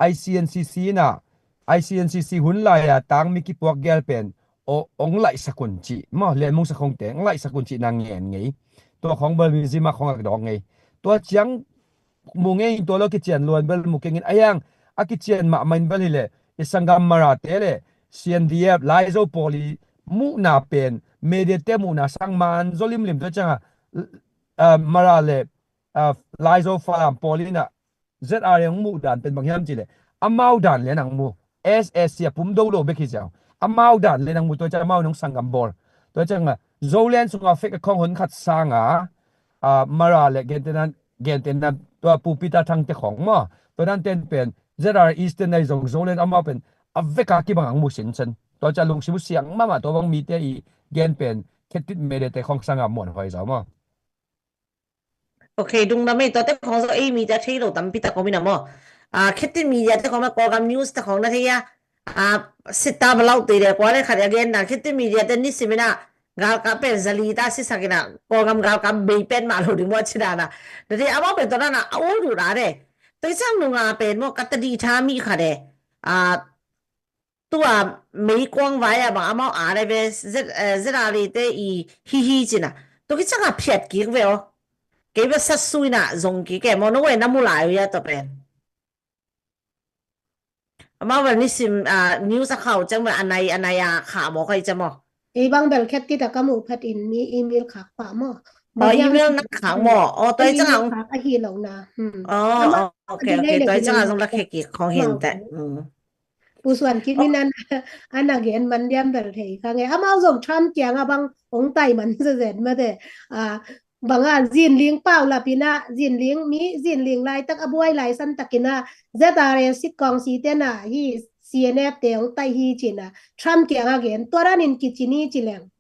I C N C C na, I C N C C hun lai a tangmi kipuak gel pen, o, ong laihsak un ci, maw, Lian Mung Sak Khong te, ong laihsak un ci na ngen ngei. Tua khong bel Mizima khong a dawng ngei. Tua ciang mu ngei in tua lo kician luan bel mu kengin a hiang, a kician mahmah in bel hi le, i sanggam Mara te le, C N D F, Laizo pawl i muhna pen, media te muhna sang man zo limlim tua cianga, ah, Mara le, ah, Laizo Falam pawl in a Z R A hong muh dan pen bang hiam ci le. Amau dan le nang mu. S S C a pum do lo bek hi ziau. Amau dan le nang mu tua ciang amau nong sanggam bawl. Tua cianga Zoland sunga fek a khong hon khat sanga, ah, Mara le gentena, gentena tua Pu Peter Thang te khong maw. Tua dan ten pen Z R A Eastern nai zong Zoland amau pen a veka kibang ang mu sinsen. Tua ciang lungsim uh siang mahmah tua bang mite i gen pen khetit media te khong sanga muan huai zau maw. Ok, dung na mei tua te khong zo ei mi te thei lo tampi tak om in a maw. Ah, khetit media te khong ma Kawlgam news te khong na thei a. Ah, sita balau tui le kua le khat a gen na khetit media te nisim in a galkap pen zali ta sisak in a Kawlgam galkap bei pen mah lo ding maw ci dan a. Na thei amau pen tua dan a a u du da de. Tua i sang nunga pen maw ka ta di tha mi khat de. Ah, tua meikuang vai a bang amau a le ve Z, eh, Z R A te i hi hi cina. Tua kicianga phiat kik ve aw. Kei ve sat sui na zong kik e maw no ve na mu lai uh ia tua pen. Amau ve nisim, ah, news a khau ciang ve a nai, a nai a kha maw kai ciang maw. Ei bang bel khet tit a ka muh phat in mi email khak pah maw. Aw, email na khak maw. Aw, tua i ciang ang khak a hi lo na. Hmm. Aw, aw, ok, ok, tua i ciang a zong la khe kik khong hin te. Hmm. Pu Suan Kim in an, an a gen man diam bel thei kha nge. Amau zong Trump kianga bang ong tai man zezen mate. Ah, banga zinling pau lapina, zinling mi, zinling laitak a buai lai san takina, Z R A sitkawng si tena hi C N F te ong tai hi cina, Trump kianga gen, tua danin kici ni ci leng.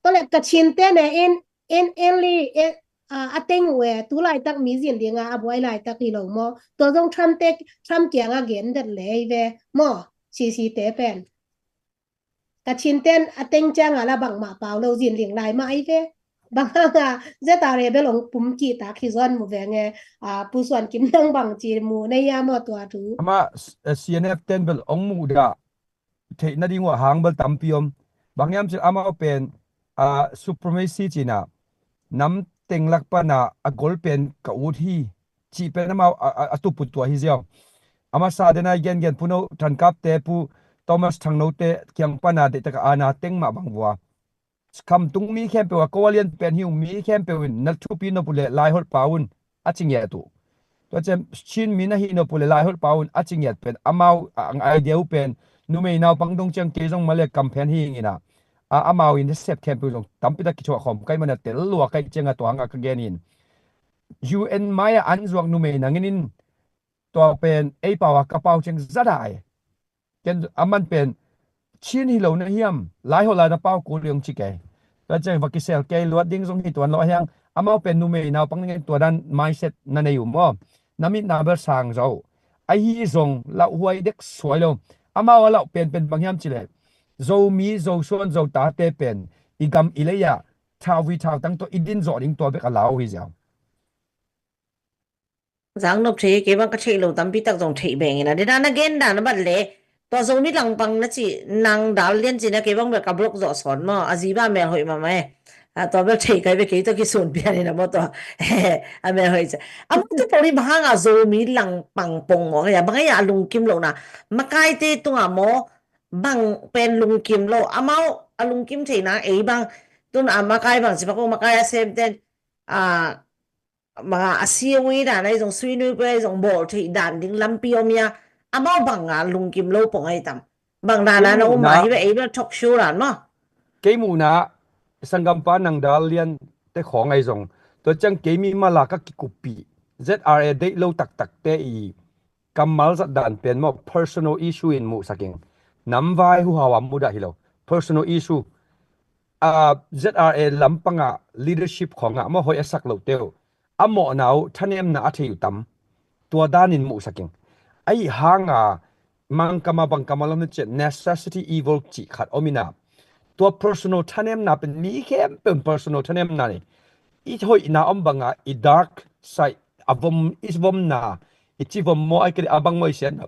Tua le Kachin tene in, in, in li, in, a, a teng uh e, tu laitak mi zinlinga a buai laitak hi lo maw. Tua zong Trump te, Trump kianga gen det le ei ve maw, C C te pen. Kachin ten a teng cianga la bangmah pau lo zinling lai mah ei ve. Bang hanga Z R A bel ong pum kihtak hi zuan mu venge, a, Pu Suan Kim nang bang ci mu nei a maw tua thu. Ama, eh, C N F ten bel ong muh dah theih nading uh a hang bel tampi om. Bang hiam cih amau pen, a, supremacy cina nam tenglak pana a gol pen ka ut hi cih pen amau a, a, a tup uh tua hi ziau. A masa dena i gengen Pu No Thankap te, Pu Thomas Thangno te kiang pana dehtaka ana teng mah bang vua. Khamtung mi khempeuh a ko a lian pen hi uh mi khempeuh in na thupi nop uh le laiholh pau un a ci ngiat uh. Tua ciang Chin mi na hi nop uh le laiholh pau un a ci ngiat pen amau a, ang idea uh pen numei naupang dong ciang kei zong male kamphen hi ing ina. A, amau in sep khempeuh zong tampi tak kithuah khawm kai mana tel lua kai cianga tua hanga ka gen in. U N mai a an zuak numei nangin in tua pen ei pau a ka pau ciang zada ai. Ken a man pen Chin hi lo na hiam, laiholh lai na pau kul liang ci kei. Tua ciang va kisel kei luat ding zong hi tuan lo a hiang, amau pen numei naupang dingin tua dan mindset na nei uh maw. Na mitna bel sang zo. Ahi zong lauhuai dek suai lo. Amau a lauh pen pen bang hiam ci le. Zomi, Zosuan, Zotate pen i gam i lei ah thauvui thautang tawh i din zawh ding tua bek a lau hi ziau. Zang nop thei, kei bang ka theih lo tampi tak zong theih beng ina. Dena na gen dan a bat le, Tua Zomi langpang na ci, Nang Dal Lian ci na kei bang bel ka block zawh sawn maw. A zi bang a mel hoih mahmah e. A tua bel thei kai ve, kei tua kisun pian in a maw tua. A mel hoih ci. A maw tu poli bang hang a Zomi langpang pong maw. Kei a bang a lungkim lo na. Makaite tung a maw bang pen lungkim lo. Amau a lungkim thei na ei bang. Tun a makai bang ci bang ko makai a sem ten. A manga a siawi dan ai zong suinui pui ai zong bawl theih dan ding lampi om ia, amau banga lungkim lo pong ai tam. Bang dan a na um a hi ve ei bel talk show dan maw. Kei muhna sanggampa Nang Dal Lian te khawng ai zong tua ciang kei mi mala ka kikuppih Z R A deih lo taktak te i kammal zat dan pen maw personal issue in muhsak ing. Namvai huhau a mudah hi lo. Personal issue. Z R A lampanga leadership khawngah maw hoih a sak lo teu a mawhna uh thanemna a thei uh tam. Tua danin muhsak ing. Ahi hanga mangkama bangkama lam cian necessity evil cih khat om ina. Tua personal thanemna pen mi khempeuh personal thanemna ni. I hoihna om banga i dark side a vom, i vomna, i ci vom maw ai kiri a bang maw i siatna.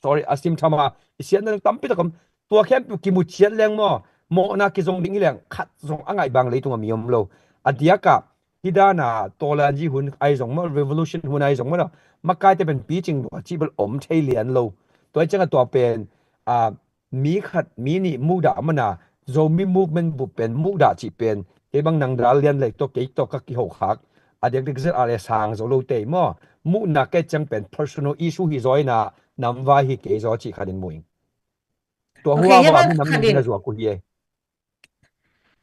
Sorry, a simthama i siatna tampi tak om. Tua khempeuh kimu ciat leng maw mawhna kizong ding hi leng khat zong a ngaih bang leitung a mi om lo. A diaka hidana tawlanji hun ai zong maw revolution hun ai zong maw makaite pen picing dua cih bel om thei lian lo. Tua i cianga tua pen a mi khat mi nih muhdah mana Zomi movement bup pen muhdah cih pen kei bang Nang Dal Lian lei tawh kei tawh ka kihokhak a diakdiak Z R A sang zo lo tei maw muhna kei ciang pen personal issue hi zaw ina namvai hi kei zaw cih khatin muh ing. Tua hua hua mi nam na zuak uh hi e.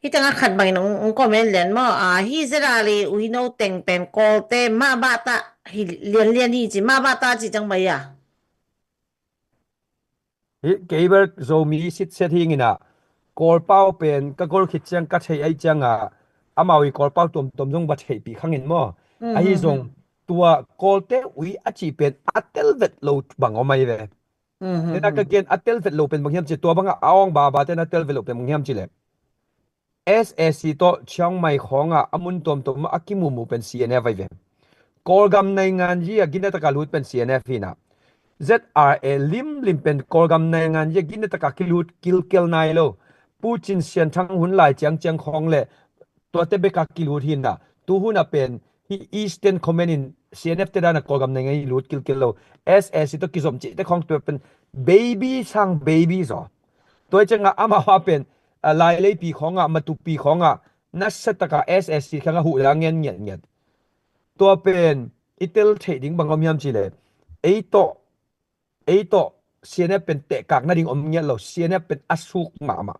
Hi tanga khat bangin ong comment lian maw a hi Z R A uino teng pen Kawlte mah bahta hi lianlian hi ci mah bahta ci ciang mai a. Hi kei bel Zomi sitset hi ngina Kawlpau pen ka gol khit ciang ka thei ai cianga amau i Kawlpau tuamtuam zong va theihpih khangin maw. Ahi zong tua Kawlte ui a cih pen a tel vet lo bang om ai ve. Tena ka gen a tel vet lo pen bang hiam ci tua banga a awng baba ten a tel vet lo pen bang hiam ci le. S A C tawh Chiang Mai khawngah a mun tuamtuam a kimumu pen C N F ai ve. Kawlgam naingan yi a ginataka lut pen C N F hina. Z R A limlim pen Kawlgam naingan yi a ginataka kilut kilkel nai lo. Pucin sianthang hun lai ciangciang khawng le tuate beka kilut hina. Tuhuna pen hi Eastern Command in C N F te dana Kawlgam naingan yi lut kilkel lo. S A C tawh kizom cihte khawng tua pen baby sang baby zaw. Tua i cianga amau a pen a laileipi khawngah matupi khawngah nasiataka S A C khangah huhla ngen ngiatngiat. Tua pen i tel theih ding bang om hiam cih le ei tawh ei tawh C N F pen tehkak nading om ngiat lo C N F pen a suk mahmah.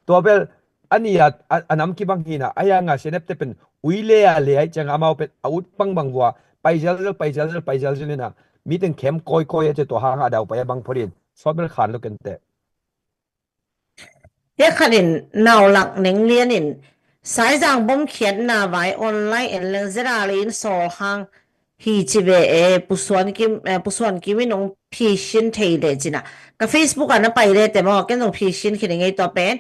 Tua bel a ni a a nam kibang hina a hianga C N F te pen ui le a le ai cianga amau pen a ut bangbang vua pai zelzel pai zelzel pai zelzel hina. Mi teng khem kawikawi a cia tua hanga a dau pai a bang photin sawt bel khan lo kenteh. Hia khatin naulak neng lianin Saizang bom khiatna vai online en leng Z R A in sawl hang hi ci ve e Pusuan Kim, eh, Pusuan Kim in ong phisin thei le cina. Ka Facebook a na pai le te maw ken zong phisin khini ngei tua pen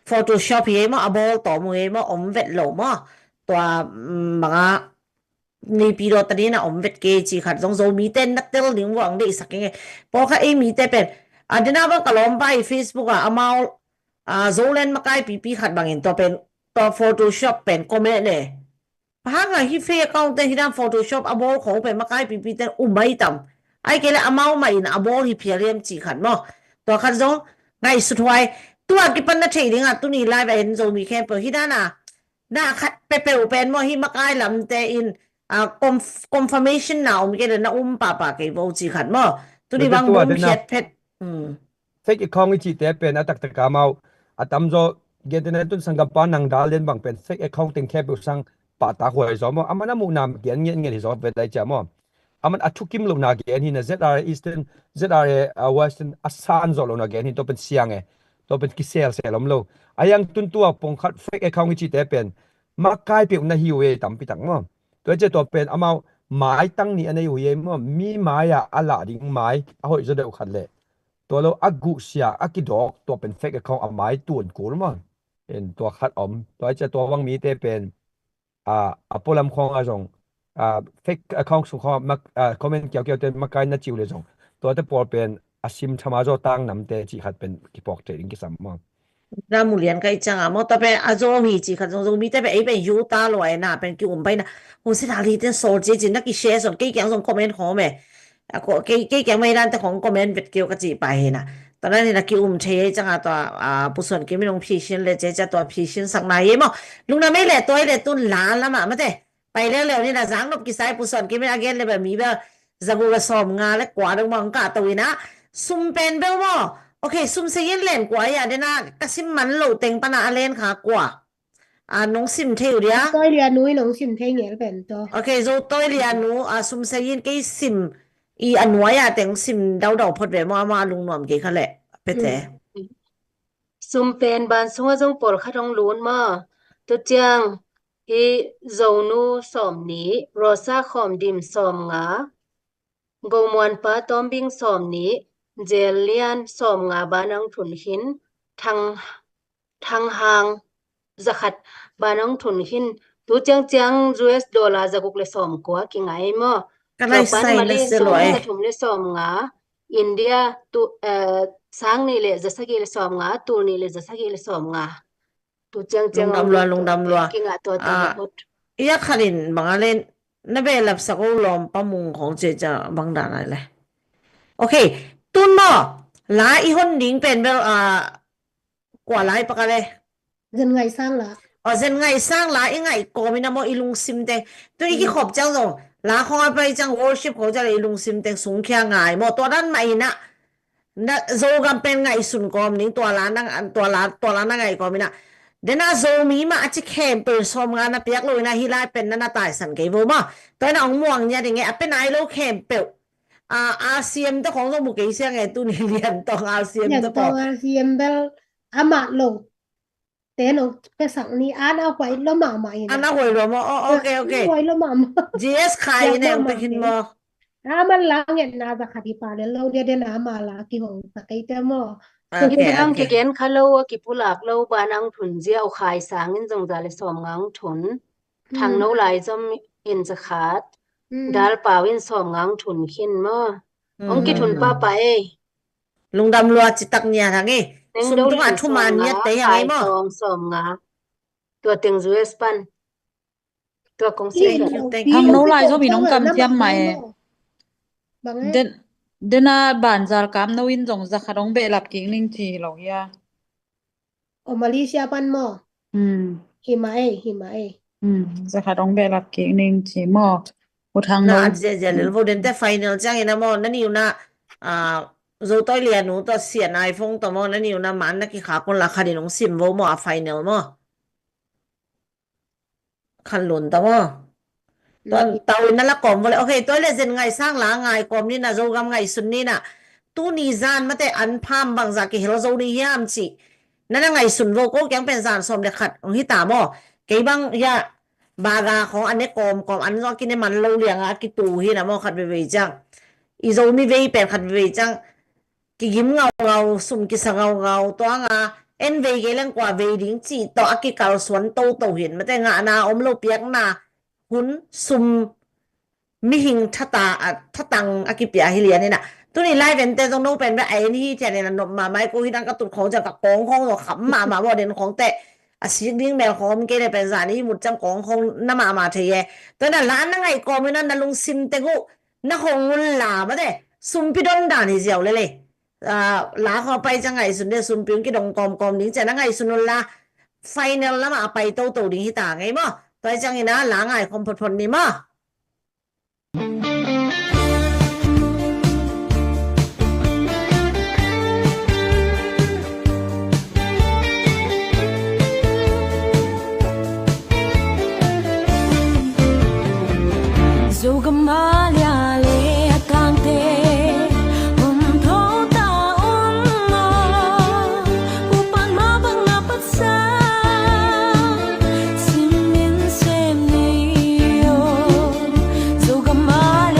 Photoshop hi ei maw a bawl tawm uh ei maw om vet lo maw tua manga nipi dawh tanin a om vet kei ci khat zong Zomite na tel ding vuang deihsak ing e. Pawlkhat ei mite pen a dena bang ka lawmpa i Facebook a amau a Zoland makai pipi khat bangin tua pen tua Photoshop pen comment e. Hanga hi fake account te hidam Photoshop a bawl khong pen makai pipi ten umai tam. Ai kei le amau mah in a bawl hi phial hiam ci khat maw. Tua khat zong ngaihsut huai tua kipan na thei dinga tuni live a en Zomi khempeuh hidana na khat pepeuh pen maw hi makai lamte in a confirmation na om kei le na um pahpah kei vo ci khat maw. Tuni bang bom khiat phet. Fake account i cihte pen a taktak a mau a tamzaw gente na tun sanggampa Nang Dal Lian bang pen fake account teng khempeuh sang pahtak huai zaw maw. Aman a muhna gen ngiatngiat hi zaw vet lai cia maw. Aman a thukim lohna gen hi na Z R A Eastern Z R A Western a san zawh lohna gen hi tua pen siang e. Tua pen kiselsel om lo. A hiang tuntua pongkhat fake account i cihte pen makai peuh na hi uh e tampi tak maw. Tua cia tua pen amau mai tang nih a nei uh e maw. Mi mai-ah a lah ding mai a hoih zaw deuh khat leh tua lo a guhsia a kidawk tua pen fake account a mai tuan kul maw. Tua khat om. Tua cia tua bang mite pen a pualam khawng a zong fake account sung khawng comment kiaukiau ten makai na ciu le zong tuate pawl pen a sim thama zaw tang namte cih khat pen kipawk thei ding kisam maw? Ramulian kai canga maw, ta pen a Zomi cih khat zong Zomi te pen ei pen Utah lua e na pen ki-um pai na. Hun si dali ten sol ci ci na ki share son kei kiang zong comment khawm e. A ko kei kei kiang mai dan te khong comment vet keu ka cih pai hi na. Tua dan hi na ki-um thei ei canga tua, a, Pu Suan Kim in hong phisin le ce ce tua phisin sak na hi maw. Lungdam ei le tua ei le tun la lama mate. Pai leuleu ni na zang nop kisai Pu Suan Kim in a gen le ba mi ba za guk le sawm nga le kua dong mah hong kah to hi na. Sum pen bel maw. Ok, sum se yin len kua ya dena ka sim man lo teng pana a len kha kua. A nong sim thei uh dia. Zotawi Lianu in nong sim thei ngel pen to. Ok, Zotawi Lianu a sum se yin kei sim i a nuai a teng sim daudau phot ve maw ama a lungnuam kei kha le. Pete. Mm. Sum pen ban sunga zong pawlkhat hong lun maw. Tu ciang hi Zonu sawm nih, Rosa Khawm Dim sawm nga, Go Muan Pa Tawm Bing sawm nih, Zel Lian sawm nga ban hong thun khin, Thang, Thang Hang za khat ban hong thun khin, tu ciang ciang U S dollar za guk le sawm kua kingai maw. Ka lai Japan sai Mali na se sawm lo ai. Za thum le sawm nga, India tu, eh, sang nih le za sagih le sawm nga, tul nih le za sagih le sawm nga. Tu ciang ciang lungdam lua, lungdam lua. Kinga tua tua. Ah, hot. Iya khanin bang a len na behlap sak o lawm pa mung khong ce ca bang dan ai le. Ok, tun maw, la i hon ding pen bel, ah, kua lai pa ka le. Zen Ngaih Sang la. O, Zen Ngaih Sang la i ngaih kawm ina maw i lungsim te. Tu i kikhop ciang zong la khong a pai ciang worship khong ciang i lungsim te sung khia ngai maw tua dan mah ina. Na Zogam pen ngaihsun kawm ning tua la na, tua la, tua la na ngaih kawm ina. Dena Zomi mah a ci khempeuh sawm nga na piak lo ina hi lai pen na na taisan kei vo maw. Tua ina hong muang nia ding e a pen ai lo khempeuh. A, R C M te khong zong mu kei siang e tu ni Lian Tong R C M te khong. Lian Tong R C M bel amah lo. Te no pesak ni an a huai lo mahmah ina. An a huai lo maw. Oh, ok, ok. Huai lo mahmah. G S khai ina ang pekin maw. A man la ngen na za khat hi pa le lo dia dena ma la kihong sa kei te maw. Ok, ok. Kigen kha lo a kipulak lo ba nang thun ziau khai sangin zong za le sawm ngang thun. Thang no lai zom in za khat. Dal pau in sawm ngang thun khin maw. Ong kithun papa ei. Lungdam lua citak nia thang e. Sum tunga thuman nia te yang e maw. Sawm nga. Tua teng U S pan. Tua kong si. Thank you, thank you. Thang no lai zom in ong kam thiam mai. Bang e. Den, dena banzal kam no in zong za khat ong behlap kik ning ci lo hia. O Malaysia pan maw. Hima ei, hima ei. Za khat ong behlap kik ning ci maw. Uthang na no. At zia zia lel vo den te final ciang ina maw. Na ni una, ah, Zotawi Lianu to sian iPhone to maw. Na ni una man na kikhak un la khat in ong sim vo maw a final maw. Khan lun ta maw. Tua tau in na la kawm vo le. Ok, tua le Zen Ngaih Sang la ngai kawm ni na Zogam ngaihsun ni na. Tu ni zan mate an pham bang za kihel zo ni hiam ci. Na na ngaihsun vo ko kiang pen zan sawm le khat ong hi ta maw. Kei bang hia baga khong an ne kawm kawm an zong a kine man lo liang a kitu hi na maw khat veivei ciang. I Zomi vei pen khat veivei ciang. Kigim ngaungau, sum kisa ngaungau, tua nga en vei kei leng kua vei ding cih tawh a kikalsuan toto hin mate ngahna om lo piakna hun sum mihing thata, a, thatang a kipia hi lian ina. Tuni lai vente zong no pen ve a en hi thian ina nop mahmah ko hi dang ka tut khong ciang ka kawng khong zong kham mahmah maw den khong te. A sik ding mel khong om kei le pen zan i mut ciang kawng khong na mahmah thei e. Tua ina la na ngaih kawm ina na lungsim te guh na hong un la mate sumpi don dan hi ziau lele. Ah, la kho pai ciang ngaihsun de sumpi un kidong kawmkawm ding ciang na ngaihsun un la final lama a pai toto ding hi ta ngei maw. Tua ciang ina la ngai khom photphot ni maw. Zogam a lia le a tangte om tho ta un maw. Upan ma bang na pat sa simin sem nei o. Zogam a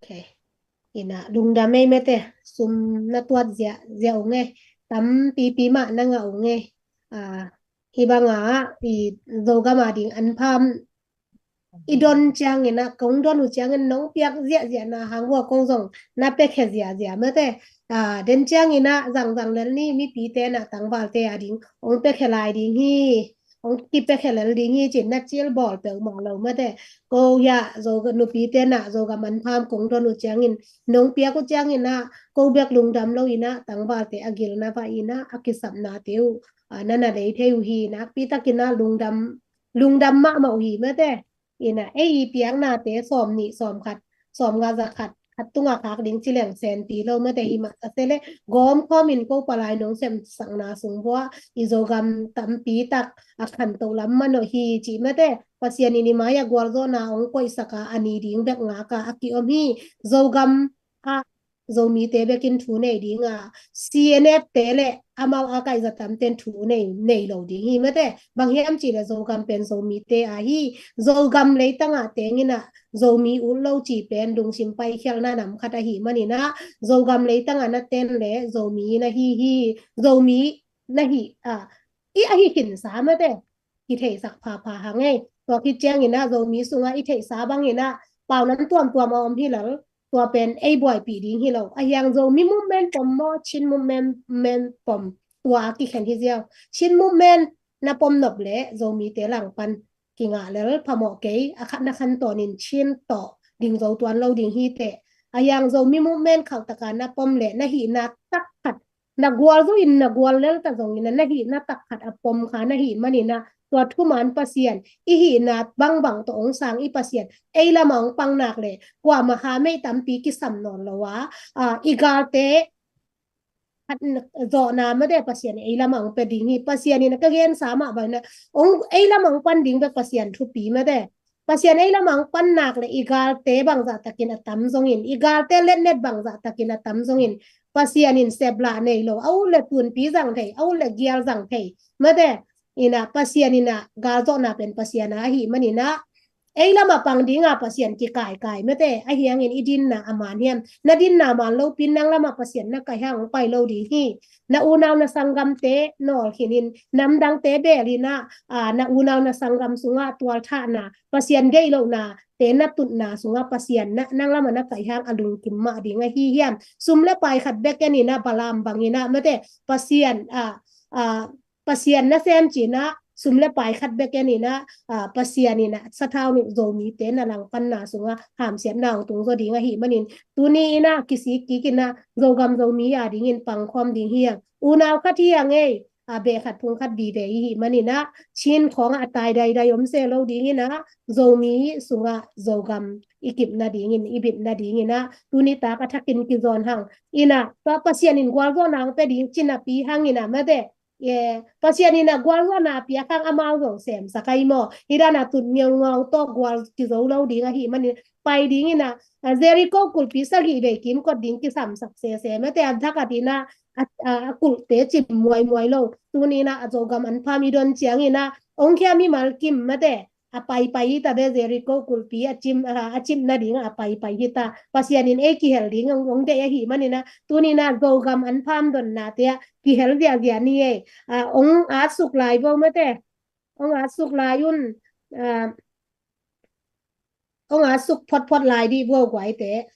Okay. Ina lungdam ei mate, sum na tuat zia zia ung ei, tampipi mah na ngah ung ei. Ah, hi banga i Zogam a ding anpham i don ciangina, kong don uh ciangin nong piak ziahziah na hang ua kong zong na pekhe ziahziah mate. Ah, den ciangina zangzang lel ni, mipite na tangvalte a ding ong pekhe lai ding hi, ong kipekhe lel ding hi cin na cil bawl peuhmah lo mate. Ko ya zo nupi te na Zogam anpham kong don uh ciangin, nong piak uh ciangina ko bek lungdam lo ina tangvalte a gilna va ina a kisapna te uh, ah, na na lei thei uh hi. Nakpi takina lungdam, lungdam mahmah uh hi mate. Ina ei i piaknate sawm nih, sawm khat, sawm nga za khat, khat tunga khak ding ci leng senpi lo mate. Hi mah ta se le gawm khawmin ko palai nong semsakna sung vua i Zogam tampi tak a khantoh lam manawh hi ci mate. Pasian in i mai a gualzawhna ong koihsaka a ni ding bek ngaka a kiom hi. Zogam a Zomite bekin thu nei dinga, C N F te le amau a kaihza tamten thu nei, nei lo ding hi mate. Bang hiam cih le Zogam pen Zomite a hi. Zogam leitanga tengina Zomi ut lo ci pen lungsim paikhialna nam khat ahi manina, Zogam leitanga na ten le Zomi na hi hi. Zomi na hi a, i ahi khinsa mate. Kitheisak phapha hang ei. Tua khit ciangina Zomi sunga i theihsa bangina paunam tuamtuam a om hi lal, tua pen ei buaipih ding hi lo. A hiang Zomi movement pom maw, Chin movement, movement pom, tua a kikhen hi ziau. Chin movement na pom nop le Zomite langpan kingah lel phamawh kei, a khat na khan tawnin Chin tawh ding zo tuan lo ding hi teh. A hiang Zomi movement khauhtaka na pom le na hihna tak khat na gual zo in na gual lel ta zongin na hihna tak khat a pom kha na hih manina tua thuman Pasian i hihna bangbang tawh ong sang i Pasian ei lama ong pang nak le kuama kha mei tampi kisam nawn lo a, ah, i galte khat zawhna mate Pasian ei lama ong pe ding hi. Pasian in ka gensa mah bangina ong ei lama ong pan ding bek Pasian thupi mate. Pasian ei lama ong pan nak le i galte bangzah takin a tam zongin, i galte letnet bangzah takin a tam zongin Pasian in seplah nei lo, a ut le tunpi zang thei, a ut le gial zang thei mate. Ina Pasian ina galzawhna pen Pasian a ahi manina ei lama pang dinga Pasian kikaikai mate. A hiangin i dinna a man hiam? Na dinna man lo pin nang lama Pasian na kai hang ong pai lo ding hi. Na unau na sanggamte nawlkhinin, namdangte belina, ah, na unau na sanggam sunga tualthahna, Pasian deih lohna te na tutna sunga Pasian na, nang lama na kai hang a lungkim mah ding ahi hiam? Sum le pai khat bek enina Balaam bangina mate, Pasian, ah, ah, Pasian na sem cina sum le pai khat bek enina, ah, Pasian ina sathau nih Zomite na langpanna sunga hamsiatna ong tung zaw ding ahi manin, tuni ina kisik kikina Zogam Zomi a dingin pangkhawm ding hi hang. Unau khat hi hang ei, a beh khat phung khat vive i hih manina Chin khawngah a tai daidai om se lo dingina Zomi sungah Zogam i kipna dingin, i bipna dingina tuni tak a thakin kizawn hang. Ina Pa, Pasian in gualzawhna ong pe ding cinapi hangina mate. Pasian ina gualzawhna a piak hang amau zong semsak ai maw? Hi dana tut ngeungau tawh gual kizo lo ding ahi manin pai dingina, ah, Jericho kulhpi sagih vei kimkot ding kisamsak sese mate. A thak a dina a, a, a kulhte cim muaimuai lo. Tunina a Zogam anpham i don ciangina ong khia mimal kim mate a paipai hita ve. Jericho kulhpi a cim, a, a cim nading a paipai hita. Pasian in ei kihel ding ong, ong deih ahi manina tunina Zogam anpham donnate ah kihel ziahziah ni ei. A, ong atsuk lai vo mate. Ong atsuk lai un. A, ong atsuk photphot lai dih vo guaite.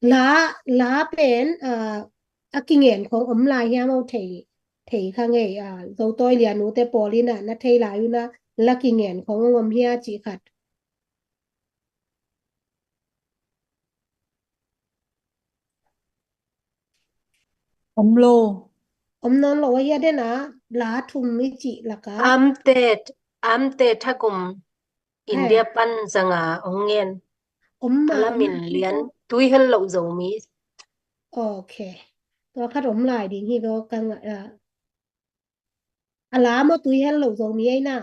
La, la pen, ah, a kingen khong om lai hiam, aw thei, thei kha ngei, ah, Zo tawi lian ute pawl ina na thei lai una la kingen khong ong om hia cih khat. Om lo. Om nawn lo a hia dena la thum i cih laka. Amte, amte thakum India pan zanga ong ngen. Om ma, a lamin om lian tui hel lo Zomi. Okay. Tua khat om lai ding hi vo ka nga, ah. A la maw tui hel lo Zomi ei na?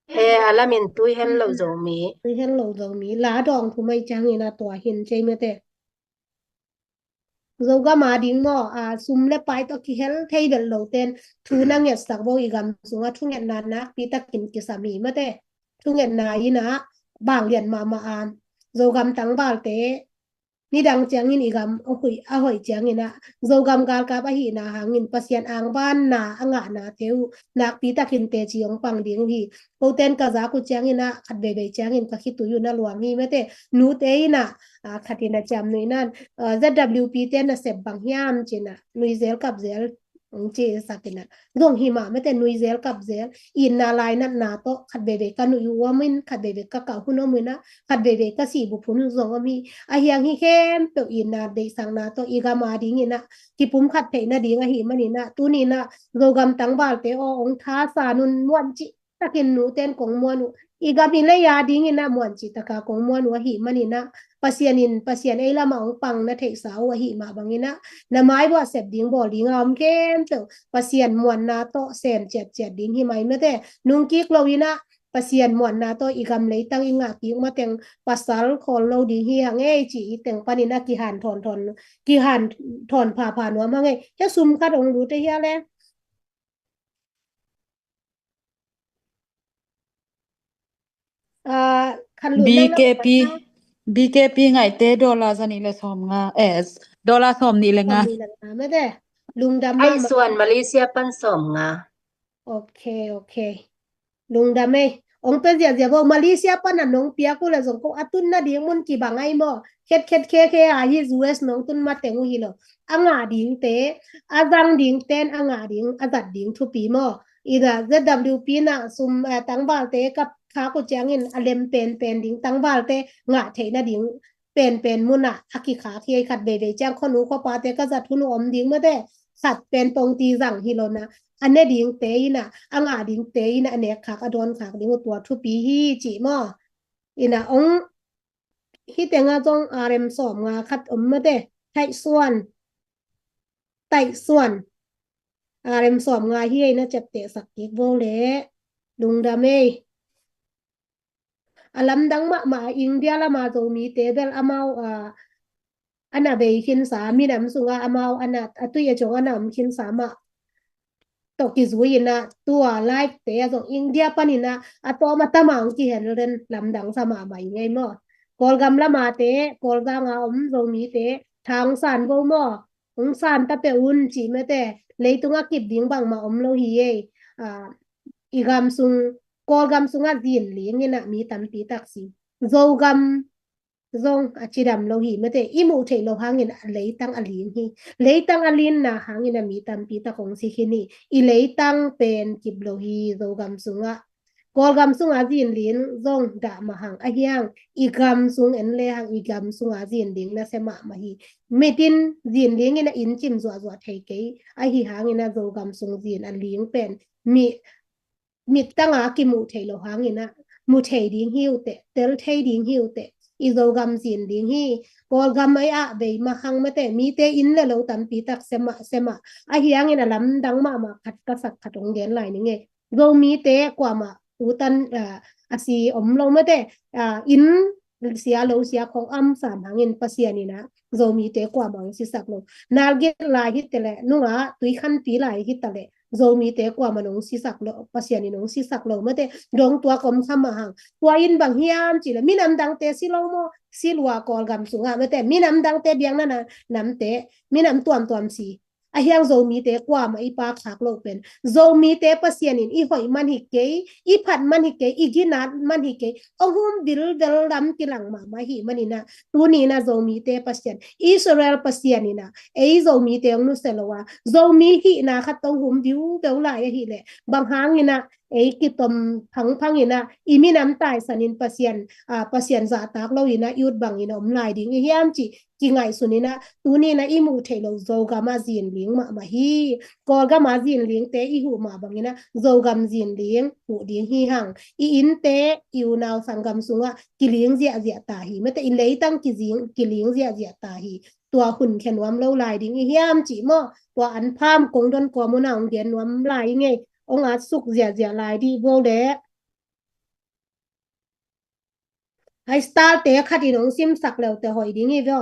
He, a lamin tui hel lo Zomi. Tui hel lo Zomi. La dawng thu mai ciang ina tua hin cei mate. Zogam a ding maw, a, sum le pai tawh kihel thei bel lo ten thu na ngetsak vo i gam sunga thungetna nakpi takin kisam hi mate. Thungetna ina, bang lian mahmah a, Zogam tangvalte nidang ciangin i gam a hoih, a hoih ciangin ah, Zogam galkap ahihna hangin Pasian angvanna a ngahnate uh nakpi takin teci hong pang ding uh hi. Koten ka zak uh ciangin ah, khat veivei ciangin ka khitui uh na luang hi mate. Nute in ah, ah, khat in a ciamnuih nan, ah, Z W P te nasep bang hiam ci-in ah, nuizel kapzel hong ci sak in ah, zong hi mah mate, nuizel kapzel, itna lainatna tawh khat veivei ka nuih uh om in, khat veivei ka kah hun om in ah, khat veivei ka sih bup hun zong om hi. Ahi hang hih khempeuh itna deihsakna tawh i gam a dingin ah kipumkhat theih nading ahih manin ah, tuni in ah Zogam tangvalte aw, hong thasan un, muan cih takin nuten kong muan uh. I gam i lei a dingin ah muan cih taka kong muan uh ahih manin ah, Pasian in, Pasian ei lamah hong pang na theihsa uh ahih mah bangin ah, na mai buah sep ding, bawl ding a om khempeuh Pasian muanna tawh sem ciatciat ding hi mai mate. Nungkik lo in ah, Pasian muanna tawh i gam leitang i ngah kik mateng pasal khawl lo ding hi hang ei, ci i teng panin ah kihanthawn thawn, kihanthawn phapha nuam hang ei. Hia sum khat hong lut ei hia le. Ah, khan lut B K P, B K P ngaihte dollar za nih le sawm nga, eh, dollar sawm nih le nga. Sawm nih le nga mate. Lungdam mahmah. Ai suan, Malaysia pan sawm nga. Ok, ok. Lungdam ei. Hong pe ziahziah vo. Malaysia pan a nong piak uh le zong ko a tun nading mun kibang ai maw. Khetkhet khekhe a hi, U S nong tun mateng uh hi lo. A ngah dingte, a zang dingten a ngah ding, a zat ding thupi maw. I da Z W P na sum, eh, tangvalte ka khak uh ciangin a lem penpen ding, tangvalte ngah theih nading penpen mun ah a kikhak hi ei. Khat veivei ciang khuanu khuapate ka zat hun uh om ding mate, khat pen pongti zang hi lo na, a ne dingte in ah, a ngah dingte in ah a nek khak, a dawn khak ding uh tua thupi hi, ci maw. In ah hong, hih teng ah zong R M sawm nga khat om mate, Taih Suan, Taih Suan. R M sawm nga hi ei, na ciaptehsak kik vo le. Lungdam ei. A lamdang mahmah, India lama Zomite bel amau, ah, a na bei khinsa, minam sunga amau a na, a tui a ciang a na om khinsa mah tawh kizui in ah, tua live te a zong India panin ah a tawm a tam a hong kihel den, lamdang sa mahmah i ngei maw. Kawlgam lamate, Kawlgam a om Zomite, tha hong san vo maw, hong san ta peuh un, ci mate. Leitung a kip ding bangmah om lo hi ei. Ah, i gam sung, Kawlgam sungah zin ling in ah mi tampi tak si. Zogam zong a cidam lo hi mate, i muh theih loh hangin a leitang a ling hi. Leitang a linna hangin a mi tampi tak hong si khin hi. I leitang pen kip lo hi Zogam sungah. Kawlgam sungah zin ling zong dah mah hang, ahi hang i gam sung en le hang i gam sungah zin ling nasia mahmah hi. Mitin zin ling in a inn cim zuahzuah thei kei, ahi hangin a Zogam sung zin a ling pen mi mittang a kimuh theih loh hangin ah, mu thei ding hi uh teh, tel thei ding hi uh teh. I Zogam zin ling hi. Kawlgam ai ah vei mah hang mate, mite inn le lo tampi tak sia mah, sia mah. Ahi hangin a lamdang mahmah khat ka sak khat hong gen lai ning ei. Zomite kuamah utan, ah, a si om lo mate, ah, inn sia lo sia khong a om sam hangin Pasian in ah Zomite kuamah hong sisak lo. Nalgit lai hi ta leh, nungah Tuikhanpi lai hi ta leh, Zomite kuamah hong sisak lo, Pasian in hong sisak lo mate, dong tua kom kha mah hang. Tua in bang hiam cih leh, minam dangte si lo maw, si lua Kawlgam sungah mate, minam dangte biakna namte, minam tuamtuam si. Ahi hang Zomite kuamah i pahkhak loh pen, Zomite Pasian in i hoih man hi kei, i phat man hi kei, i ginat man hi kei, hong hum vilvel lam kilang mahmah ahih manin ah, tuni in ah Zomite Pasian, Israel Pasian in ah ei Zomite hong nusia lo a, Zomi hihna khat tawh hong hum viuveu lai ahih leh, bang hangin ah ei kitom phangphang in ah, i minam taisan in Pasian, ah, Pasian zahtak lo in ah i ut bangin a om lai ding i hiam cih kingaihsun in ah, tuni in ah i muh theih loh Zogam ah zin ling mahmah hi. Kawlgam ah zin lingte i huh mah bangin ah Zogam zin ling huh ding hi hang. I innte, i unau sanggam sungah kiling ziahziah ta hi mate, i leitang kizing, kiling ziahziah ta hi. Tua hun khia nuam lo lai ding i hiam cih maw. Tua an pham kong don kua mun ah hong gen nuam lai i ngei. Hong at suk ziahziah lai dih vo le. Ai, star te khat in hong simsak leu te hoih ding hi vio.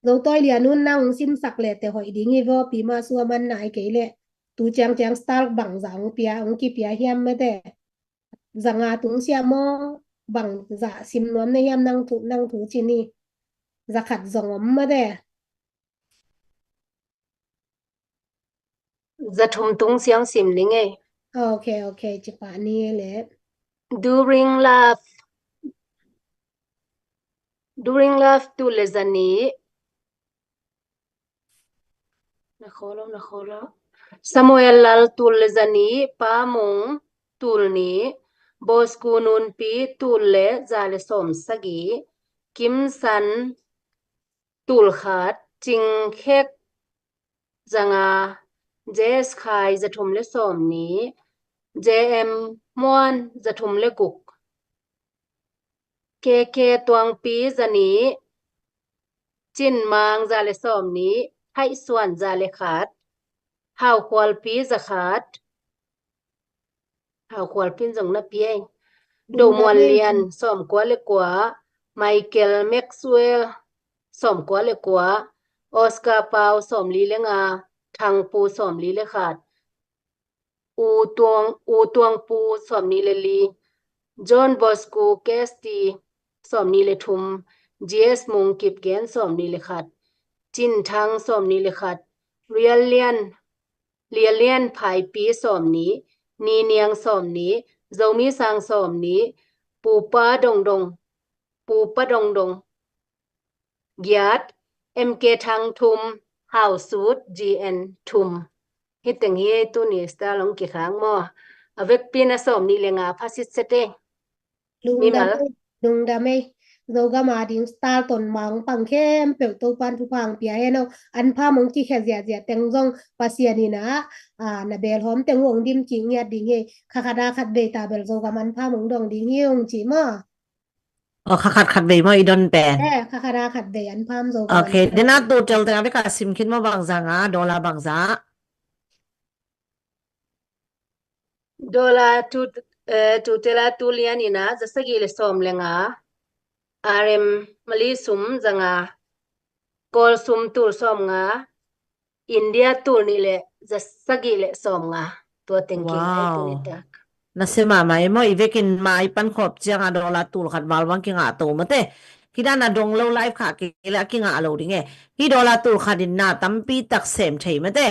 Zo tawi lian un nang hong simsak le te hoih ding hi vio. Pi ma sua man nai kei leh. Tu ciang ciang star bang za hong pia, hong kipia hiam mate. Za nga tung sia maw. bang zah sim nuam na hiam, nang thu, nang thu ci ni. Za khat zong om mah de. Za thum tung siang sim ning ei. Ok, ok, ci pah ni le. During love, during love tul le za nih. Na kholo, na kholo. Samuel Lal tul le za nih, Pa Mung tul nih, Bosku Nunpi tul le za le sawm sagih, Kim San tul khat, Cing Khek za nga, J S Khai za thum le sawm nih, J M Muan za thum le guk, K K Tuangpi za nih, Cin Mang za le sawm nih, Haih Suan za le khat, Hau Khualpi za khat, Hau Khualpi in zong na pia ei. Do Muan Lian sawm kua le kua, Michael Maxwell sawm kua le kua, Oscar Pau sawm li le nga, Thang Pu sawm li le khat, U Tuang, U Tuang Pu sawm nih le li, John Bosco Kesti sawm nih le thum, G S Mung Kipgen sawm nih le khat, Cin Thang sawm nih le khat, Lian Lian, Lian Lian Phaipi sawm nih, Ni Niang sawm nih, Zomi Sang sawm nih, Pupa Dong Dong, Pupa Dong Dong giat, M K Thang thum, Hau Sut G N thum. Hi teng hi tuni star long kikhang maw. A vekpi na sawm nih le nga phasit sete. Lungdam ei, lungdam ei. Zogam a ding star ton mang pang khempeuh Topan thupha hong pia hen aw. An pha mong kikhia ziahziah teng zong Pasian in a, a, na belhawm teng hong dim kik ngiat ding hi. Kha khat a khat vei ta bel Zogam an pha mong dong ding hi hong ci maw. Aw, kha khat khat vei maw i don pen. Eh, kha khat a khat vei an pham zo. Ok, den a tu tel teng a bek a sim khin maw, bangza nga, dollar bangza. Dollar tu, eh, tu tel a tu lian in a za sagih le sawm le nga. R M Mali sum za nga. Kawl sum tul sawm nga. India tul nih le za sagih le sawm nga. Tua teng kik nai tu ni tak. Na sia mahmah ei maw, i vekin ma i pan khop ciang a dollar tul khat val bang kingah to mate. Hi dan a dong lo live kha kei le a kingah lo ding e. Hi dollar tul khat in na tampi tak sem thei mate.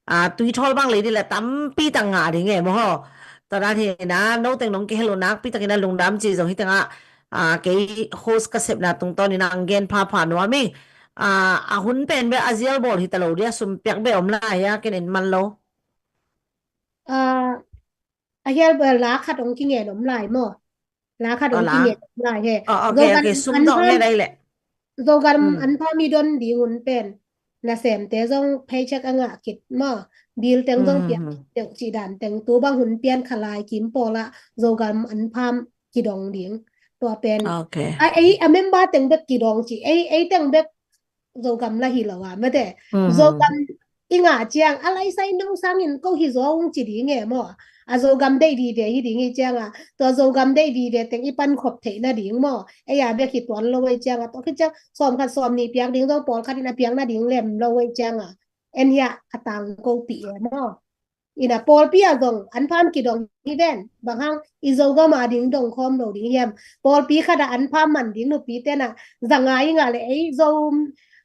A, tui thawl bang lei ding le tampi tak ngah ding e maw. Tua dan hi na, no teng nong kihel uh nakpi takin a lungdam ci zong hi teng ah, a, kei host ka sepna tungtawn in a ang gen phapha nuam ing. A, a hun pen bek a zial bawl hi ta lo dia, sum piak bek om lai a, ken en man lo. A, a hial bel la khat ong kingen om lai maw. La khat ong kingen om lai he. Zogan an pha mi don ding un pen. Nasemte zong paycheck a ngah kit maw. Bill teng zong piak deuh cih dan teng tu bang hun pian kha lai kim pawl ah Zogam an pham kidong ding. Tua pen. A, ei, a member teng bek kidong cih. Ei, ei teng bek Zogam la hi lo a, mate. Zogam i ngah ciang, a laisai no sangin ko hi zaw ung ci ding e maw. A Zogam deih vive hi ding hi ciang a, tua Zogam deih vive teng i pan khop theih na ding maw. Ei a bek hi tuan lo ei ciang a, tua khi ciang sawm khat sawm nih piak ding zong pawl khat in a piak na ding lem lo ei ciang a. En hiah a tang ko pi e maw. Ina pawlpi ah zong an pham kidong hi ven. Bang hang i Zogam a ding dong khawm lo ding hiam. Pawlpi khat ah an pham man ding nupi ten ah za nga i ngah le ei Zo,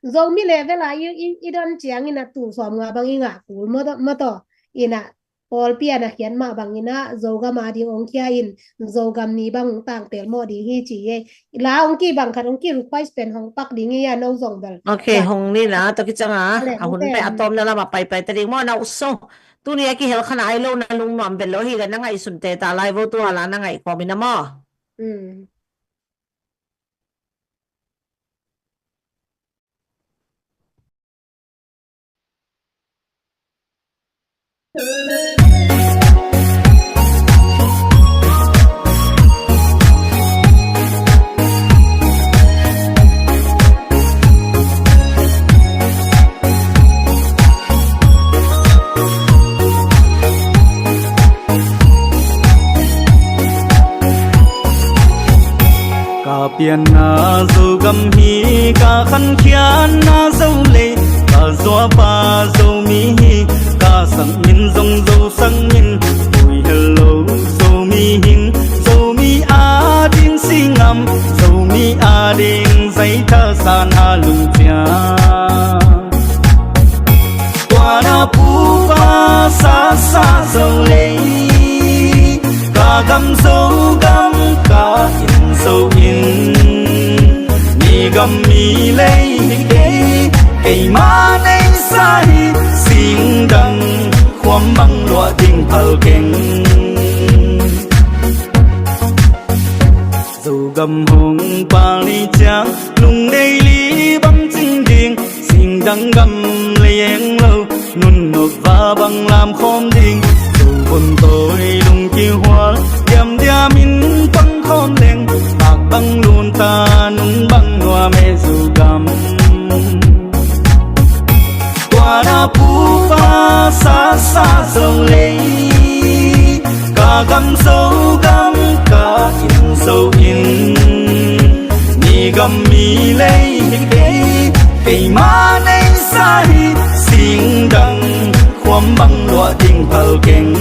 Zomi level a i, i, i don ciang ina tul sawm nga bang i ngah kul maw taw. Ina pawlpi ah na khiat mah bang ina Zogam a ding ong khia in Zogam ni bang tang pel mawh ding hi ci hi. La ong ki bang khat ong ki request pen hong pak ding hi a no zong bel. Ok, hong ni na, tua ki ciang a, a hun pen a tawmna lam a paipai ta ding maw na uso. Tuni a kihel khan a ai lo na lungnuam bel lo hi le na ngaihsun te ta lai vo tua la na ngaih kawm in a maw. Ka pianna Zogam hi, ka khankhiatna Zolei, ka zuapa Zomi hi, ka sakmin zong Zo sakmin, ui hello Zomi hing, Zomi a ding sing. Gam Zogam ka inn zo in, mi gam mi lei hi kei, keima neisa hi, singdang khuam bang luah ding phal keng. Zogam hong pal ni ciang, lungdei li bang cing ding, singdang gam lei eng lo, nun nop va bang lam khawm ding. Zo vun tawi lung kihual, diamdiam in pang khawm leng, pak bang lunta nun bang nuam e Zogam. Tua na pu pa sa sa Zo lei, ka gam Zogam ka inn zo in, mi gam mi lei hi kei, keima neisa hi, singdang khuam bang luah ding phal keng.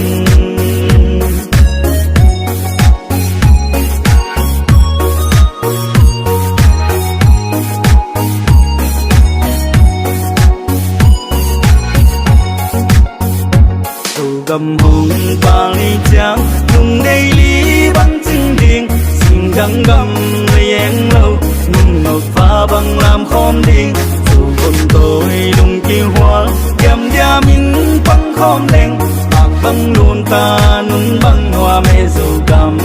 Zogam hong pal ni ciang, lungdei li bang cing ding, singdang gam lei eng lo, nun nop va bang lam khawm ding. Zo vun tawi lung kihual, diamdiam in pang khawm leng, pak bang lunta nun bang nuam e Zogam.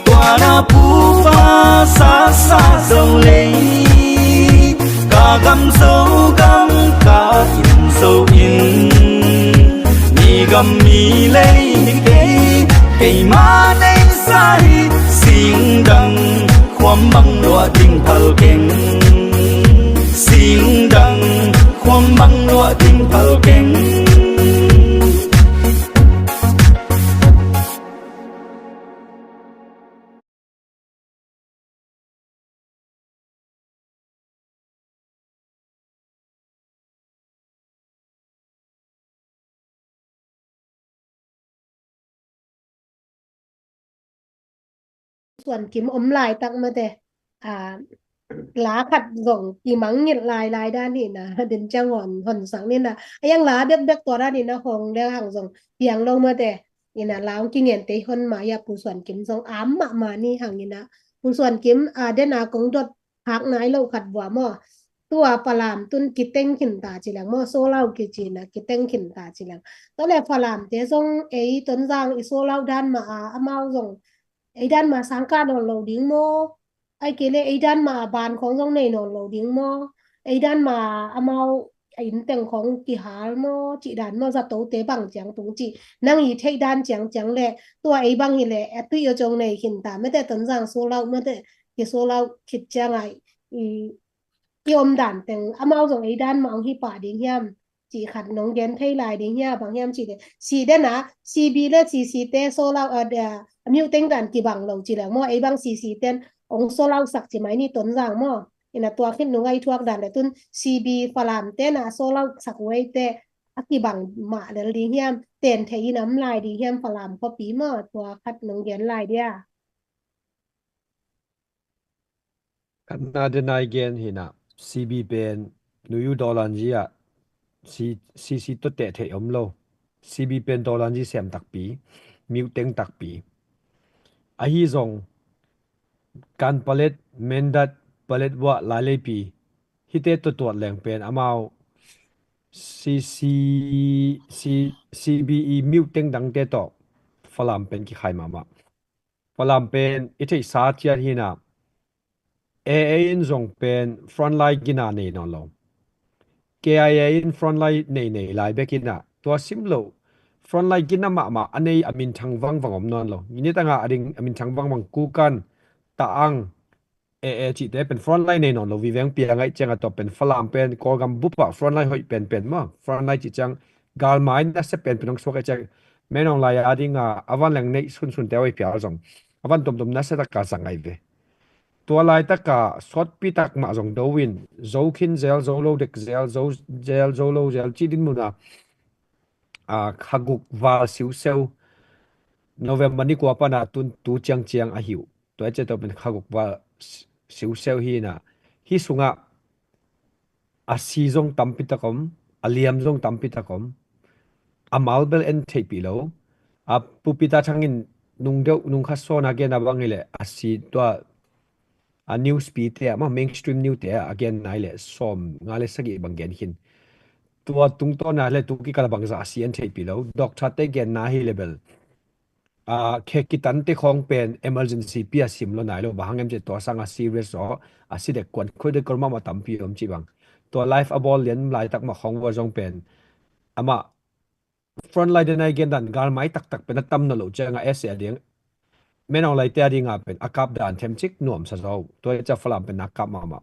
Tua na pu pa sa sa Zo lei, ka gam Zogam ka inn zo in, mi gam mi lei hi kei, keima neisa hi, singdang khuam bang luah ding phal keng, singdang khuam bang luah ding phal keng. Suan Kim om laitak mate, a, la khat zong kimangngilh lailai dan hi na, den ciang hon, hon sak ni na. A yang la bekbek tua dan hi na, hong deuh hang zong piang lo mate. Hi na, la hong kingen te hon mah hi a, Pu Suan Kim zong am mahmah ni hang hi na. Pu Suan Kim, a, den a kong dot phak nai lo khat vua maw. Tua Falam tun kiteng khin ta ci leng maw, sold out kici na, kiteng khin ta ci leng. Tua le Falam te zong ei Tonzang i sold out dan mah a, amau zong ei dan mah sang kah nawn lo ding maw? Ai kei le ei dan mah a ban khawng zong nei nawn lo ding maw? Ei dan mah a amau a inn teng khawng kihal maw? Cih dan maw, zato te bang ciang tung cih nang i theih dan ciang ciang le, tua ei bang hi le, a tui a cong nei khin ta mate, Tonzang sold out mate, ki sold out khit ciang a i, i om dan teng amau zong ei dan mah hong hi pah ding hiam? Cih khat nong gen thei lai ding hia, bang hiam cih le, si den a, C B le C C te sold out, a, a, a mute teng dan kibang lo ci leng maw, ei bang C C ten ong sold out sak ci mai ni Tonzang maw. Hi na, tua khit nung a i thuak dan le tun C B Falam ten a sold out sak uh ei te a kibang mah lel ding hiam, ten thei in a om lai ding hiam Falam khuapi maw, tua khat nong gen lai dia. Khatna den a i gen hi na, C B pen nuyu Dawlanzi ah, C, C C tawh teh theih om lo. C B pen Dawlanzi sem takpi, mute teng takpi. Ahi zong Kanpalet, Mindat, Paletwa, Laileipi, hihte tawh tuat leng pen amau C C, C, C B i mute teng dangte tawh Falam pen kikhai mahmah. Falam pen i theihsa ciat hi na, A A in zong pen frontline gina nei nawn lo. K I A in frontline nei nei lai bek hi na, tua sim lo, frontline gina mahmah a nei a minthang vangvang om nawn lo. Nitang a a ding a minthang vangvang Kukan, Taang, A A cihte pen frontline nei nawn lo, viveng pia ngaih ciang a, tua pen Falam pen Kawlgam bup ah frontline hoih penpen maw. Frontline cih ciang galmai nasia penpen hong suak ahih ciang, Min Aung Hlaing a ding a, a van leng neih sunsunte a hoih phial zong a van tuamtuam nasia tak a zang ahi ve. Tua laitak a sawtpi tak mah zong do in, zo khin zel, zo lo dek zel, zo zel, zo lo zel cih dinmun a, a, kha guk val siuseu, November ni kua pan a tun tu ciangciang ahi uh. Tua ciang tua pen kha guk val si-, siuseu hi na. Hih sungah a si zong tampi tak om, a liam zong tampi tak om, a mal bel en theihpih lo. A pulpit ah Thang in nung deuh, nung khat sawn a gen a bang hileh, a si tua, a news pi te ah, ma mainstream news te ah a gen nai leh sawm nga le sagih bang gen khin. Tua tungtawn a le tu kikal bangzah a si en theihpih lo. Doctor te gen na hi le bel, a khe kitan te khawng pen emergency pi a sim lo nai lo. Bang hang em cih tua sang a serious aw, a si dek kuan khoi dek kor mahmah tampi om cih bang. Tua life a bawl lian laitak mah khawng vua zong pen amah frontline den a i gen dan galmai taktak pen a tam na lo ciang a S A a ding, Min Aung Hlaing te a ding a pen a kap dan themcik nuamsa zo. Tua i cia Falam pen na kap mahmah.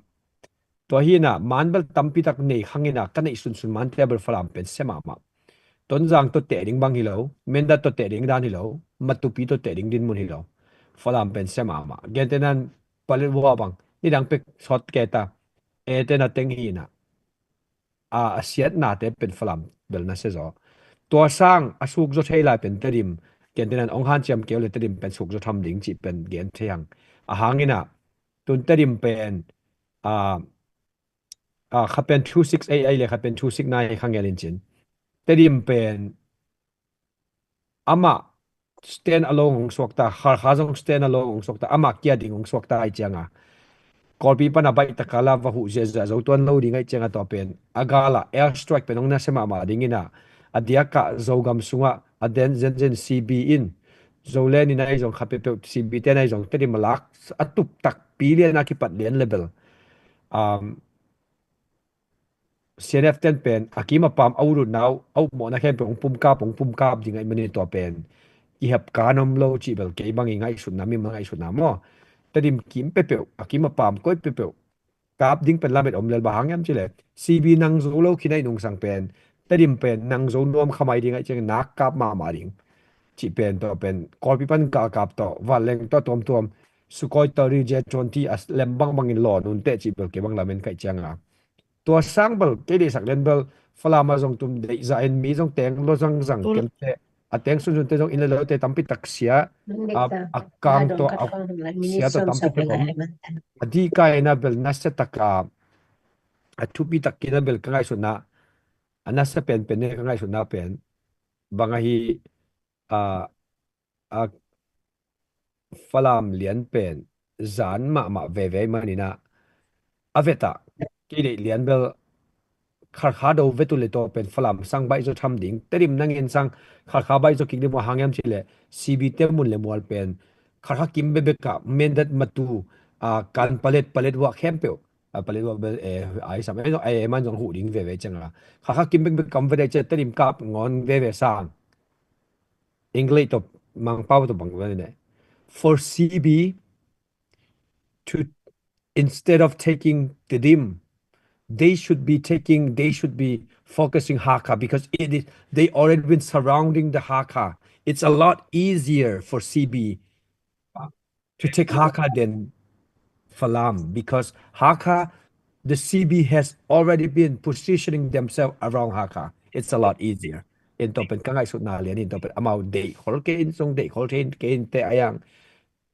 Tua hi na man bel tampi tak nei khang in a ka neih sunsun man te bel Falam pen se mahmah. Tonzang tawh teh ding bang hi lo, Mindat tawh teh ding dan hi lo, Matupi tawh teh ding dinmun hi lo. Falam pen se mahmah. Gentehna in Paletwa bang nidang pek sawt kei ta, e te na teng hi na a, a siatnate pen Falam bel na sia zaw. Tua sang a suk zaw thei lai pen Tedim, gentehna in ong hanciam keu le Tedim pen suk zaw tham ding cih pen gen thei hang. A hang in a, tun Tedim pen, a, a, kha pen two six eight ai le kha pen two six nine kha ngel in cin. Tedim pen amah stand alone hong suakta, Khalkha zong stand alone hong suakta, amah kia ding hong suakta ai cianga, Kawlpi pan a baih taka la va huh ziahziah zo tuan lo ding ai cianga tua pen a gala air strike pen hong nasia mahmah ding in a, a diaka Zogam sunga a den zenzen C B in, Zoland in ai zong kha peuhpeuh C B ten ai zong Tedim a lak a tup takpi lian a kipat lian le bel, um, C N F ten pen a kim a pam a ulutna uh, a upmawhna khempeuh hong pumkap, hong pumkap ding ahih manin tua pen i hep kan om lo cih bel kei bang i ngaihsutna, mi ma ngaihsutna maw. Tedim kim peuhpeuh, a kim a pam koih peuhpeuh kap ding pen lamet om lel. Bang hang hiam cih leh C B nang zo lo khin ahih nungsang pen Tedim pen nang zo nuam kha mai ding ahih ciangin nak kap mahmah ding cih pen tua pen Kawlpi pan galkap tawh, vanleng tawh tuamtuam, Sukhoi thirty, J twenty a lem bangbangin lawn un teh cih bel kei bang lamen kaih cianga. Tua sang bel kei deihsak lian bel Falam a zong tun deihzah in mi zong teng lo zangzang ken teh, a teng sunsun te zong inn le lote tampi tak sia, a, a kang tawh a sia tawh tampi tak om. A dihkai na bel nasia taka, a thupi tak kina bel ka ngaihsutna, a nasia penpen ne ka ngaihsutna pen bang ahi, a, a Falam lian pen zan mahmah veve manin a, a vetah kei deih lian bel Khalkha do vetu le tawh pen Falam sang baih zaw tham ding. Tedim nangin sang Khalkha baih zaw kik ding maw, hang hiam cih leh C B te mun le mual pen Khalkha kim bekbek ah Mindat, Matu, a, Kan, Palet, Paletwa khempeuh, a, Paletwa bel, e, ai sam, e, e, man zong huh ding veve cianga Khalkha kim bekbek kam veve ciah Tedim kap ngawn veve sang. English tawh, Mangpau tawh bang vel ne. For C B to, instead of taking Tedim, they should be taking, they should be focusing Hakha because it is, they already been surrounding the Hakha. It's a lot easier for C B to take Hakha than Falam because Hakha, the C B has already been positioning themselves around Hakha. It's a lot easier. In tawh pen ka ngaihsutna lian in tawh pen amau deih khol kei in, zong deih khol thei kei in teh a yang.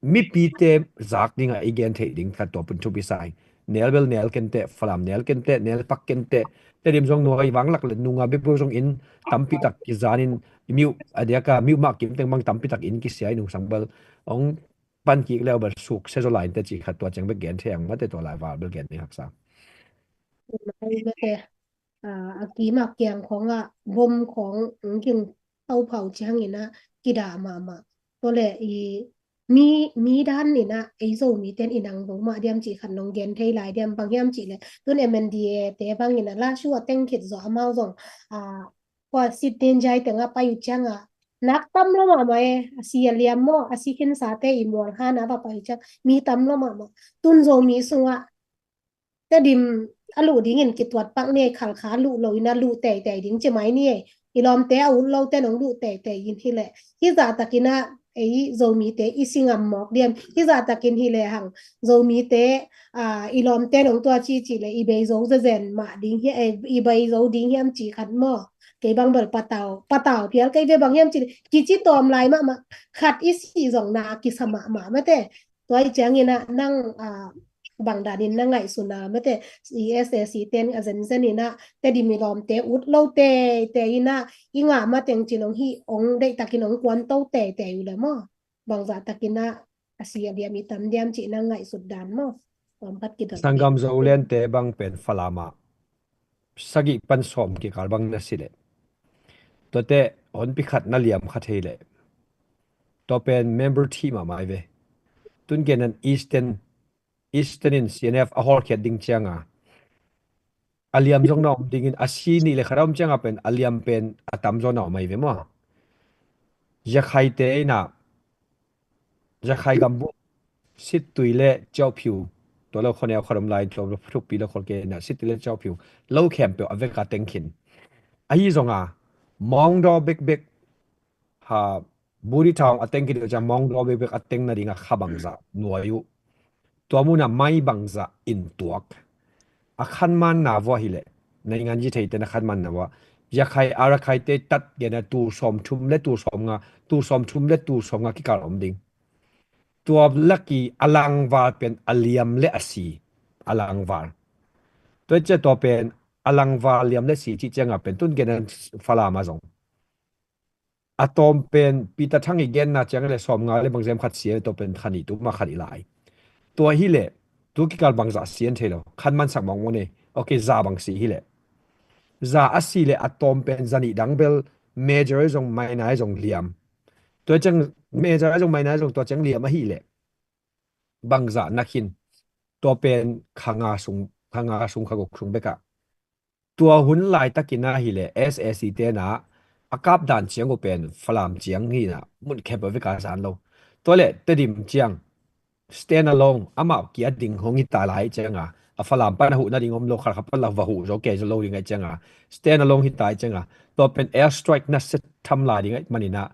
Mipite zak dingah i gen theih ding khat tua pen thupi sa ing. Nel bel nel ken teh, Falam nel ken teh, nel pak ken teh. Tedim zong nuai vanglak le nunga bebeu zong inn tampi tak kizanin miuh a diaka miuh mah kim teng bang tampi tak inn kisia i nungsang bel ong pan kik leu bel suk sia zaw lai in teh cih khat tua ciang bek gen thei ang mate, tua lai val bel gen ding haksa. Mate, a, a kim a kiang khawng ah bom khawng ong ging phauphau ciangin ah kidah mahmah. Tua leh i mi, mi dan in ah ei Zomite in i nang zo mah diam cih khat nong gen thei lai diam, bang hiam cih leh tun M N D A te bangin ah lasu a teng khit zawh amau zong, a, kua sit din jai tengah pai uh ciangah nak tam lo mahmah e, a si a liam maw, a si khinsa te i mual han a va pai uh ciang mi tam lo mahmah. Tun Zomi sungah Tedim a luh dingin kituat pak ni e, Khalkha luh lo in a luh teitei ding ci mai ni e. I lawmte a ut lote nong luh teitei in hi leh hi zahtakin ah ei Zomite i si ngam mawk diam, hi zahtakin hi lehang Zomite, a, i lawmte nong tua cici le i bei zo zezen mah ding hi, e, i bei zo ding hiam ci khat maw. Kei bang bel patau, patau phial kei ve, bang hiam ci le kici tawm lai mahmah, khat i si zong na kisa mahmah mate. Tua i ciangin ah nang, a, Bang danin na ngaihsun a, mate, i S A C ten a zenzen in ah Tedim i lawmte ut lo teitei in ah i ngah mateng cin hong hi, hong deihtakin hong kuan to teitei uh le maw? Bangzah takin ah a si a liam i tam diam cih na ngaihsut dan maw? Lawm khat kidot. Sanggam Zoland te bang pen Falam ah sagih pan sawm kikal bang na si leh, tuate honpi khat na liam kha thei leh, tua pen member thih mahmah hi ve. Tun gen an Eastern, Eastern in C N F a hawlkhiat ding cianga a liam zong na om dingin, a si nih le khat a om cianga pen a liam pen a tam zaw na om ahi ve maw? Zakhaite in ah, Zakhai gambuh, Sittui le Ciauphyu, tua lo khuaneu khat om lai, tua lo thukpi lo khol kei in ah, Sittui le Ciauphyu lo khempeuh a vek a teng khin. Ahi zonga Maungdaw bekbek, ha, Buri Town a teng khin uh ciang Maungdaw bekbek a teng nadinga kha bangzah nuai uh, tua munah mai bangzah in tuak. A khanmanna vua hileh, naingan zi theite na khanmanna vua, Yakhai Arakhaite tat gena tul sawmthum le tul sawmnga, tul sawmthum le tul sawmnga kikal om ding. Tua laki a langval pen a liam le a si, a langval. Tua cia tua pen a langval liam le si cih cianga pen tun gena Falam a zong a tawm pen Peter Thang i genna ciang le sawmnga le bangzem khat si a, tua pen khan i tuma khan i lai. Tua hileh tu kikal bangzah si an thei lo, khan mansak mawngmawng nei. Ok, za bang si hileh, za a si le a tawm pen zanih dang bel major zong minor zong liam. Tua ciang major zong minor zong tua ciang liam ahileh bangzah na khin. Tua pen khanga sung, khanga sung, khaguk sung bekah tua hun laitakin ahileh S A C tena a kap dan ciang uh pen Falam ciang hinah mun khempeuh veka zan lo. Tua le Tedim ciang stand alone, amau kia ding hong hita lai cianga, a Falam pan a huh nading om lo, khalkha pan la va huh zo kei zo lo ding ai cianga, stand alone hita ai cianga, tua pen air strike na set tham lai ding ai maninah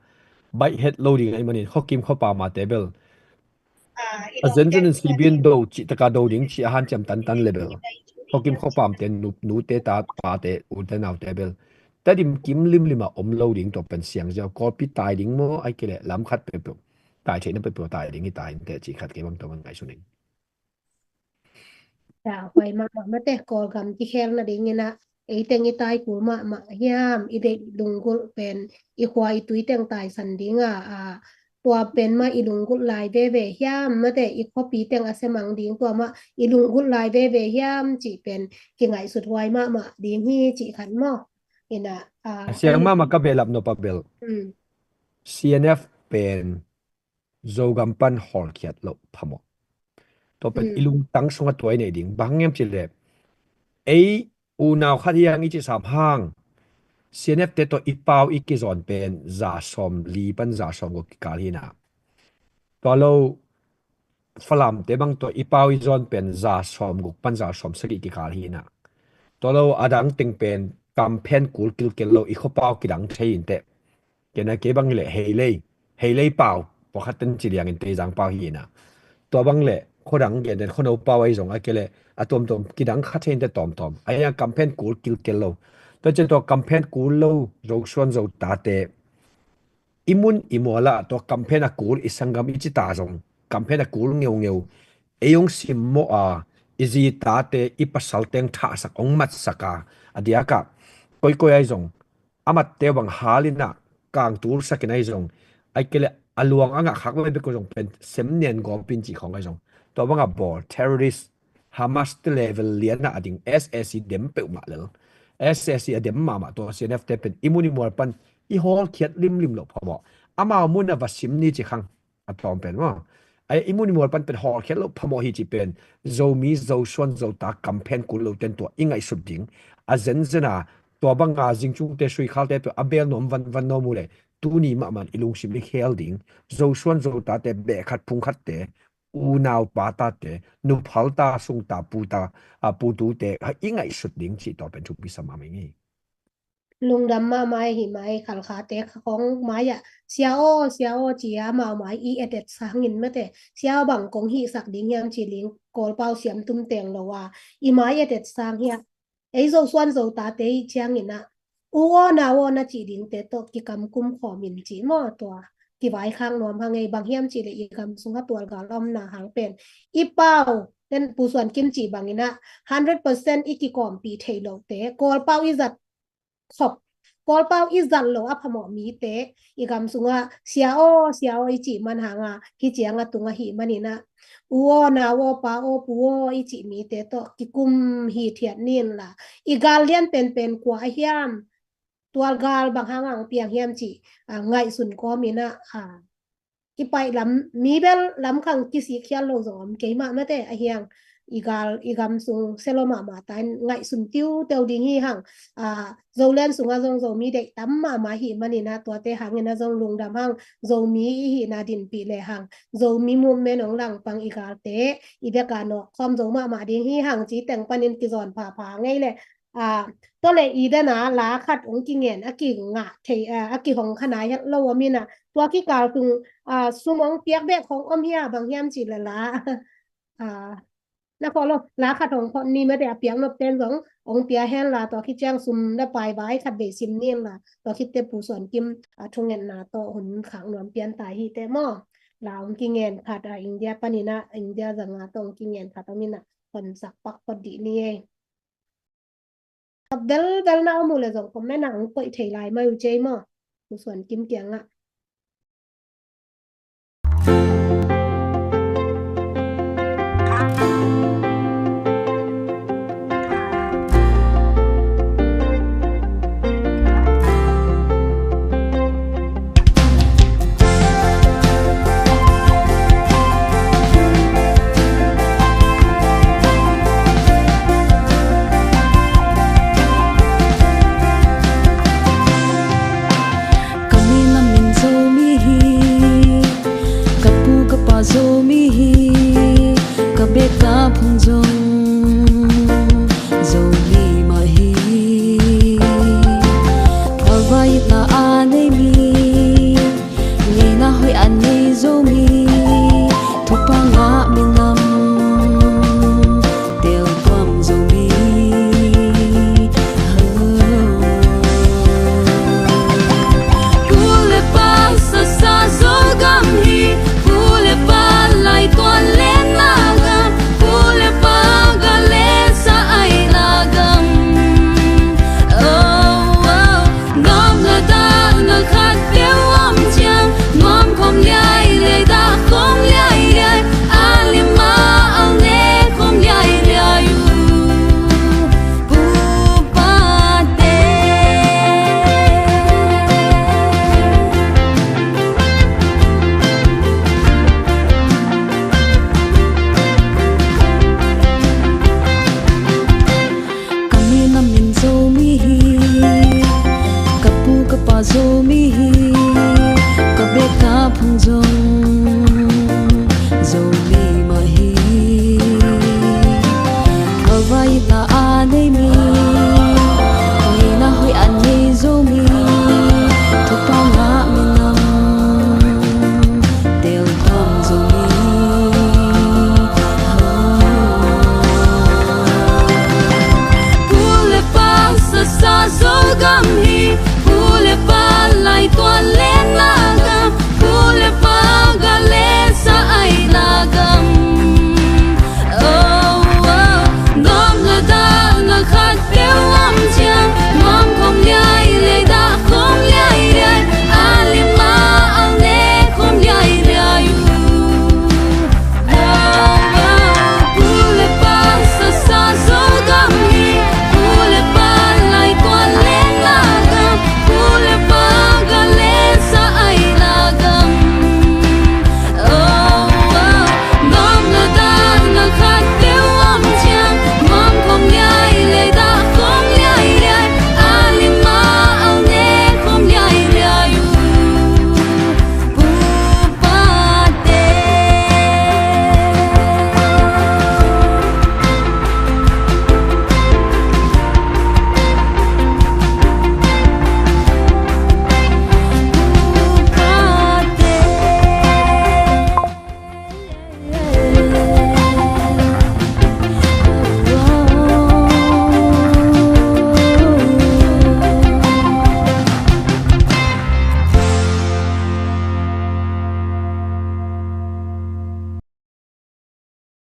baih het lo ding ai manin khuakim khuapamate bel a zenzen in sibian do cih taka do ding cih a hanciam tantan le bel khuakim khuapamte, nute ta pate ute naute bel Tedim kim limlima om lo ding tua pen siang ziau, Kawlpi tai ding maw ai kei le lamkhat peuhpeuh tai theihna peuhpeuh tai ding hi ta inteh cih khat kei bang tua man ngaihsun ing. Huai mahmah mate, Kawlgam kikhel nadinginah eiteng i tai kul mahmah hiam, i deih lunggulh pen i khua i tui teng taisan dinga, a, tua pen mah i lunggulh lai veve hiam, mate, i khuapi teng a semang ding tua mah i lunggulh lai veve hiam cih pen kingaihsut huai mahmah ding hi cih khat maw? Inah, a, a siang mahmah ka behlap nop a bel C N F pen Zogam pan hawlkhiat loh phamawh. Tua pen i lungtang sungah tua i neih ding. Bang hang hiam cih leh ei unau khat hiang i cih sam hang C N F te tawh i pau i kizawn pen za sawm li pan za sawm guk kikal hinah. Tua lo Falamte bang tawh i pau i zawn pen za sawm guk pan za sawm sagih kikal hinah. Tua lo a dang teng pen kamphen kul kilkel lo i khuapau kidang thei inteh. Kena kei bang le heilei, heilei pau, pawlkhat ten ci liangin teizang pau hinah. Tua bang le khuadang gen den khuano pau ahi zong a kei le a tuamtuam kidang kha thei inteh tawmtawm. A hiang kamphen kul kilkel lo. Tua cian tua kamphen kul lo Zosuan Zotate i mun i mual ah tua kamphen a kul i sanggam i cita zong kamphen a kul ngeungeu ei hong simmawh a, i zitate i pasal teng thahsak hong matsak a, a diakah koikoi ahi zong a matte uh bang halinah kangtulsakin ahi zong, ahi kei le a luang a ngahkhak vei bek uh zong pen semnian gawpin cih khawng ahi zong, tua bangah bawl terrorist Hamas te level lianah a ding S A C dem peuhmah lel. S A C a dem mahmah tua C N F te pen i mun i mual pan i hawlkhiat limlim loh phamawh. Amau munah va sim ni ci khang a tawm pen maw. Ai i mun i mual pan pen hawlkhiat loh phamawh hi ci pen Zomi Zosuan Zota kamphen kul lo ten tua i ngaihsut ding. A zenzen a tua banga zingcungte suikhalte peuh a bel nuam van van nuam uh le tuni mahmah i lungsim i khel ding. Zosuan Zotate behkhat phungkhatte unau pa tate, nuphal ta sungta puta, a putute ha i ngaihsut ding cih tua pen thupi sa mahmah ing hi. Lungdam mahmah hi mai, khalkhate khawng mai-ah sia aw sia aw ci-a amau mai i etet sangin mate, sia aw bang kong hihsak ding hiam ci ling Kawlpau siam tum teng lo a i mai etet sang hiah. Ei Zosuan Zotate i cianginah u aw nau aw na cih dingte tawh kikamkum khawmin cih maw tua kivaikhak nuam hang ei, bang hiam cih le i gam sungah tualgal a omna hang pen i pau Ten Pu Suan Kim cih bangin ah hundred percent i kikawmpih thei lote, Kawlpau i zat khop, Kawlpau i zat lo a phamawh mite, i gam sungah sia aw, sia aw i cih man hangah, hih ciang a tung ahih manin ah, u aw, nau aw, pa aw, pu aw i cih mite tawh kikum hithiat ni inla, i gal lian penpen kua a hiam, tual gal bang hangah hong piang hiam cih, ah, ngaihsun kawmin ah, ah, i paih lam, mi bel lam khang kisik khial lo zong om kei mah mate, a hiang i gal, i gam sung sia lo mahmah ta in ngaihsun tiuteu ding hi hang. Ah, Zoland sungah zong Zomi deih tam mahmah ahih manin ah, tuate hangin ah zong lungdam hang. Zomi i hihna dinpih le hang, Zomi movement hong langpang i galte i bek a nawk khawm zo mahmah ding hi hang, ci teng panin kizawn phapha ngei le. Ah, tua le i den a la khat hong kingen a kingah thei, ah, a kihong kha nai lo om in ah, tua kikal tung, ah, sum hong piak bek hong om hia, bang hiam cih le la, ah, na khawh lo, la khat hong phot ni mate, a piak nop ten zong hong pia hen la, tua khit ciang sum le pai vai khat vei sim ni inla, tua khit teh Pu Suan Kim, ah, thungetna tawh hun khak nuam pian ta hi teh maw. La hong kingen khat, ah, India panin ah, India zanga tawh hong kingen khat om in ah, hon sak pak phot dih ni ei. Velvel na om uh le zong comment ah hong koih thei lai mai uh cei maw, Pu Suan Kim kiangah. Ka mi na min Zomi hi, ka pu ka pa Zomi hi, ka bek ka phung zong Zomi mah hi. Phalvai itna a nei mi, ngeina hoih a nei Zomi, thupha ngah minam, tel tuam Zomi. Pu le pa sasa Zogam hi, pu le pa laituan lenna gam, pu le pa gal le sa aina gam. Oh, oh. Nuam le dahna khat peuh om ciang, nuam khawm liailiai, dah khawm liailiai, a lim a al ne khawm liailiai uh, pu pa te. Ka mi na min Zomi hi, ka pu ka pa Zomi hi, ka bek ka phung zong Zomi mah hi. Phalvai itna a nei mi, ngeina hoih a nei Zomi, thupha ngah minam, tel tuam Zomi. Pu le pa sasa Zogam hi, pu le pa laituan lenna gam, pu le pa gal le sa aina gam. Oh, oh. Nuam le dahna khat peuh om ciang, nuam khawm liailiai, dah khawm liailiai, a lim a al ne khawm liailiai uh. Pu le pa sasa Zogam hi, pu le pa laituan lenna gam, pu le pa gal le sa aina gam. Oh, oh. Nuam le dahna khat peuh om ciang, nuam khawm liailiai, dah khawm liailiai, a lim a al ne khawm liailiai uh, pu pa te.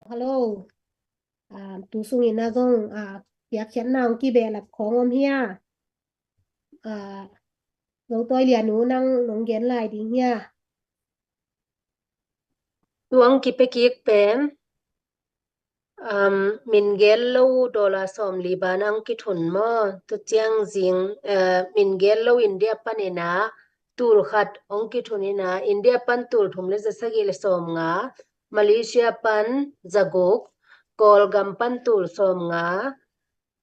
Hello. Ah, tu sungin ah zong, ah, piakkhiatna hong kibehlap khawng om hia? Ah, Zo Tawi Lian U, nang nong gen lai ding hia? Tu hong kipia kik pen, um, min gel lo uh dollar sawmli bang hong kithun maw? Tu ciang zing, eh, min gel lo India panin ah tul khat hong kithun in ah, India pan tul thum le za sagih le sawmnga, Malaysia pan za guk, Kawlgam pan tul sawmnga,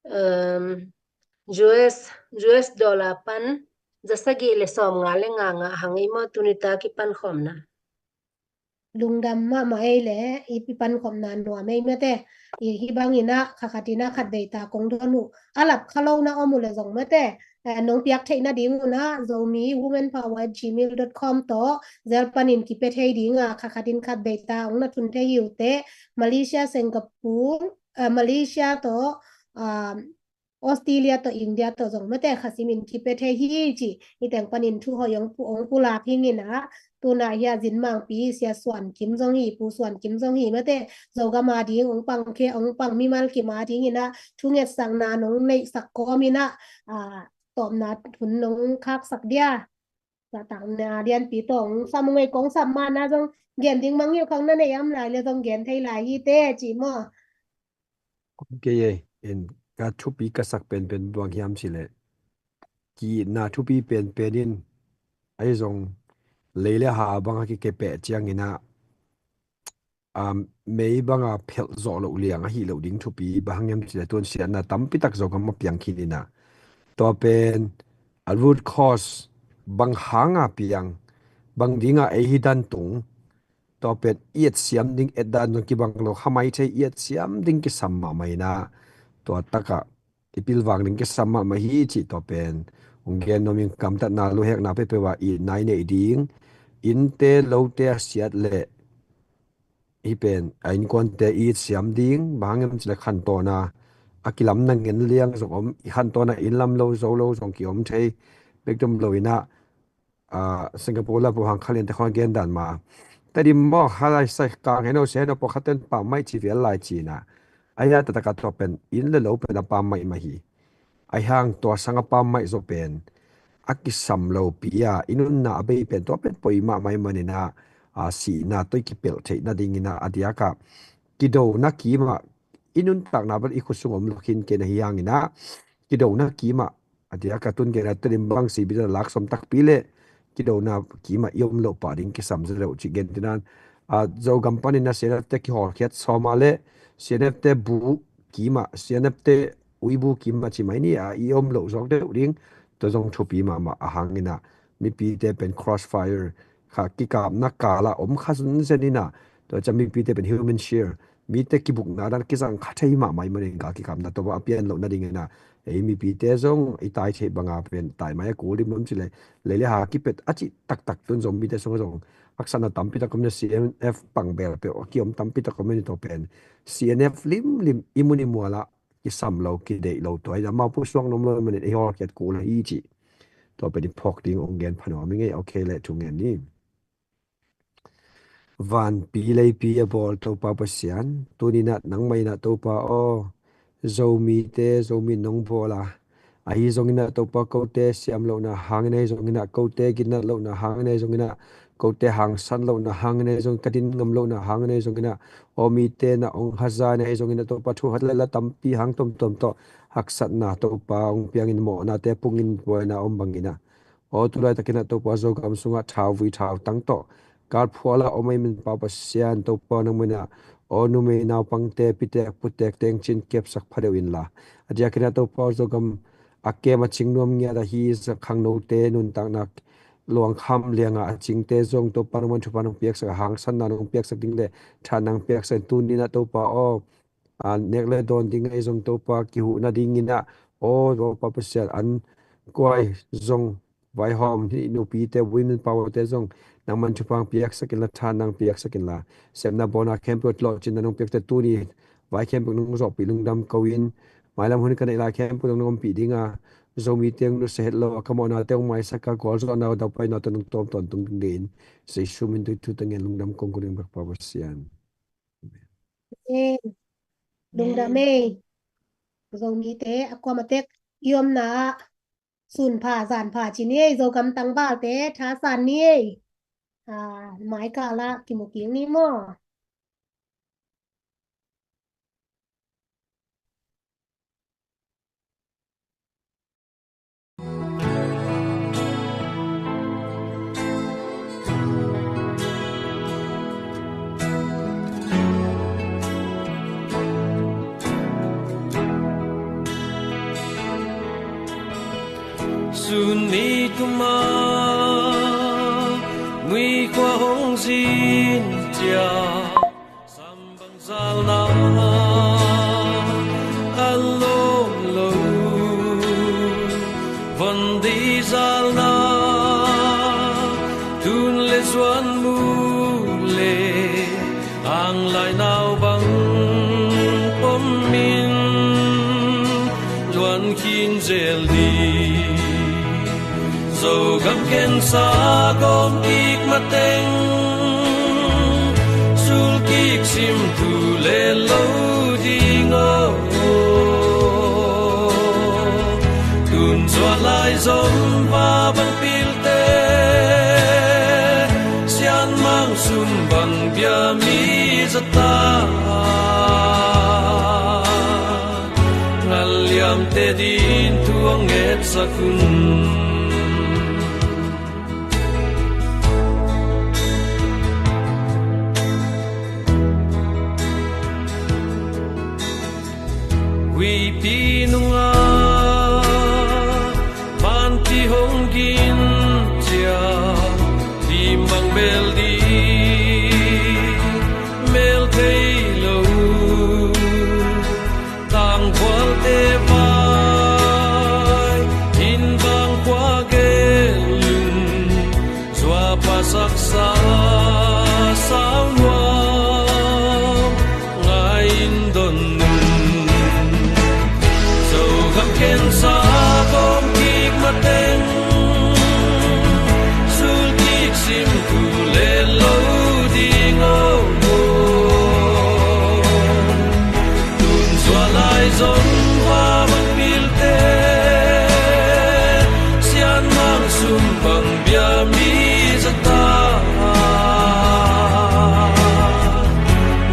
um, U S, U S dollar pan za sagih le sawmnga le nga nga hang ei maw, tuni ta kipankhawmna. Lungdam mahmah ei le, i, i pankhawmna nuam ei mate. I, hih bangin ah kha khatin ah khatvei ta kong don uh. A lap kha lo na om uh le zong mate, eh, nong piak theih nading un ah Zomi Women Power at gmail dot com tawh zel panin kipia thei ding a, kha khatin khatvei ta hong na thun thei hi uh teh, Malaysia, Singapore, eh, Malaysia tawh, ah, Australia tawh India tawh zong mate kha simin kipia thei hi ci. Hih teng panin thu hoih hong pu, hong pulak hi ing ah, tu-in ah hia Zin Mangpi, Sia Suan Kim zong hi, Pu Suan Kim zong hi mate, Zogam a ding hong pang khe, hong pang mimal kim a dingin ah thungetsakna nong neihsak kawmin ah, ah, tawpna hun nong khaksak dia. Zahtakna lianpi tawh hong sam ung ei, kong sam ma-in ah zong gen ding mangngilh khawng na neih a om lai le zong gen thei lai hi teh ci maw? Ok ei, in ka thupi ka sak penpen bang hiam cih leh, ki-itna thupi penpen in, ahi zong lei le ha bang a kikepeh ciangin ah, um, mei banga phelh zawh loh liang ahi loh ding thupi bang hang hiam cih leh, tu'n siatna tampi tak Zogam a piang khin in ah, tua pen a root cause bang hanga piang, bang dinga ei hih dan tung, tua pen i etsiam ding, et dan zong kibang lo, kha mai thei, i etsiam ding kisam mahmah in ah, tua takah i pilvang ding kisam mahmah hi cih tua pen hong gen nuam ing. Gamtatna, luhekna peuhpeuh ah itna i neih ding, innte lote a siat leh hih pen a innkuante i etsiam ding, bang hang hiam cih leh khantawn a, a kilamna ngen liang zong om, i khantawn a inn lam lo zo lo zong ki-om thei bek dom lo in ah, ah, Singapore lam pawh hang kha liante khawng a gen dan mah, Tedim maw, kha lai sai kang hen aw, sia hen aw, pawlkhatte'n pammaih ci vial lai ci in ah, ahi a, taktak a tua pen inn le lo pen a pammaih mah hi. Ahi hang tua sang a pammaih zawh pen a kisam lopi a, i nunna a bei pen tua pen poi mahmah ahih manin ah, a, sihna tawh i kipelh theih nadingin ah, a diak ah kidona kim ah, i nuntakna bel i khut sung om lo khin kei na hi hangin ah, kidona kim ah, a diak ah tu'n gen a, Tedim bang C B te lak sawm takpi leh kidona kim ah i om loh pah ding kisam zaw lo cih gen ding in ah, a, Zogam panin ah C N F te kihawlkhiat sawm a leh, C N F te bu kim ah, C N F te uibu kim ah ci mai ni a, i om loh zawk deuh ding, tua zong thupi mahmah. A hangin ah mipite pen crossfire, kha kikapna kal ah om kha zenzen in ah, tua ciang mipite pen human shield, mite kibukna dan kizang kha thei mahmah ahih manin, gal kikapna tua bang a pian loh nadingin ah, ei mipite zong i tai theih banga pen tai mai a kul ding, bang hang hiam cih leh lei le ha kipet a cih taktak tu'n Zomite sungah zong haksatna tampi tak om in ah, C N F pang bel peuh a ki-om tampi tak om in ah, tua pen C N F limlim i mun i mual ah kisam lo, kideih lo, tua hi a, amau pusuak nuam lo ahih manin ei hawlkhiat kul ahi cih tua pen i phawk ding hong gen pha nuam ing ei. Ok leh, thu ngen ni. Vanpi leipi a bawl Topa Pasian, tuni-in ah nangmah in ah Topa aw, Zomite Zomi nong bawl a, ahi zongin ah Topa kote siam lohna hangin, ahi zongin ah kote ginat lohna hangin, ahi zongin ah kote hangsan lohna hangin, ahi zongin ka din ngam lohna hangin, ahi zongin ah aw mite na hong haza in, ahi zongin ah Topa thu hat le la tampi hang tuamtuam tawh haksatna Topa hong piangin, mawhnate pungin, buaina om bangin ah aw tu laitakin ah Topa Zogam sungah thauvui thautang tawh galphual a om ahih manin Pa Pasian Topa nangmah in ah aw numei naupangte, pitek putek teng cin kepsak phadeuh inla, a diakin ah Topa Zogam a kem a cing nuam ngiat ahi khangnote nuntakna luangkham lianga a cingte zong Topa nangmah in thupha nong piaksak, a hangsanna nong piaksak ding le tha nang piaksak in, tuni-in ah Topa aw, a nek le dawn ding ahi zong Topa kihuh nadingin ah aw, aw Pa Pasian, an kuai zong vaihawm hih nupite, women power te zong nangmah in thupha hong piaksak inla, tha nang piaksak inla, sepna bawnna khempeuh lawhcinna nong piakte tuni vai khempeuh nong zawhpih lungdam ko-in, mailam hun ka neih lai khempeuh nong ompih dinga, Zomite hong nusia het lo a ka mawhnate hong maisak a, gualzawhna, daupaina tawh nong tawm tawntung ding dingin Jesu min tawh thu tang ngen lungdam kong ko ding bek Pa Pasian. Amen. Lungdam ei. Zomite a kuamatek i omna ah sun pha zan pha ci ni ei. Zogam tangvalte thasan ni ei. Ah, maikal ah kimu kik ni maw? Sun ni tuma mui khua hong zin cia, sam bang zalna a lawm lo, von dih zalna tun le zuan mu le, ang lai nau bang pom in luan khin zel dih. Zogam khensa gawm kik mateng, sul kik sim thu le lo ding aw. Tun zual lai zong va bang pilte, sian mang sum bang bia mi zata. Ngal liamte din thu a ngetsak un. Huipi nungah vanpi hong gin cia, lim bang bel dih mel thei lo. Tangkhualte vai in bang khua gelh un, zuapa saksa sau nuam ngai in don un. Zogam khensa gawm kik mateng, sul kik sim thu le lo ding aw. Tun zual lai zong va bang pilte, sian mang sum bang bia mi zata.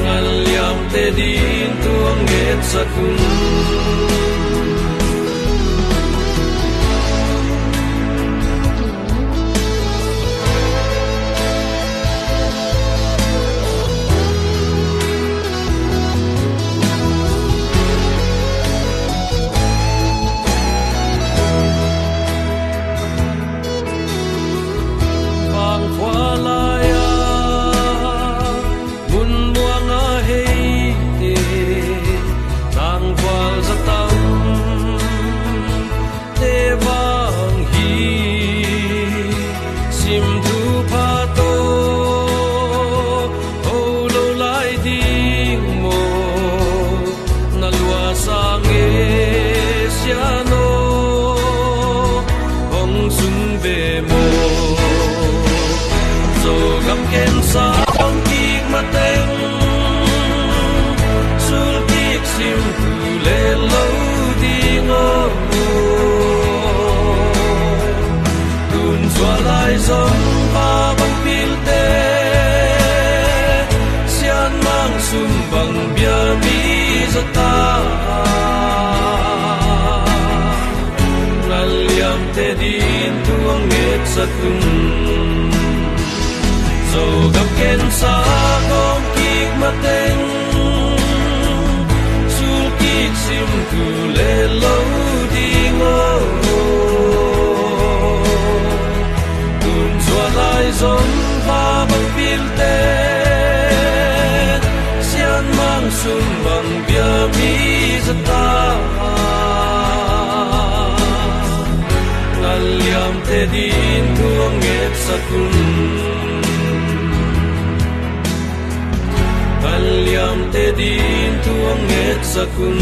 Ngal liamte din thu a ngetsak un. Vangkhua lai-a mun muang a heite, tangval zatam te vang hi. Sim thupha tawh ho lo lai ding maw, na lua sang e sian aw, hong zung ve maw. Zogam khensa gawm kik mateng, sul kik sim thu le lo ding aw. Tun zual lai zong va bang pilte, sian mang sum bang bia mi zata. Ngal liamte din thu a ngetsak un. Zogam khensa gawm kik mateng, sul kik sim thu le lo ding aw. Tun zual lai zong va bang pilte, sian mang sum bang bia mi zata. Ngal liamte din thu a ngetsak un. Ngal liamte din thu a ngetsak un.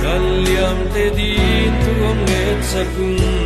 Ngal liamte din thu a ngetsak un.